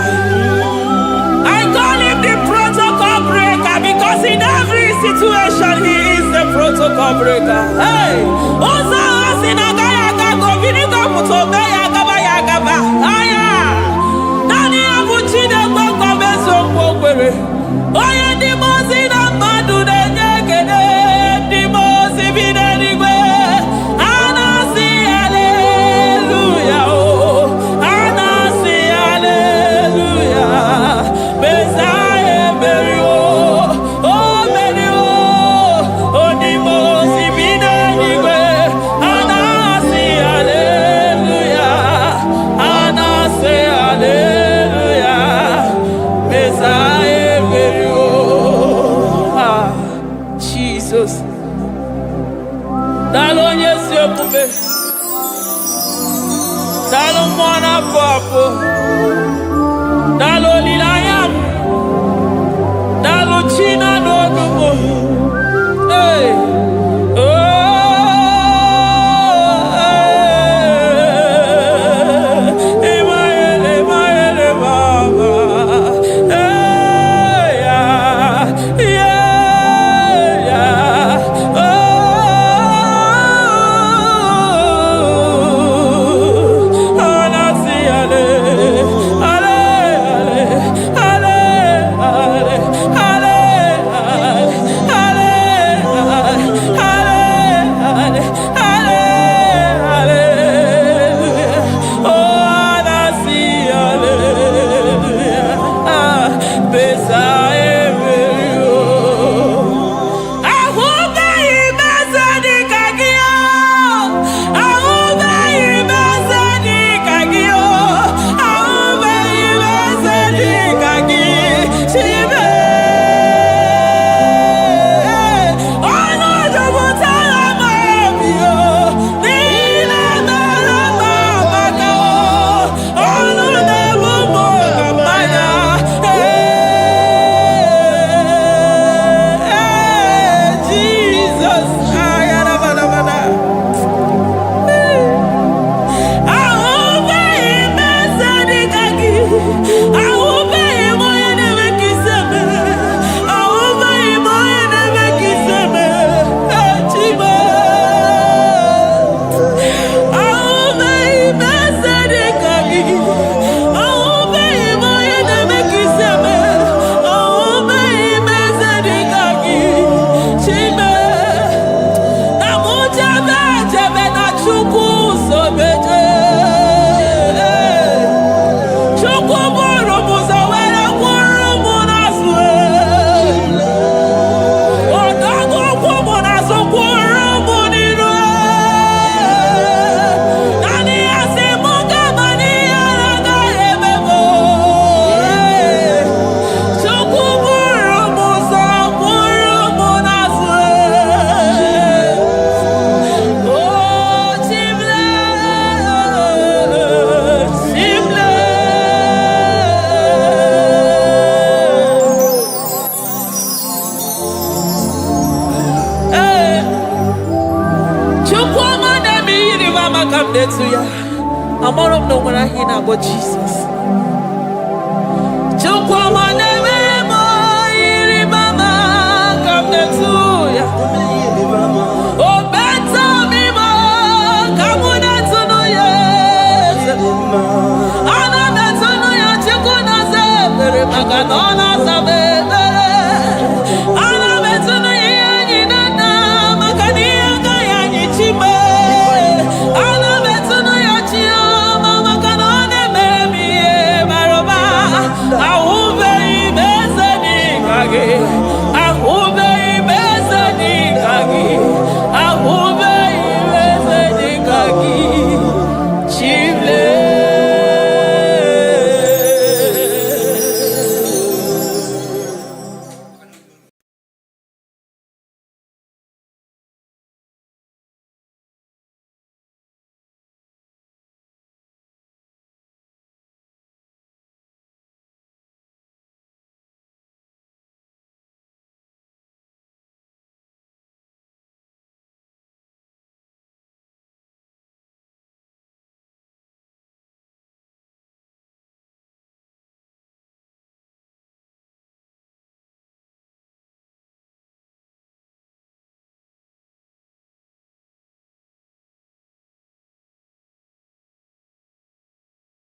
I call him the protocol breaker because in every situation he is the protocol breaker. Hey! Ụzọ ahụ si na agaghị aga ka obirigo pụta ome ya agaba ya agaba. Aya! Naanị ya bụ Chineke gọmezu okwu o kwere. Onye ndị mmụọ ozi na mmadụ na-enye ekele, ndị mmụọ ozi bi n'eluigwe. A na-asị haleluya o. A na-asị haleluya. Mesaya emeriwo. O meriwo. Onye mmụọ ozi bi n'eluigwe. A na-asị haleluya. A na-asị haleluya. Mesaya emeriwo. Ah, Jesus. Daalụ onye ezi omume. Daalụ mmụọ na-apụ apụ. Daalụ olileanya m. Daalụ chi na-anụ olu m. Hey. Oh, hey. Emmanuel, Emmanuel, Baba. Hey, yeah. Oh, anasi ale. m eje. Chukwu bụrụ m ụzọ were kwụrụ m n'azụ. Odogwu kwụ m n'azụ, kwụrụ m n'iru. Naanị ya sị m gaba n'ihe agaghị eme m. Chukwu bụrụ m ụzọ, kwụrụ m n'azụ. Oh, Chimle, Chimle. Ee, Chukwuma na-eme ihe ịrịba ama ka m na-etu ya. Amara m na o nwere aha ị na-akpọ Jizọs. Chukwuma na-eme m ihe ịrịba ama ka m na-etu.